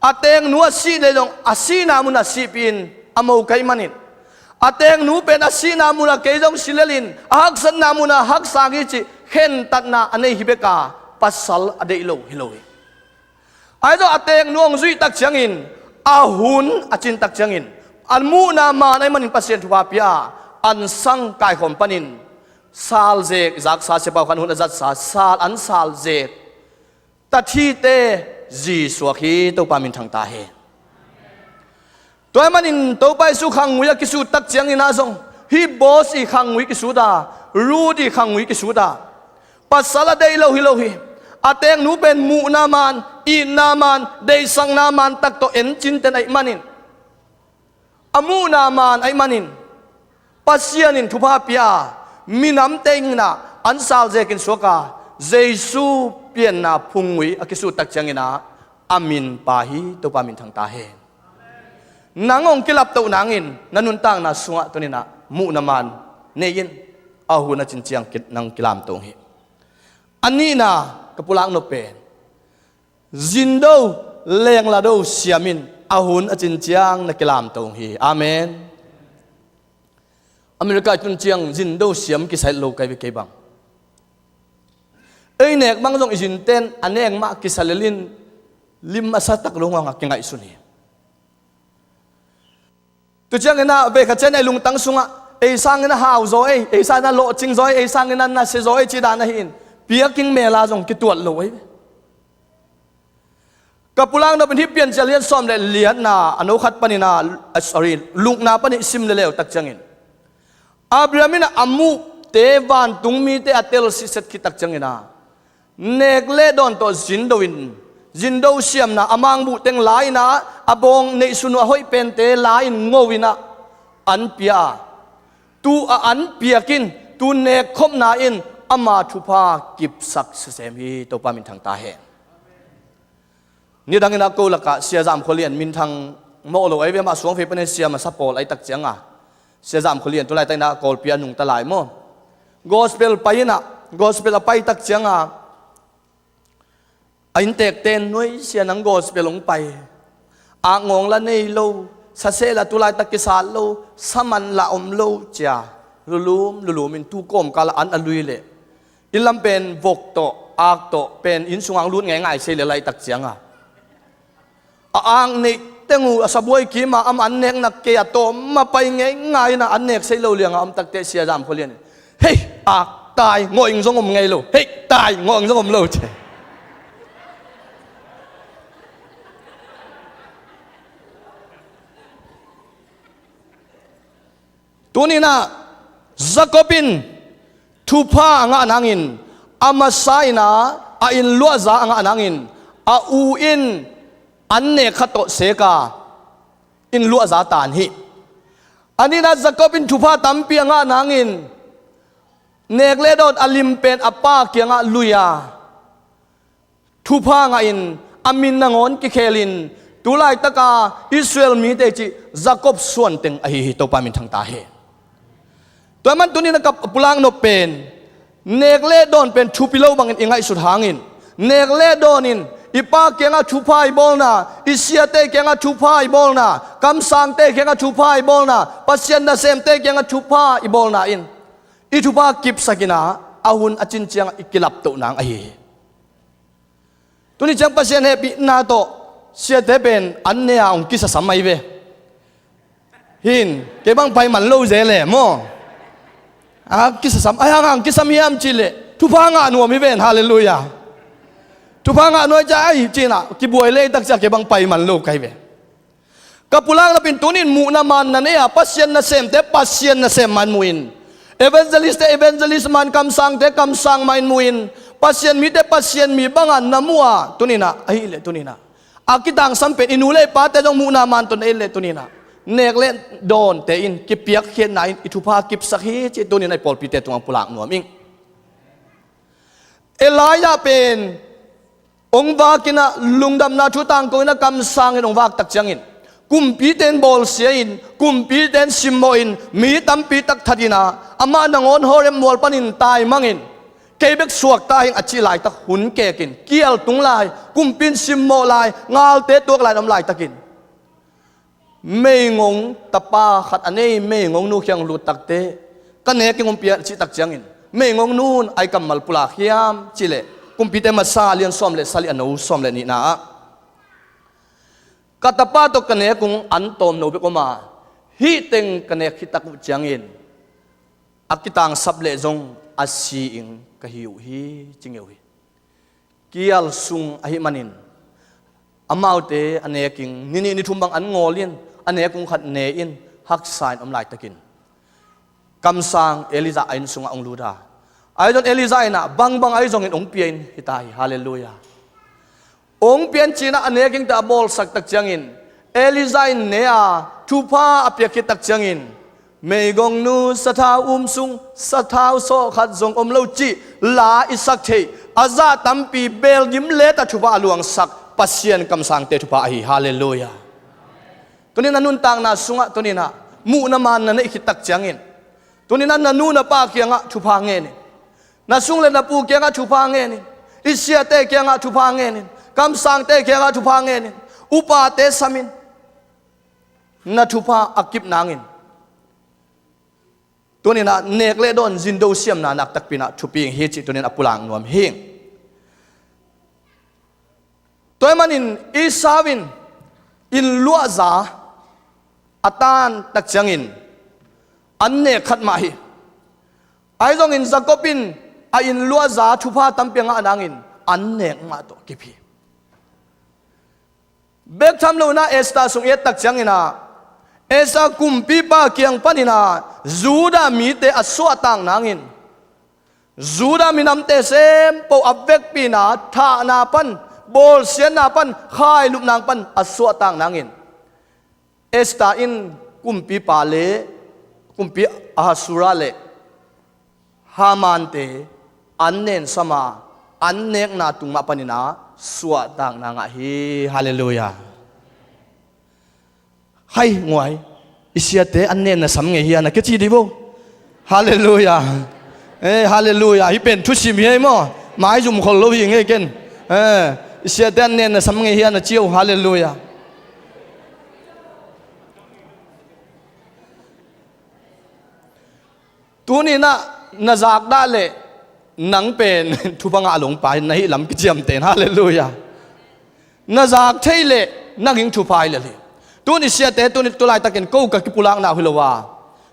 A teeknu a sih leh zong a sihna mun a sihpih in, a mo ka hih manin, a teeknu pen a sihna mun ah kei zong si lel in, a haksatna mun ah haksa hi cih khentatna a nei hi bek a, pasal a deih lo hi lo hi. Ahi zong a teeknu hong zuih tak ciangin, a hun a cin tak ciangin, a muhna maan ahih manin Pasian thupha pia a, an sang kaikhawm panin sal zek, zaksa, siapa uh khan hun a zatsa, sal, an sal zek, ta thite zi suak hi. Topa min thang ta hen. Tua ahih manin Topa Jesu khangngui a kisut tak ciangin ah zong, hih Boaz i khangngui kisut a, Ruth i khangngui kisut a, pasal a deih lo hi lo hi. A teeknu pen muhna maan, itna maan, deihsakna maan tak tawh en cinten ahih manin, a muhna maan ahih manin, Pasian in thupha pia a, minamte in ah an sal zekin suak a, Jesu pianna phunggui a kisut tak ciangin ah a min pha hi. Topa min thang ta hen. Nang hong kilaptoh nangin na nuntakna sungah tuni-in ah muhna maan nei in, a hun a cin ciang ki-, nang kilamto hi. A nihna ka pulak nop pen, zindo, lengla do siam in, a hun a cin ciang na kilamto hi. Amen. America i tun ciang zindo siam kisai lo ka hi ve kei bang. Ei nek bang zong i zinten a nek mah kisa lel in, lim a sa tak lo hong a kingaihsun hi. Tu ciangin ah vei khat ciang ei lungtang sungah ei sangin ah hau zaw ei, ei sangin ah lawhcing zaw ei, ei sangin ah nasia zaw ei cih dan ahi in, piak ing mel a zong kituat lo ei. Ka pulak nop in hih Piancil lian sawm le liatna, a no khat panin ah, ah, sorry, lukna panin i sim leleu tak ciangin, Abraham in ah a muhte, vantung mite a tel sitset khit tak ciangin ah, nek le dawn tawh zindo in, zindo siamna a mangbuh teng la-in ah, a bawng neihsun uh a hoih pente la-in ngo-in ah an pia a, tu a an piak in, tu nek khopna in ama thupha kipsak sisem hi. Topa min thang ta hen. Nidangin ah ko lakah Sia Zam Khua Lian minthang mawh lo ahi ve, amah suangfei panin sia masa pawl ahi tak ciang a, Sia Zam Khua Lian tu laitakin ah Kawlpi a nungta lai maw. Gospel pai in ah, gospel a pai tak ciang a, a inntekte in, "Nuaisia, nang gospel hong pai, akngawng la nei lo, saseh la tu laitak kisat lo, saman la om lo," ci-a lulum lulum in, tu kawmkal ah an a lui leh inn lam pen vok tawh, ak tawh pen inn sungah hong lut ngeingai sei lel ahi tak ciang a, a ak neih teng uh a sabuai kim a, amah an nekna kei a tawm a pai ngeingai in ah, an nek sei lo liang a om tak teh Sia Zam Khua Lian in, "Hei, ak tai, ngawh ing zong om ngei lo, hei tai, ngawh ing zong om lo," ci. Tuni-in ah Jacob in thupha a ngah nangin, a masa in ah a inn luahza a ngah nangin, a u in an nek khat tawh sek a, inn luahza tan hi. A nihna, Jacob in thupha tampi a ngah nangin, nek le dawn a lim pen a pa kiangah lui a, thupha ngahin a min nangawn kikhelin, tu laitaka Israel mite cih Jacob suanteng ahi hi. Topa min thang ta hen. Tua ahih man tuni-in a ka pulak nop pen, nek le dawn pen thupi lo bangin i ngaihsut hangin, nek le dawn in i pa kiangah thupha i bawlna, i siate kiangah thupha i bawlna, kamsangte kiangah thupha i bawlna, Pasian nasemte kiangah thupha i bawlna in i thupha kipsak in ah, a hun a cin ciangah i kilaptoh nang ahi hi. Tuni ciang Pasian hehpihna tawh siate pen an ne a hong kisasam ahi ve. Hin, kei bang pai man lo zel e maw? A kisasam, ai hang hang kisam hiam cih leh thupha ngah nuam hi ven, halleluiah. Thupha ngah nuam ciah ai cih nah kibuai lei tak ciah kei bang pai man lo ka hi ve. Ka pulak napin tunin muhna man na nei a, Pasian nasemte Pasian nasem man muhin, evangelist te evangelist man, kamsangte kamsang man muhin, Pasian mite Pasian mi banga na mu a tuninah ahileh tuninah a kitangsam pen i nu le i pate zong muhna man tawh na et leh tuninah nek le dawnte in kipiakkhiatna in i thupha kipsak hi cih tuninah i pawlpite tungah pulak nuam ing. Elijah pen hong vakinah lungdamna thu tangko inah kamsangin hong vak tak ciangin kumpite in bawlsia in, kumpite in simmawh in, mi tampi tak that inah amah nangawn Horeb mual panin taimangin, kei bek suakta hing a cih laitak hun kekin kial tung lai, kumpi in simmawh lai, ngalte tuak lai na om laitakin meigong tapa khat a nei meigong nu kiang lut takte ka nek ing hong pia cih tak ciangin meigong nun ai kammal pulak hiam cih leh Kumpite Masa lian sawm le sali a no sawm le nihna ah ka tapa tawh ka nek ung an tawm no bek om a, hih teng ka nek khit tak uh ciangin a kitangsap leh zong a si ing ka hi uh hi ci ngeu hi. Kial sung ahih manin amaute a nek ing, ni nih ni thum bang an ngawl in a nek ung khat ne in haksa in om laitakin kamsang Elijah a inn sungah hong lut a, ahi zong Elijah inah bangbang ahi zongin hong pia in hita hi, halleluiah. Hong pia in cinah a nek ingte a bawlsak tak ciangin Elijah in ne a thupha a piak khit tak ciangin meigongnu sathau um sung sathau sawh khat zong om lo cih la i sak theih a zah tampi belgim letah thupha a luangsak Pasian kamsangte thupha ahi, halleluiah. Tuninah nuntakna sungah tuninah muhna man na neih khit tak ciangin tuninah na nu na pa kiangah thupha ngen in, na sung le na pu kiangah thupha ngen in, i siate kiangah thupha ngen in, kamsangte kiangah thupha ngen in, upate sam in na thupha a kip nangin tuninah nek le dawn zindo siamna nak takpi inah thupi hi cih tunin a pulak nuam hi. Tua ahih manin Esau in inn luahza a tan tak ciangin an nek khat mah hi. Ahi zongin Jacob in a inn luahza thupha tampi a ngah nangin an nek mah tawh kip hi. Bek tham lo inah Esther sung i et tak ciangin ah Esther kumpipa kiang panin ah Judah mite a suahtak nangin Judah minamte sempoh a vekpi inah thahna pan, bawlsiatna pan, khailupna pan a suahtak nangin Esther in kumpipa le kumpi Ahasuerus le Hamante an nensam a an nekna tung mah panin ah suahtakna ngah hi. Halleluiah. Hai nguai, i siate an nenna sam ngei hi a na kei ci dih bo. Halleluiah. Eh, halleluiah. Hih pen thusim hi ei maw? Maizum khol lo hi ngei ken. Eh, i siate an nenna sam ngei hi a na ci o. Halleluiah. Tuninah na zakdah leh nang pen thupha ngah lungpa na hih lam kiciamten. Halleluiah. Na zak thei leh nang hing thupha hi lel hi. Tuni siate tuni tulaitakin ko ka kipulakna uh hi lo a,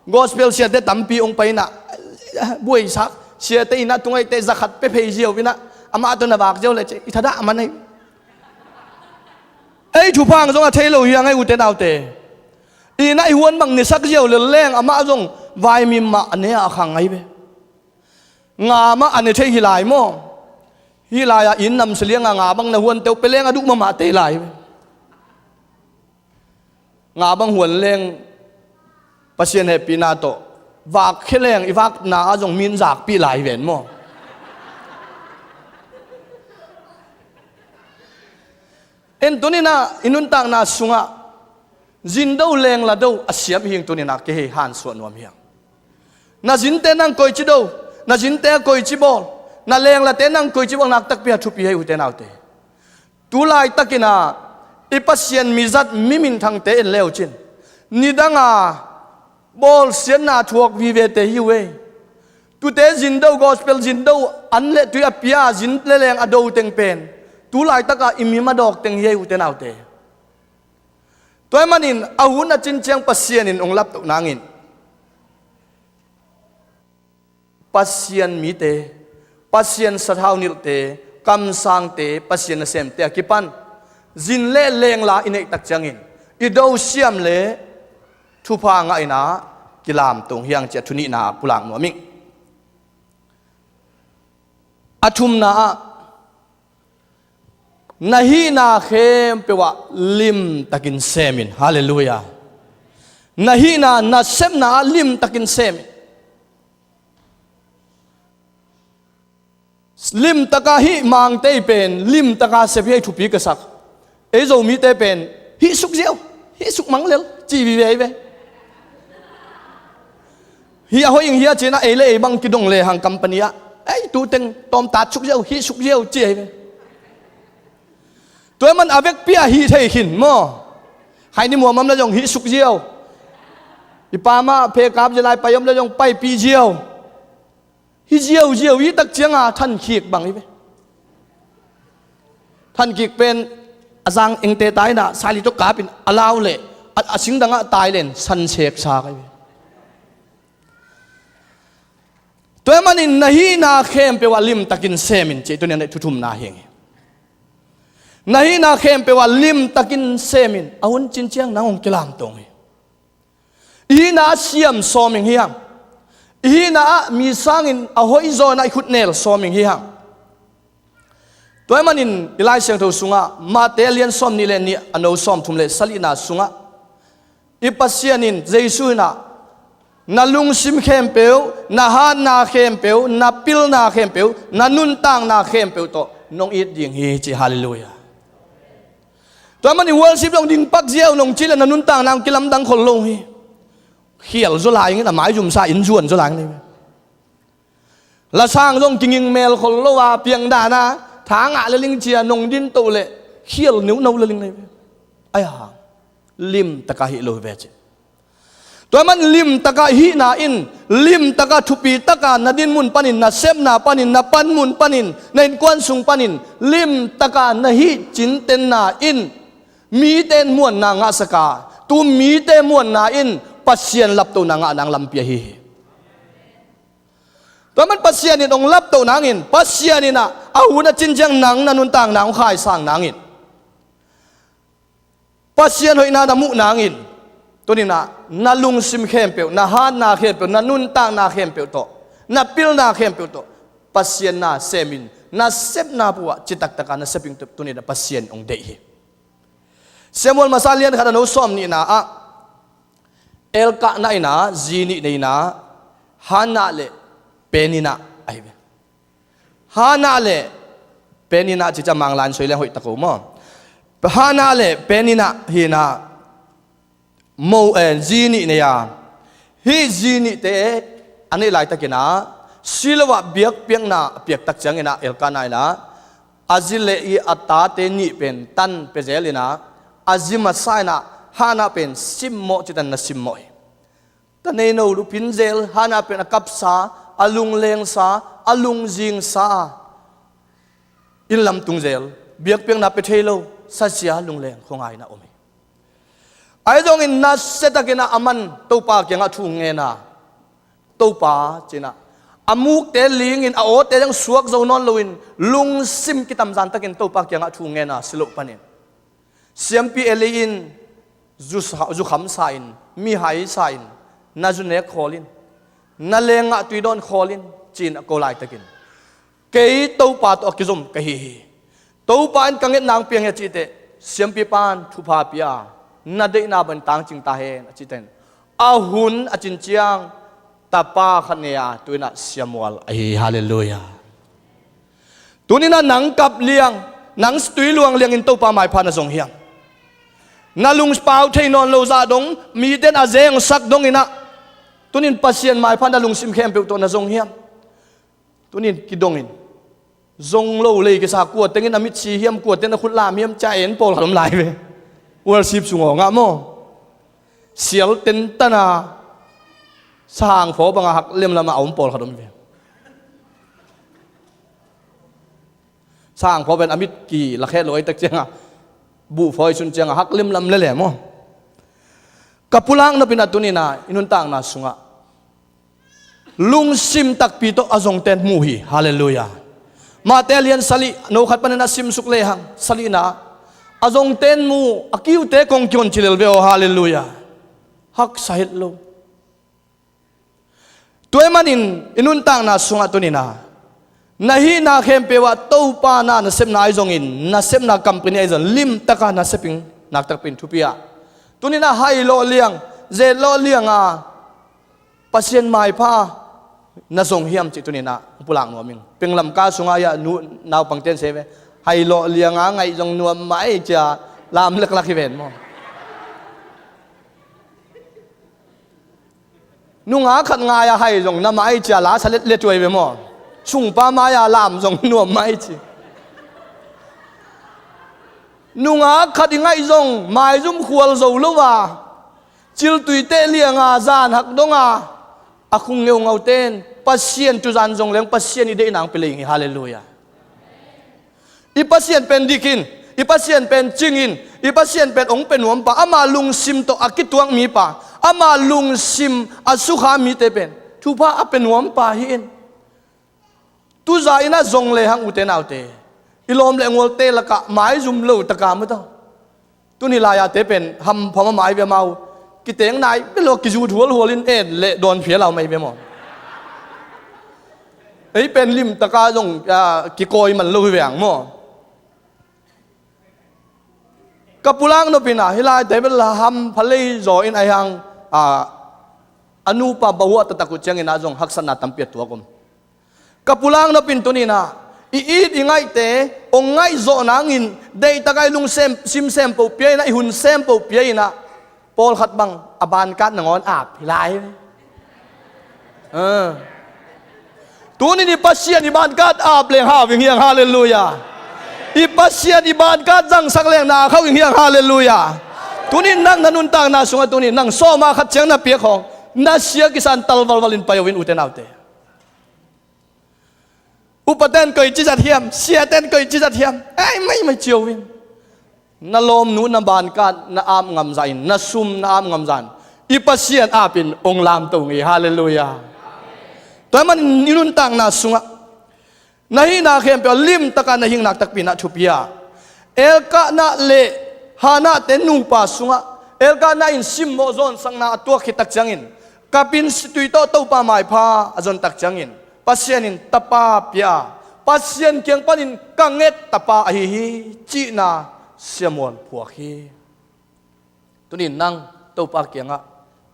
gospel siate tampi hong pai inah buaisak siate inah tungaihte zakhat pia phei ziau inah amah tawh na vak ziau leh ci i thadah a man ei. Ei thupha ang zong a thei lo hi a ngai ute naute. Inah i huan bang nisak ziau lel leng amah zong vaimim mah a ne a khang ngai ve. Nga mah a ne thei hi lai maw? Hi lai-ah inn namsia lianga nga bang na huante uh pia leng a duh mahmahte hi lai ve. Nga bang huan leng Pasian hehpihna tawh vak khia leng i vakna ah zong min zakpih lai ven maw? En tuninah i nuntakna sungah zindo lengla do a siam hing tuninah kei hei hansuah nuam hiang. Na zinte nang koici do, na zinte a koici bawl, na lenglate nang koici bawl nak takpi a thupi hei ute naute. Tulaitakinah i Pasian mizat mi minthangte en leucin nidanga bawlsiatna thuak vivete hi uh ei. Tute zindo gospel zindo an le tui a pia zin le leng a do teng pen Tu laitakah i mi madawk teng hi ei, ute naute. Tua ahih manin a hun a cin ciang Pasian in hong laptoh nangin Pasian mite, Pasian sathau nilhte, kamsangte, Pasian nasemte a kipan zin le lengla i neih tak ciangin i dosiam le thupha ngah in ah kilamto hi hang ci-a thu nihna pulak nuam ing. A thumna ah, na hihna khempeuh ah limtakin sem in. Halleluiah. Na hihna, na sepna ah limtakin sem in. Limtaka hih mangte pen limtaka sep hi ei, thupi ka sak. Ei Zomite pen hih suk ziau, hih suk mang lel ci vive ei ve. Hih a hoih ing hia ci-in ah ei le ei bang kidong lehang company ah, ei, tu teng tawmtat suk ziau, hih suk ziau ci ei ve. Tua ahih man a vekpi-a hih thei khin maw. Khaini muam om le zong hih suk ziau. I pa mah phe kap zia lai pai om le zong paipih ziau. Hih ziauziau i tak cianga thankhik bang hi ve. Thankhik pen a zang engte ta in ah saili tawh kap in a lau leh a, a singdangah tai len sanseksa ka hi ve. Tua ahih manin na hihna khempeuh ah limtakin sem in ci-a tuni-in ah thu thumna hi ing. Na hihna khempeuh ah limtakin sem in, a hun cin ciang nang hong kilamto ing. I hihna ah siam sawm ing hi hang. I hihna ah mi sangin a hoihzaw in ah i khut nel sawm ing hi hang. Tua ahih manin i Lai Siangtho sungah Matthai a lian sawmnih le nih, a no sawmthum le sagihna sungah i Pasian in, Jesu in ah, na lungsim khempeuh, na hatna khempeuh, na pilna khempeuh, na nuntakna khempeuh tawh nong it ding hi ci. Halleluiah. Tua ahih manin worship zong ding pak ziau, nong cih leh na nuntakna hong kilamdang khol lo hi. Khial zaw lai ing in, a maizumsa in zuan zaw lai ing in. Lasang zong kinging mel khol lo a, piangdan a tha ngah lel ing ci-a nong din toh leh khial neuno lel ing nei ve. Ai-a, limtaka hih lo hi ve ci. Tua ahih man limtaka hihna in, limtaka thupi taka na din mun panin, na sepna panin, na panmun panin, na innkuan sung panin limtaka na hih cintenna in mite in muanna ngahsak a, tu mite muanna in Pasian laptohna ngah nang lampi ahi hi. Tua ahih man Pasian in hong laptoh nangin, Pasian in ah a hun a cin ciang nang na nuntakna hong khaisang nangin, Pasian hoihna na muh nangin, tuni-in ah na lungsim khempeuh, na hatna khempeuh, na nuntakna khempeuh tawh, na pilna khempeuh tawh Pasian na sem in, na sepna pua citaktaka na sep ing, tuni-in ah Pasian hong deih hi. Samuel masa lian khat, a no sawmnihna ah, Elkanah in ah zi nih nei in ah, Hannah le Peninnah ahi ve. Hannah le Peninnah ci ciang Mangla in soi leng hoih ta ko maw. Hannah le Peninnah hi in ah, mo, eh, zi nih nei a. Hih zi nihte a neih laitakin ah, Shiloh ah biakpiakna a piak tak ciangin ah, Elkanah in ah a zi le i a tate nih pen tan pia zel in ah, a zi masa in ah Hannah pen simmawh ci-in na simmawh hi. Ta nei no lupin zel, Hannah pen a kapsa, a lunglengsa, a lungzingsa a, inn lam tung zel, biakpiakna pia thei lo, sasia lungleng khuangai in ah om hi. Ahi zongin nasia takin ah aman Topa kiangah thu ngen a, Topa ci-in ah, a mukte lingin a awte zong suak zo nawn loin lungsim kitamzan takin Topa kiangah thu ngen a, Shiloh panin. Siampi Eli in zu sa, zu kham sa in, mihai sa in, na zu nek khawl in, na leng ngah tui dawn khawl in, ci-in a ko laitakin, kei Topa tawh a kizom ka hi hi. Topa in ka ngetna hong piang hi a cih teh, siampipa in thupha pia a, na deihna bangin tangcing ta hen a cih teh, a hun a cin ciang tapa khat nei a, tu-in ah Samuel ahi hi. Halleluiah. Tuni-in ah nang kap liang, nang situi luang liangin Topa maipha na zong hiam? Na lungpau thei nawn lo zah dong, mite in a zengsak dongin ah, tuni-in Pasian maipha na lungsim khempeuh tawh na zong hiam? Tuni-in kidongin, zong lo lei kisa, kua tengin a mitsi hiam, kua tengin a khut lam hiam, ci-a en pawlkhat om lai ve. Worship sung aw ngah maw. Sial tentana sang phaw banga hak lemlam a om pawlkhat om ve. Chang phaw pen a mit ki lakhet lo ei tak cianga, buh phaw ei sun cianga hak limlam lele maw. Ka pulak nopin a tuninah i nuntakna sungah lungsim takpi tawh a zongten mu hi. Halleluiah. Mate lian salih, no khat panin a simsuk lehang salihna, a zongten mu, a kiute kong kihon cilel ve aw. Halleluiah. Haksa het lo. Tua ahih manin i nuntakna sungah tuninah na hihna khempeuh ah Topa na nasepna ahi zongin, nasepna company ahi zongin limtaka naseping naktakpin thupi ah. Tuninah hai lawh liang, zet lawh lianga Pasian maipha na zong hiam cih tuninah pulak nuam ing. Penglam ka sungah ia nu naupangten se ve, hai lawh lianga ngaih zong nuam mai cia lam leklak hi ven maw. Nungak khat ngai-a hai zong na mai cia la sa letlet uh ahi ve maw. Sungpa mai-a lam zong nuam mai ci. Nungak khat i ngaih zong maizum khual zo lo a, ciltui teh lianga zan hak donga a khung ngeungau ten Pasian tuzan zong leng Pasian i deihna ang pia lei ing hi. Halleluiah. I Pasian pen dikin, i Pasian pen cingin, i Pasian pen ong pe nuampa, ama lungsim tawh a kituak mipa, ama lungsim a sukha mite pen thupha a pe nuampa hi in. Tuza innah zong lehang ute naute, i lawm le ngualte lakah maizum lo taka mu ta. Tuni lai-ate pen hampha mahmah ahi ve, amau kiteng nai belo kizut hualhual in en le dawn phial au mai ve maw. Ei pen limtaka zong, ah, kikawi man lo hi ve ang maw. Ka pulak nopin ah hih laite bel hampha lei zaw in ahi hang, ah, a nupa bahuah taktak uh ciangin ah zong haksatna tampi a tuak om. Ka pulak nopin tuninah i it i ngaihte ong ngaihzawh nangin deihtaka i lungsim sempoh pia inah, i hun sempoh pia inah, pawlkhat bang a bankat nangawn ap hi lai. Ah. Tunin i Pasian i bankat ap leng hau ing hiang. Halleluiah. I Pasian i bankat zangsak leng na khauh ing hiang. Halleluiah. Tunin nang na nuntakna sungah tunin nang sawma khat ciang na piak hong na sia kisan tal valval in pai uh in ute naute. Upaten koici zat hiam, siaten koici zat hiam, ei maimai cio in. Na lawmnu na bankat na ap ngamzah in, na sum na ap ngamzah in, i Pasian apin ong lamto ngei. Halleluiah. Tua ahih manin i nuntakna sungah na hihna khempeuh ah limtaka na hing naktakpi inah thupi ah. Elkana le Hannahte nupa sungah Elkana in simmawh zawnsakna a tuak khit tak ciangin, kapin situi tawh Topa maipha a zon tak ciangin Pasian in tapa pia a, Pasian kiang panin ka nget tapa ahi hi cihna siamuan phuak hi. Tunin nang Topa kiangah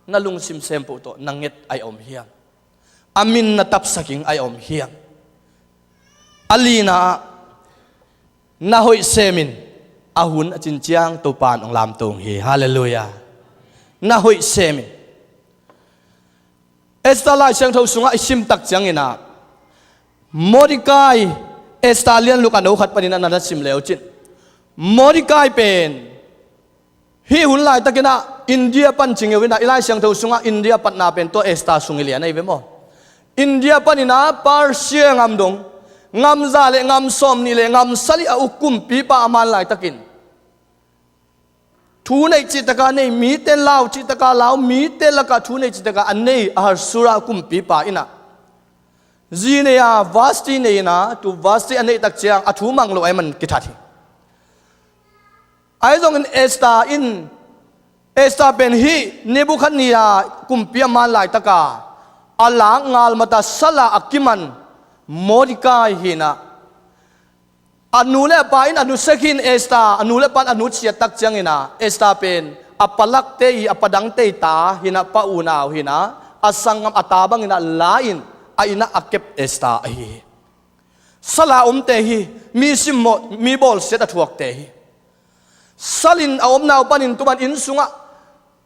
na lungsim sempoh tawh na nget ai a om hiam? A min na tapsak ing ai a om hiam? A lina ah na hoih semin a hun a cinciang Topa in ong lamto hi. Halleluiah. Na hoih semin. Esther Lai Siangtho sungah i simtak cianginah Mordecai, Esther lianluk a no khat paninah na na sim leucin Mordecai pen hih hun laitakinah India pan cingeu inah i Lai Siangtho sungah India patna pen tua Esther sung i lian ahi ve maw? India paninah Persia ngam dong, ngam za le ngam sawm nih le ngam sagih a uk kumpipa a man laitakin thu neih cihtaka nei, mite lau cihtaka lau, mite lakah thu neih cihtaka a nei Ahasuera kumpipa inah zi nei a Vashti nei inah, tu Vashti a neih tak ciang a thu mang lo ai man kithat hi. Ahi zongin Esther in, Esther pen hih Nebukhadnezzar kumpi a man laitaka a lak ngal mata sala a kiman Mordecai hinah, a nu le a pa in a nu sekhin Esther, a nu le a pa in a nu ciat tak cianginah Esther pen a palakte i, a padangte i ta hinah, pa unau hinah, a sanggam a ta banginah la-in a innah a kep Esther ahi hi. Sala omte hi, mi simmawh, mi bawlsiat a thuakte hi. Salin a omnau panin tuman inn sungah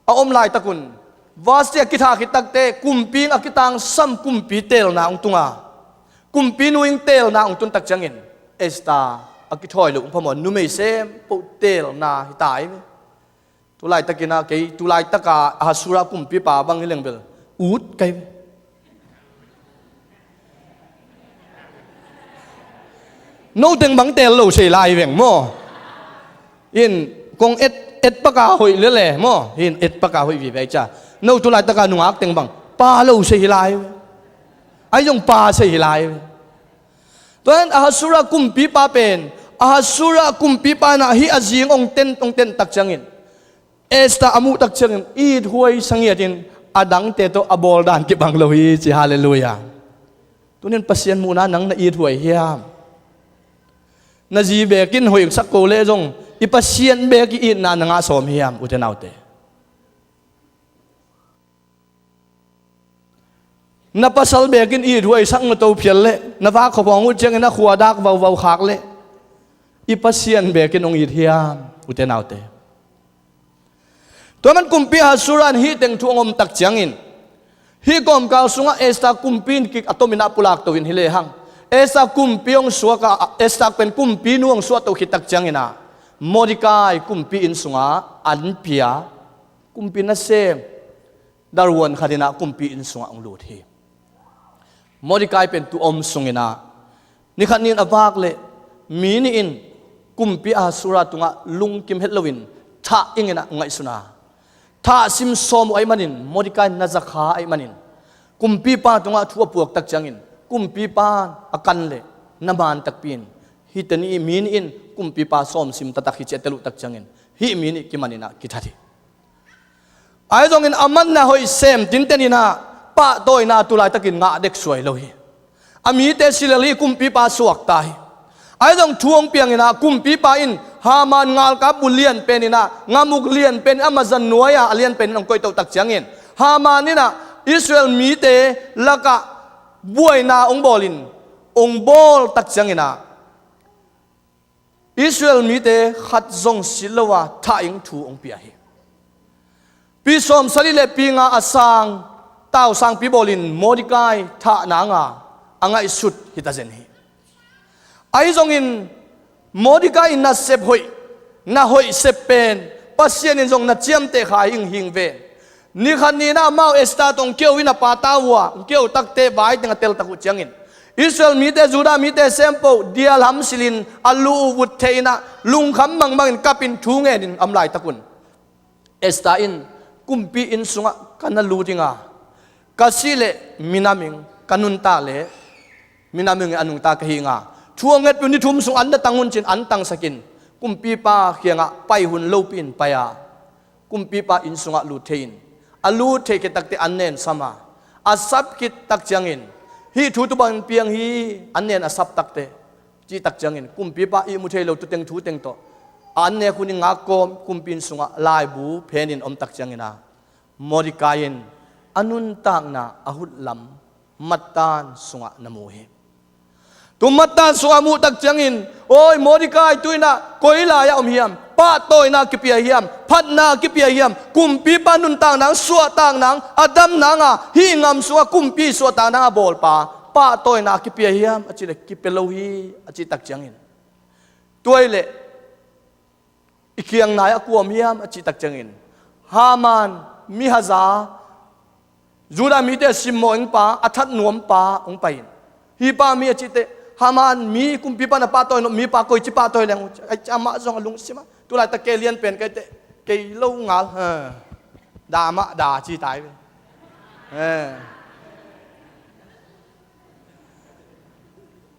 a om laitakun Vashti a kithah khit takte kumpi in a kitangsam kumpi teelna hong tunga, kumpi nu in teelna hong tun tak ciangin Esther a kithawi loh hong phamawh, numei sempoh teelna hi ta hi ve. Tu laitakinah kei tu laitaka Ahasuera kumpipa bang hi leng bel ut kai ve. No teng bang tel lo sei lai veng maw. In kong et, et paka hoih lele maw. In et paka hoih vive cia. No tu laitaka nungak teng bang pa lo sei hi lai ve. Ahi zong pa sei hi lai ve. Tuan Ahasuera kumpipa pen, Ahasuera kumpipa inah hih a zing ong ten, ong ten tak ciangin, Esther a muh tak ciangin ithuai sangiatin a dangte tawh a bawl dan kibang lo hi ci. Halleluiah. Tunin Pasian muhna nang na ithuai hiam? Na zi bekin hoihsak ko leh zong i Pasian bek i itna na ngah sawm hiam, ute naute? Na pasal bekin ithuaisak na to phial leh na vak khuaphawng uh ciangin a khua dak vauvau khak leh i Pasian bekin hong it hiam, ute naute? Tua man kumpi Ahasuera in hih teng thu hong om tak ciangin, hih kawmkal sungah Esther kumpi in kik a tomin ah pulak to in hi lehang, Esther kumpi hong suak a, Esther pen kumpi nu hong suah to khit tak ciangin ah, Mordecai kumpi inn sungah an pia, kumpi nasem daruan khat inah kumpi inn sungah hong lut hi. Mordecai pen tu om sungin ah, nikhat ni in a vak leh mi nih in kumpi Ahasuera tungah lungkim het loin thah ingin ah ngaihsun a, thah sim sawm uh ahih manin, Mordecai na zakha ahih manin, kumpipa tungah thu a puak tak ciangin, kumpipa a kan leh na man takpi in, hihte nih, mi nih in kumpipa sawm sim taktak hi ci a tel uh tak ciangin, hih mi nih kiman inah kithat hi. Ahi zongin a man na hoih sem tinten inah pahtawina tu laitakin ngah dek suai lo hi. A mite si lel hi, kumpipa suakta hi. Ahi zong thu hong piang inah kumpipa in Haman ngalkap bu lian pen inah, ngamuk lian pen a mazan nuai-a a lian pen in hong koih toh tak ciangin, Haman inah Israel mite lakah buaina hong bawlin, hong bawl tak ciangin ah, Israel mite khat zong si lo a thah ing thu hong pia hi. Pi sawm sali le pi nga a sang, tau sangpi bawlin Mordecai thah nanga a ngaihsut hi ta zen hi. Ahi zongin Mordecai nasep hoih, na hoih sep pen Pasian in zong na ciamteh kha hing hing ve. Nikhat ni inah amau Esther tawh hong kio in a pa ta uh a, hong kio takte vai teng a tel tak uh ciangin, Israel mite, Judah mite sempoh dial hamsilin a lu uh vut thei inah lungkham mangmangin kapin thu ngenin a om laitak un, Esther in, kumpi inn sungah ka na lut ing a, ka sih leh minam ing, ka nuntak leh minam ing a nungta ka hi ing a, thu a ngetpih uh ni thum sung an na tang un ci-in an tangsakin, kumpipa kiangah pai hun lopi in pai a, kumpipa inn sungah lut thei in, a lut theih khit takteh an nen sam a, a sap khit tak ciangin, hih thu tu bangin piang hi, an nen a sap takteh, cih tak ciangin, kumpipa ihmu thei lo tuteng thuteng tawh a an nek hun i ngak kawm, kumpi inn sungah laibu phenin om tak ciangin a, Mordecai in a nuntakna a hutlam Mattan sungah na mu hi. Tu Mattan sungah muh tak ciangin, "Oi Mordecai, tu inah koi lai-ah om hiam? Pahtawina kipia hiam? Phatna kipia hiam? Kumpipa nuntak nang, suahtak nang, a dam nanga hih ngam sungah kumpi suahtak nanga bawlpa pahtawina kipia hiam?" a cih leh, "Kipia lo hi," a cih tak ciangin, "Tua ahih leh i kiang nai-ah kua om hiam?" a cih tak ciangin, "Haman, mi haza, Judah mite a simmawh ingpa, a that nuampa hong pai in, hih pa mi a cihteh, Haman mi kumpipa na pahtawi nop mipa koici pahtawi leng uh?" Ai, amah zong a lungsim ah, "Tu laitak kei lian pen ka hi teh, kei lo ngal, ha, da mah da," ci tai ve. Eh.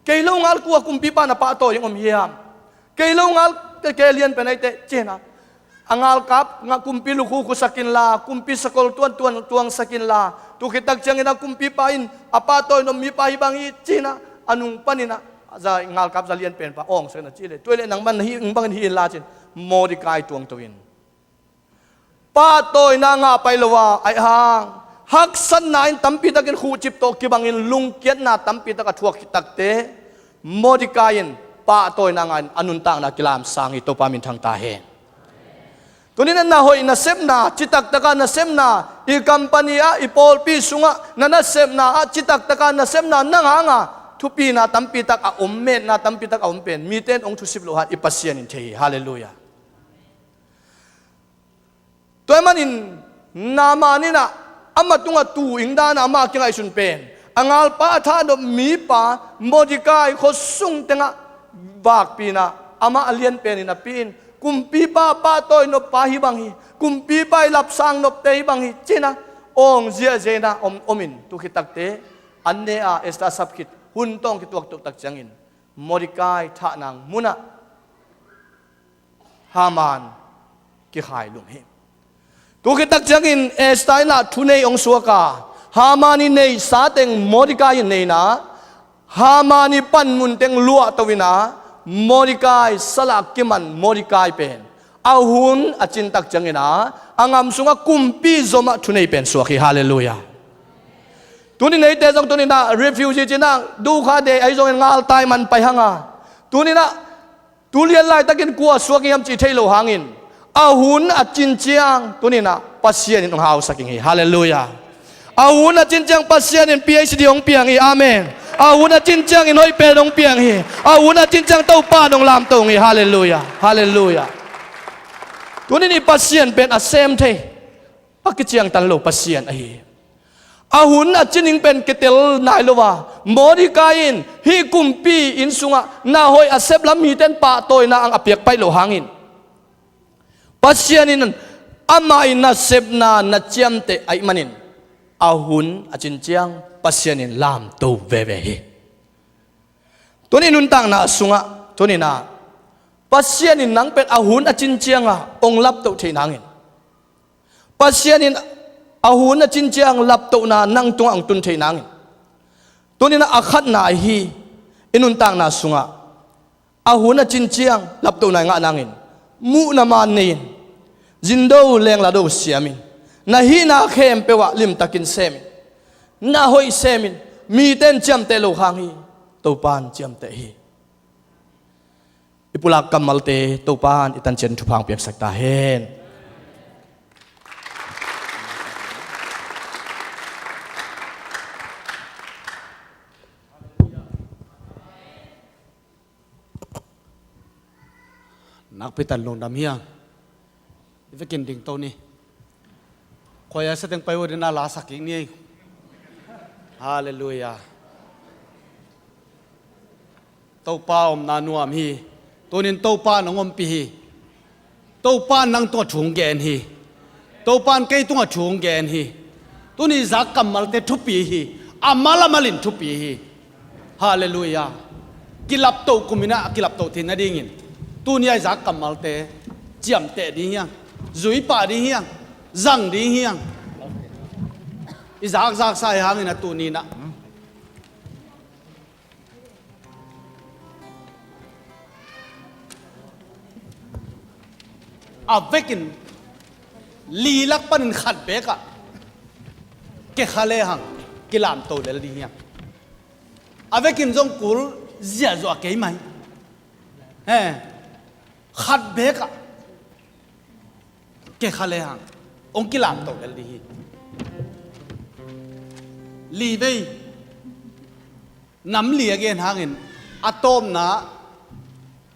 "Kei lo ngal kua kumpipa na pahtawi ing om hiam? Kei lo ngal, kei lian pen ahih teh," ci-in a, a ngalkap, nga kumpi lukhu khusak inla, kumpi sakol tuantuan tuangsak inla, tu khit tak ciangin a kumpipa in a pahtawi nop mipa hih bang hi ci-in a, a nung panin a, za, ngalkap za lian penpa awngsak in a cih leh, "Tua ahih leh nangman hih bangin hih inla," ci-in Mordecai tuangto in, pahtawina ngah pai lo a, ahih hang haksatna in tampi takin khuhcip tawh kibangin lungkiatna tampi tak a thuak khit takteh, Mordecai in pahtawina ngah in a nuntakna kilamsang hi. Topa minthang ta hen. Tunin a na hoih nasepna, citak taka nasepna, i company ah, i pawlpi sungah na nasepna ah, citak taka nasepna na ngah a, thupina tampi tak a om, metna tampi tak a om pen mite in hong thusip loh hat, i Pasian in thei hi. Halleluiah. Tua ahih manin Naaman in a, amah tungah tu ing dan a amah kingaihsun pen, a ngalpa a thahnop mipa Mordecai khuasung tengah vakpi in ah, amah a lianpen in a pi in, kumpipa pahtawi noppa hih bang hi, kumpipa i lapsang nopte hih bang hi, ci-in ah awng ziahziah in ah om, om in, tu khit takteh an ne a, Esther sap khit hun tawh kituak toh tak ciangin Mordecai thahna munah Haman kikhai lum hi. Tu khit tak ciangin Esther in ah thunei hong suak a, Haman i neihsa teng Mordecai in nei in ah, Haman i panmun teng luahto in ah, Mordecai, sal a kiman Mordecai pen a hun a cin tak ciangin ah, a gam sungah kumpi zomah thunei pen suak hi. Halleluiah. Tuni neite zong tuni in ah refugee ci-in ah, dukha dei ahi zongin ngaltai man pai hang a, tuni in ah tu lian laitakin kua suak hiam cih theih loh hangin, a hun a cin ciang tuni in ah Pasian in hong hausak ing hi. Halleluiah. A hun a cin ciang Pasian in P H D hong piang hi. Amen. A hun a cin ciangin hoih pen hong piang hi. A hun a cin ciang Topa in hong lamto ing hi. Halleluiah. Halleluiah. Tuni in i Pasian pen a sem thei, a kiciangtan lo Pasian ahi hi. A hun a cin ding pen kitel nai lo a, Mordecai in hih kumpi inn sungah na hoih a sep lam mite in pahtawina ang a piak paih loh hangin, Pasian in amah i nasepna na ciamteh ahih manin, a hun a cin ciang Pasian in lamto veve hi. Tuni nuntakna sungah, tuni in ah Pasian in nang pen a hun a cin ciangah hong laptoh theih nangin, Pasian in a hun a cin ciang laptohna nang tungah hong tun theih nangin, tuni in ah a khatna ahi, i nuntakna sungah a hun a cin ciang laptohna i ngah nangin, muhna man nei-in, zindo lengla do siamin, na hihna khempeuh ah limtakin semin, na hoih semin, mite in ciamteh loh hang hi, Topa in ciamteh hi. I pulak kammalte Topa in i tancian thupha hong piaksak ta hen. Nakpi takin lungdam hi hang. I vekin dingto ni. Khuaia seteng pai uh ding na la sak kik ni. Halleluiah. Topa omna nuam hi. Tuni in Topa in hong ompih hi. Topa in nang tungah thu hong gen hi. Topa in kei tungah thu hong gen hi. Tuni i zak kammalte thupi hi. A mal a malin thupi hi. Halleluiah. Kilaptoh kum in ah a kilaptoh theih nadingin, tuni a i zak kammalte ciamteh ding hi hang, zuipah ding hi hang, zang ding hi hang. I zakzaksa ahih hangin a tuni in ah a vekin li lak panin khat beek ah kikha lehang kilamto lel ding hi hang. A vekin zong kul ziahzuah kei mai. He, khat beek ah kikha lehang hong kilamto lel ding hi. Li vei nam li a gen hangin a tawpna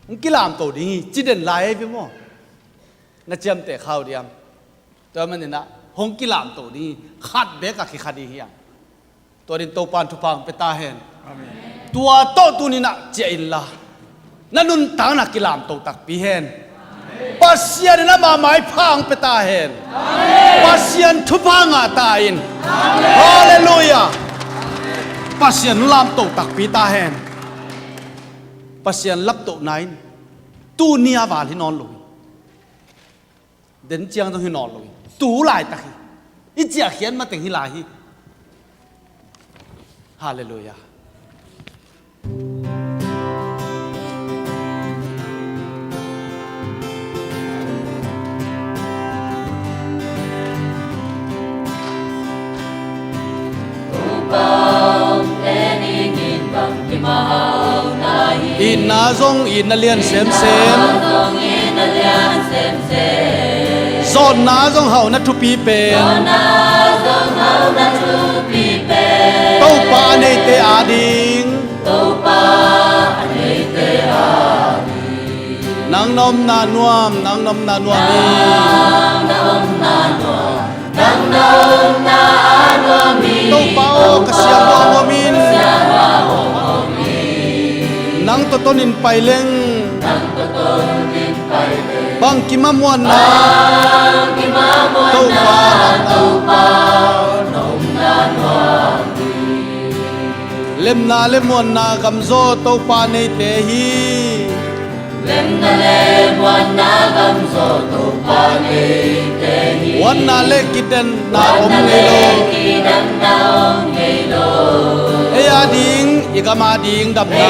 hong kilamto ding hi ci den lai hi ve maw? Na ciamteh kha uh diam? Tua manin ah hong kilamto ding hi. Khat beek ah kikha ding hi hang. Tua dingin Topa in thupha hong pia ta hen. Amen. Tua tawh tuni in ah ciah inla, na nuntakna kilamto takpi hen. Pasian in ama maipha hong pia ta hen. Pasian thupha ngah ta in. Halleluiah. Pasian lamto takpi ta hen. Pasian laptohna in tuni a val hi nawn lo hi. Den ciang zong hi nawn lo hi. Tu laitak hi. I ciahkhiat mateng hi lai hi. Halleluiah. Itna zong itna lian semsem. Zawnna zong hauhna thupi pen. Topa a neite ading. Nang na omna nuam, nang na omna nuam hi. Topa aw, ka siangtho hong om in. Nang tawh Tonin pai leng. Bangkim a muanna. Topa. Lemna le muanna gamzaw Topa neite hi. Lemna le muanna gamzaw Topa neite hi. Huatna le kidenna om ngei lo. Ei a ding, i gam a ding damna.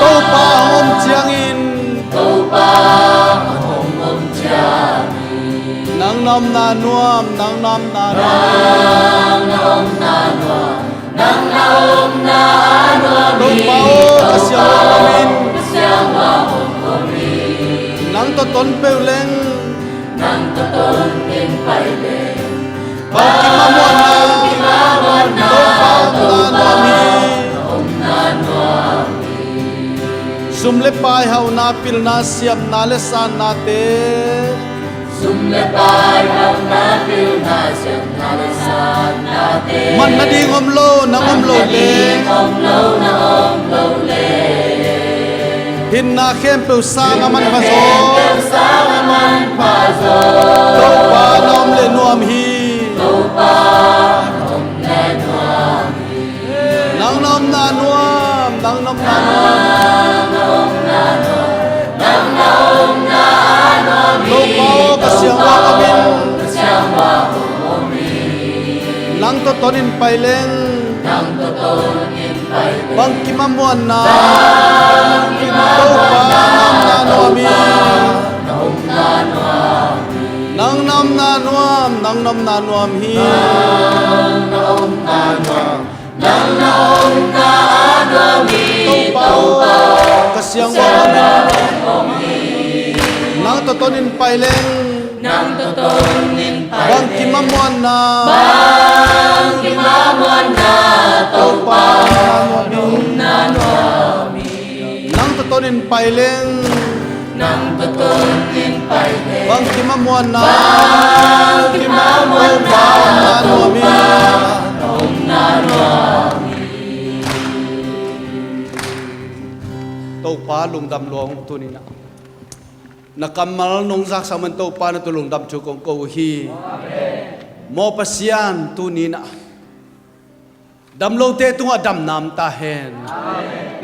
Topa hong om ciangin. Nang na omna nuam, nang na omna nuam. Topa aw, ka siangvak om in. Nang tawh ton peuh leng. Bangkim a muanna. Topa omna nuam hi. Sum le pai, hauhna, pilna, siamna le sannate. Sum le pai, hauhna, pilna, siamna le sannate. Man nading om lo, nang om lo leng. Hinna khempeuh sang a manpha zaw. Topa na om le nuam hi. Nang na omna nuam, nang na omna nuam. Topa aw, ka siangvak om in. Nang tawh tonin pai leng. Bangkim a muanna. Topa na omna nuam hi. Nang na omna nuam, nang na omna nuam hi. Topa aw, ka siangvak om in. Nang tawh tonin pai leng. Bangkim a muanna. Topa na nuam hi. Nang tawh tonin pai leng. Bangkim a muanna. Topa na nuam hi. Topa lungdam lua ung tuni-in ah. Na kammal nong zaksak man Topa na tawh lungdam thu kong ko uh hi. Maw Pasian, tuni-in ah. Damlote tungah damna om ta hen.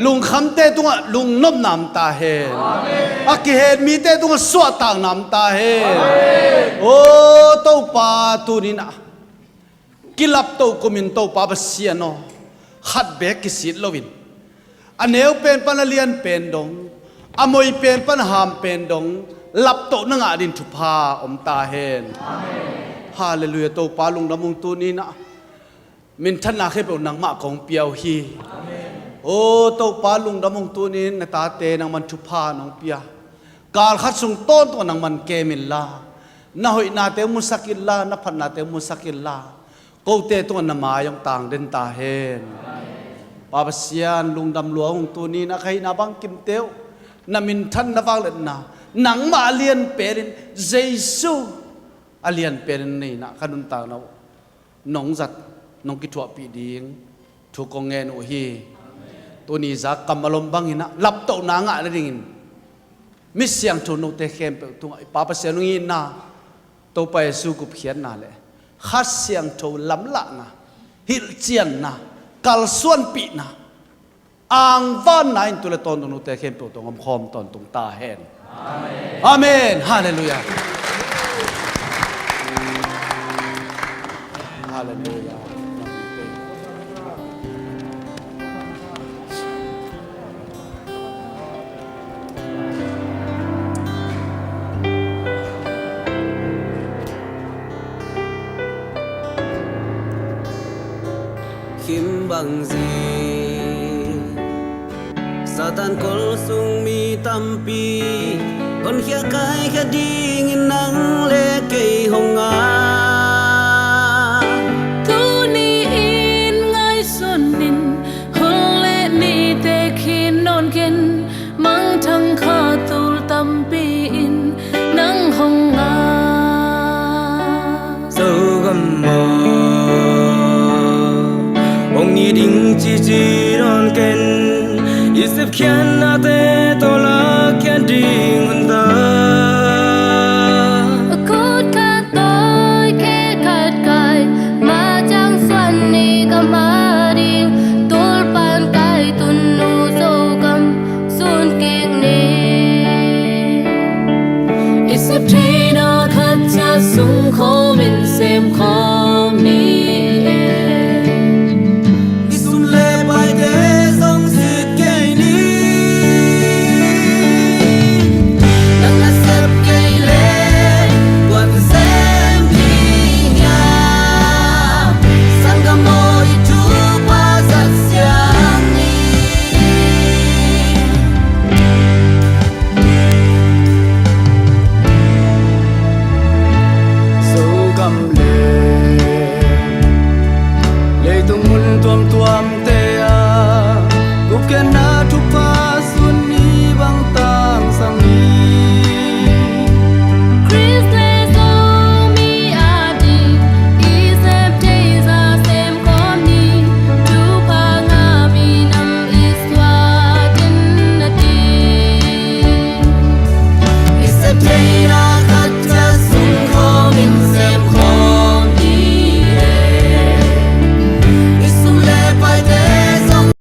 Lungkhamte tungah lungnopna om ta hen. A kihet mite tungah suahtakna om ta hen. Aw Topa, tuni-in ah. Kilaptoh kumin Topa Pasian aw. Khat beek kisit loin. A neu pen pan a lian pen dong. A moi pen pan a ham pen dong. Laptohna ngah ding thupha om ta hen. Halleluiah, Topa lungdam ung tuni-in ah. Minthanna khempeuh nangmah kong pia uh hi. Aw Topa lungdam ung tuni-in na tate nangman thupha nong pia. Kal khat sung tawntung nangman kem inla. Na hoihnate musak inla, na phatnate musak inla. Kote tungah na mai hong tang den ta hen. Pa Pasian lungdam lua ung tuni-in ah ka hihna bangkimte uh. Na minthanna vangliatna. Nangmah a lian penin Jesu a lian penin nei-in ah ka nuntakna uh. Nong zat, nong kithuahpih ding thu kong ngen uh hi. Tuni zak kammal om bangin ah laptohna ngah nadingin mi siangtho note khempeuh tungah i Pa Pasian hong itna, Topa Jesu gupkhiatna le Kha Siangtho lamlahna, hilhcianna, kalsuanpihna, angvanna in tu le tawntung note khempeuh tawh om khawm tawntung ta hen. Amen. Halleluiah. Halleluiah. Khimbang zi Satan kol sung mi tampi honkhia kaikhia dingin nang le kei hong ngah. Tuni-in ngaihsun in, hun le ni teek hi nawn kei in, mangthang kha tul tampi in nang hong ngah. Zogam maw hong it ding cici Khiatnate tawh lakkhiat ding hun ta. A khut khat tawi khe khat kai, mah ciang suan ni gam a ding, tul pan kai tun nu Zogam sun kik ni. I sep theihna khat ciat sung khawm in sem khawm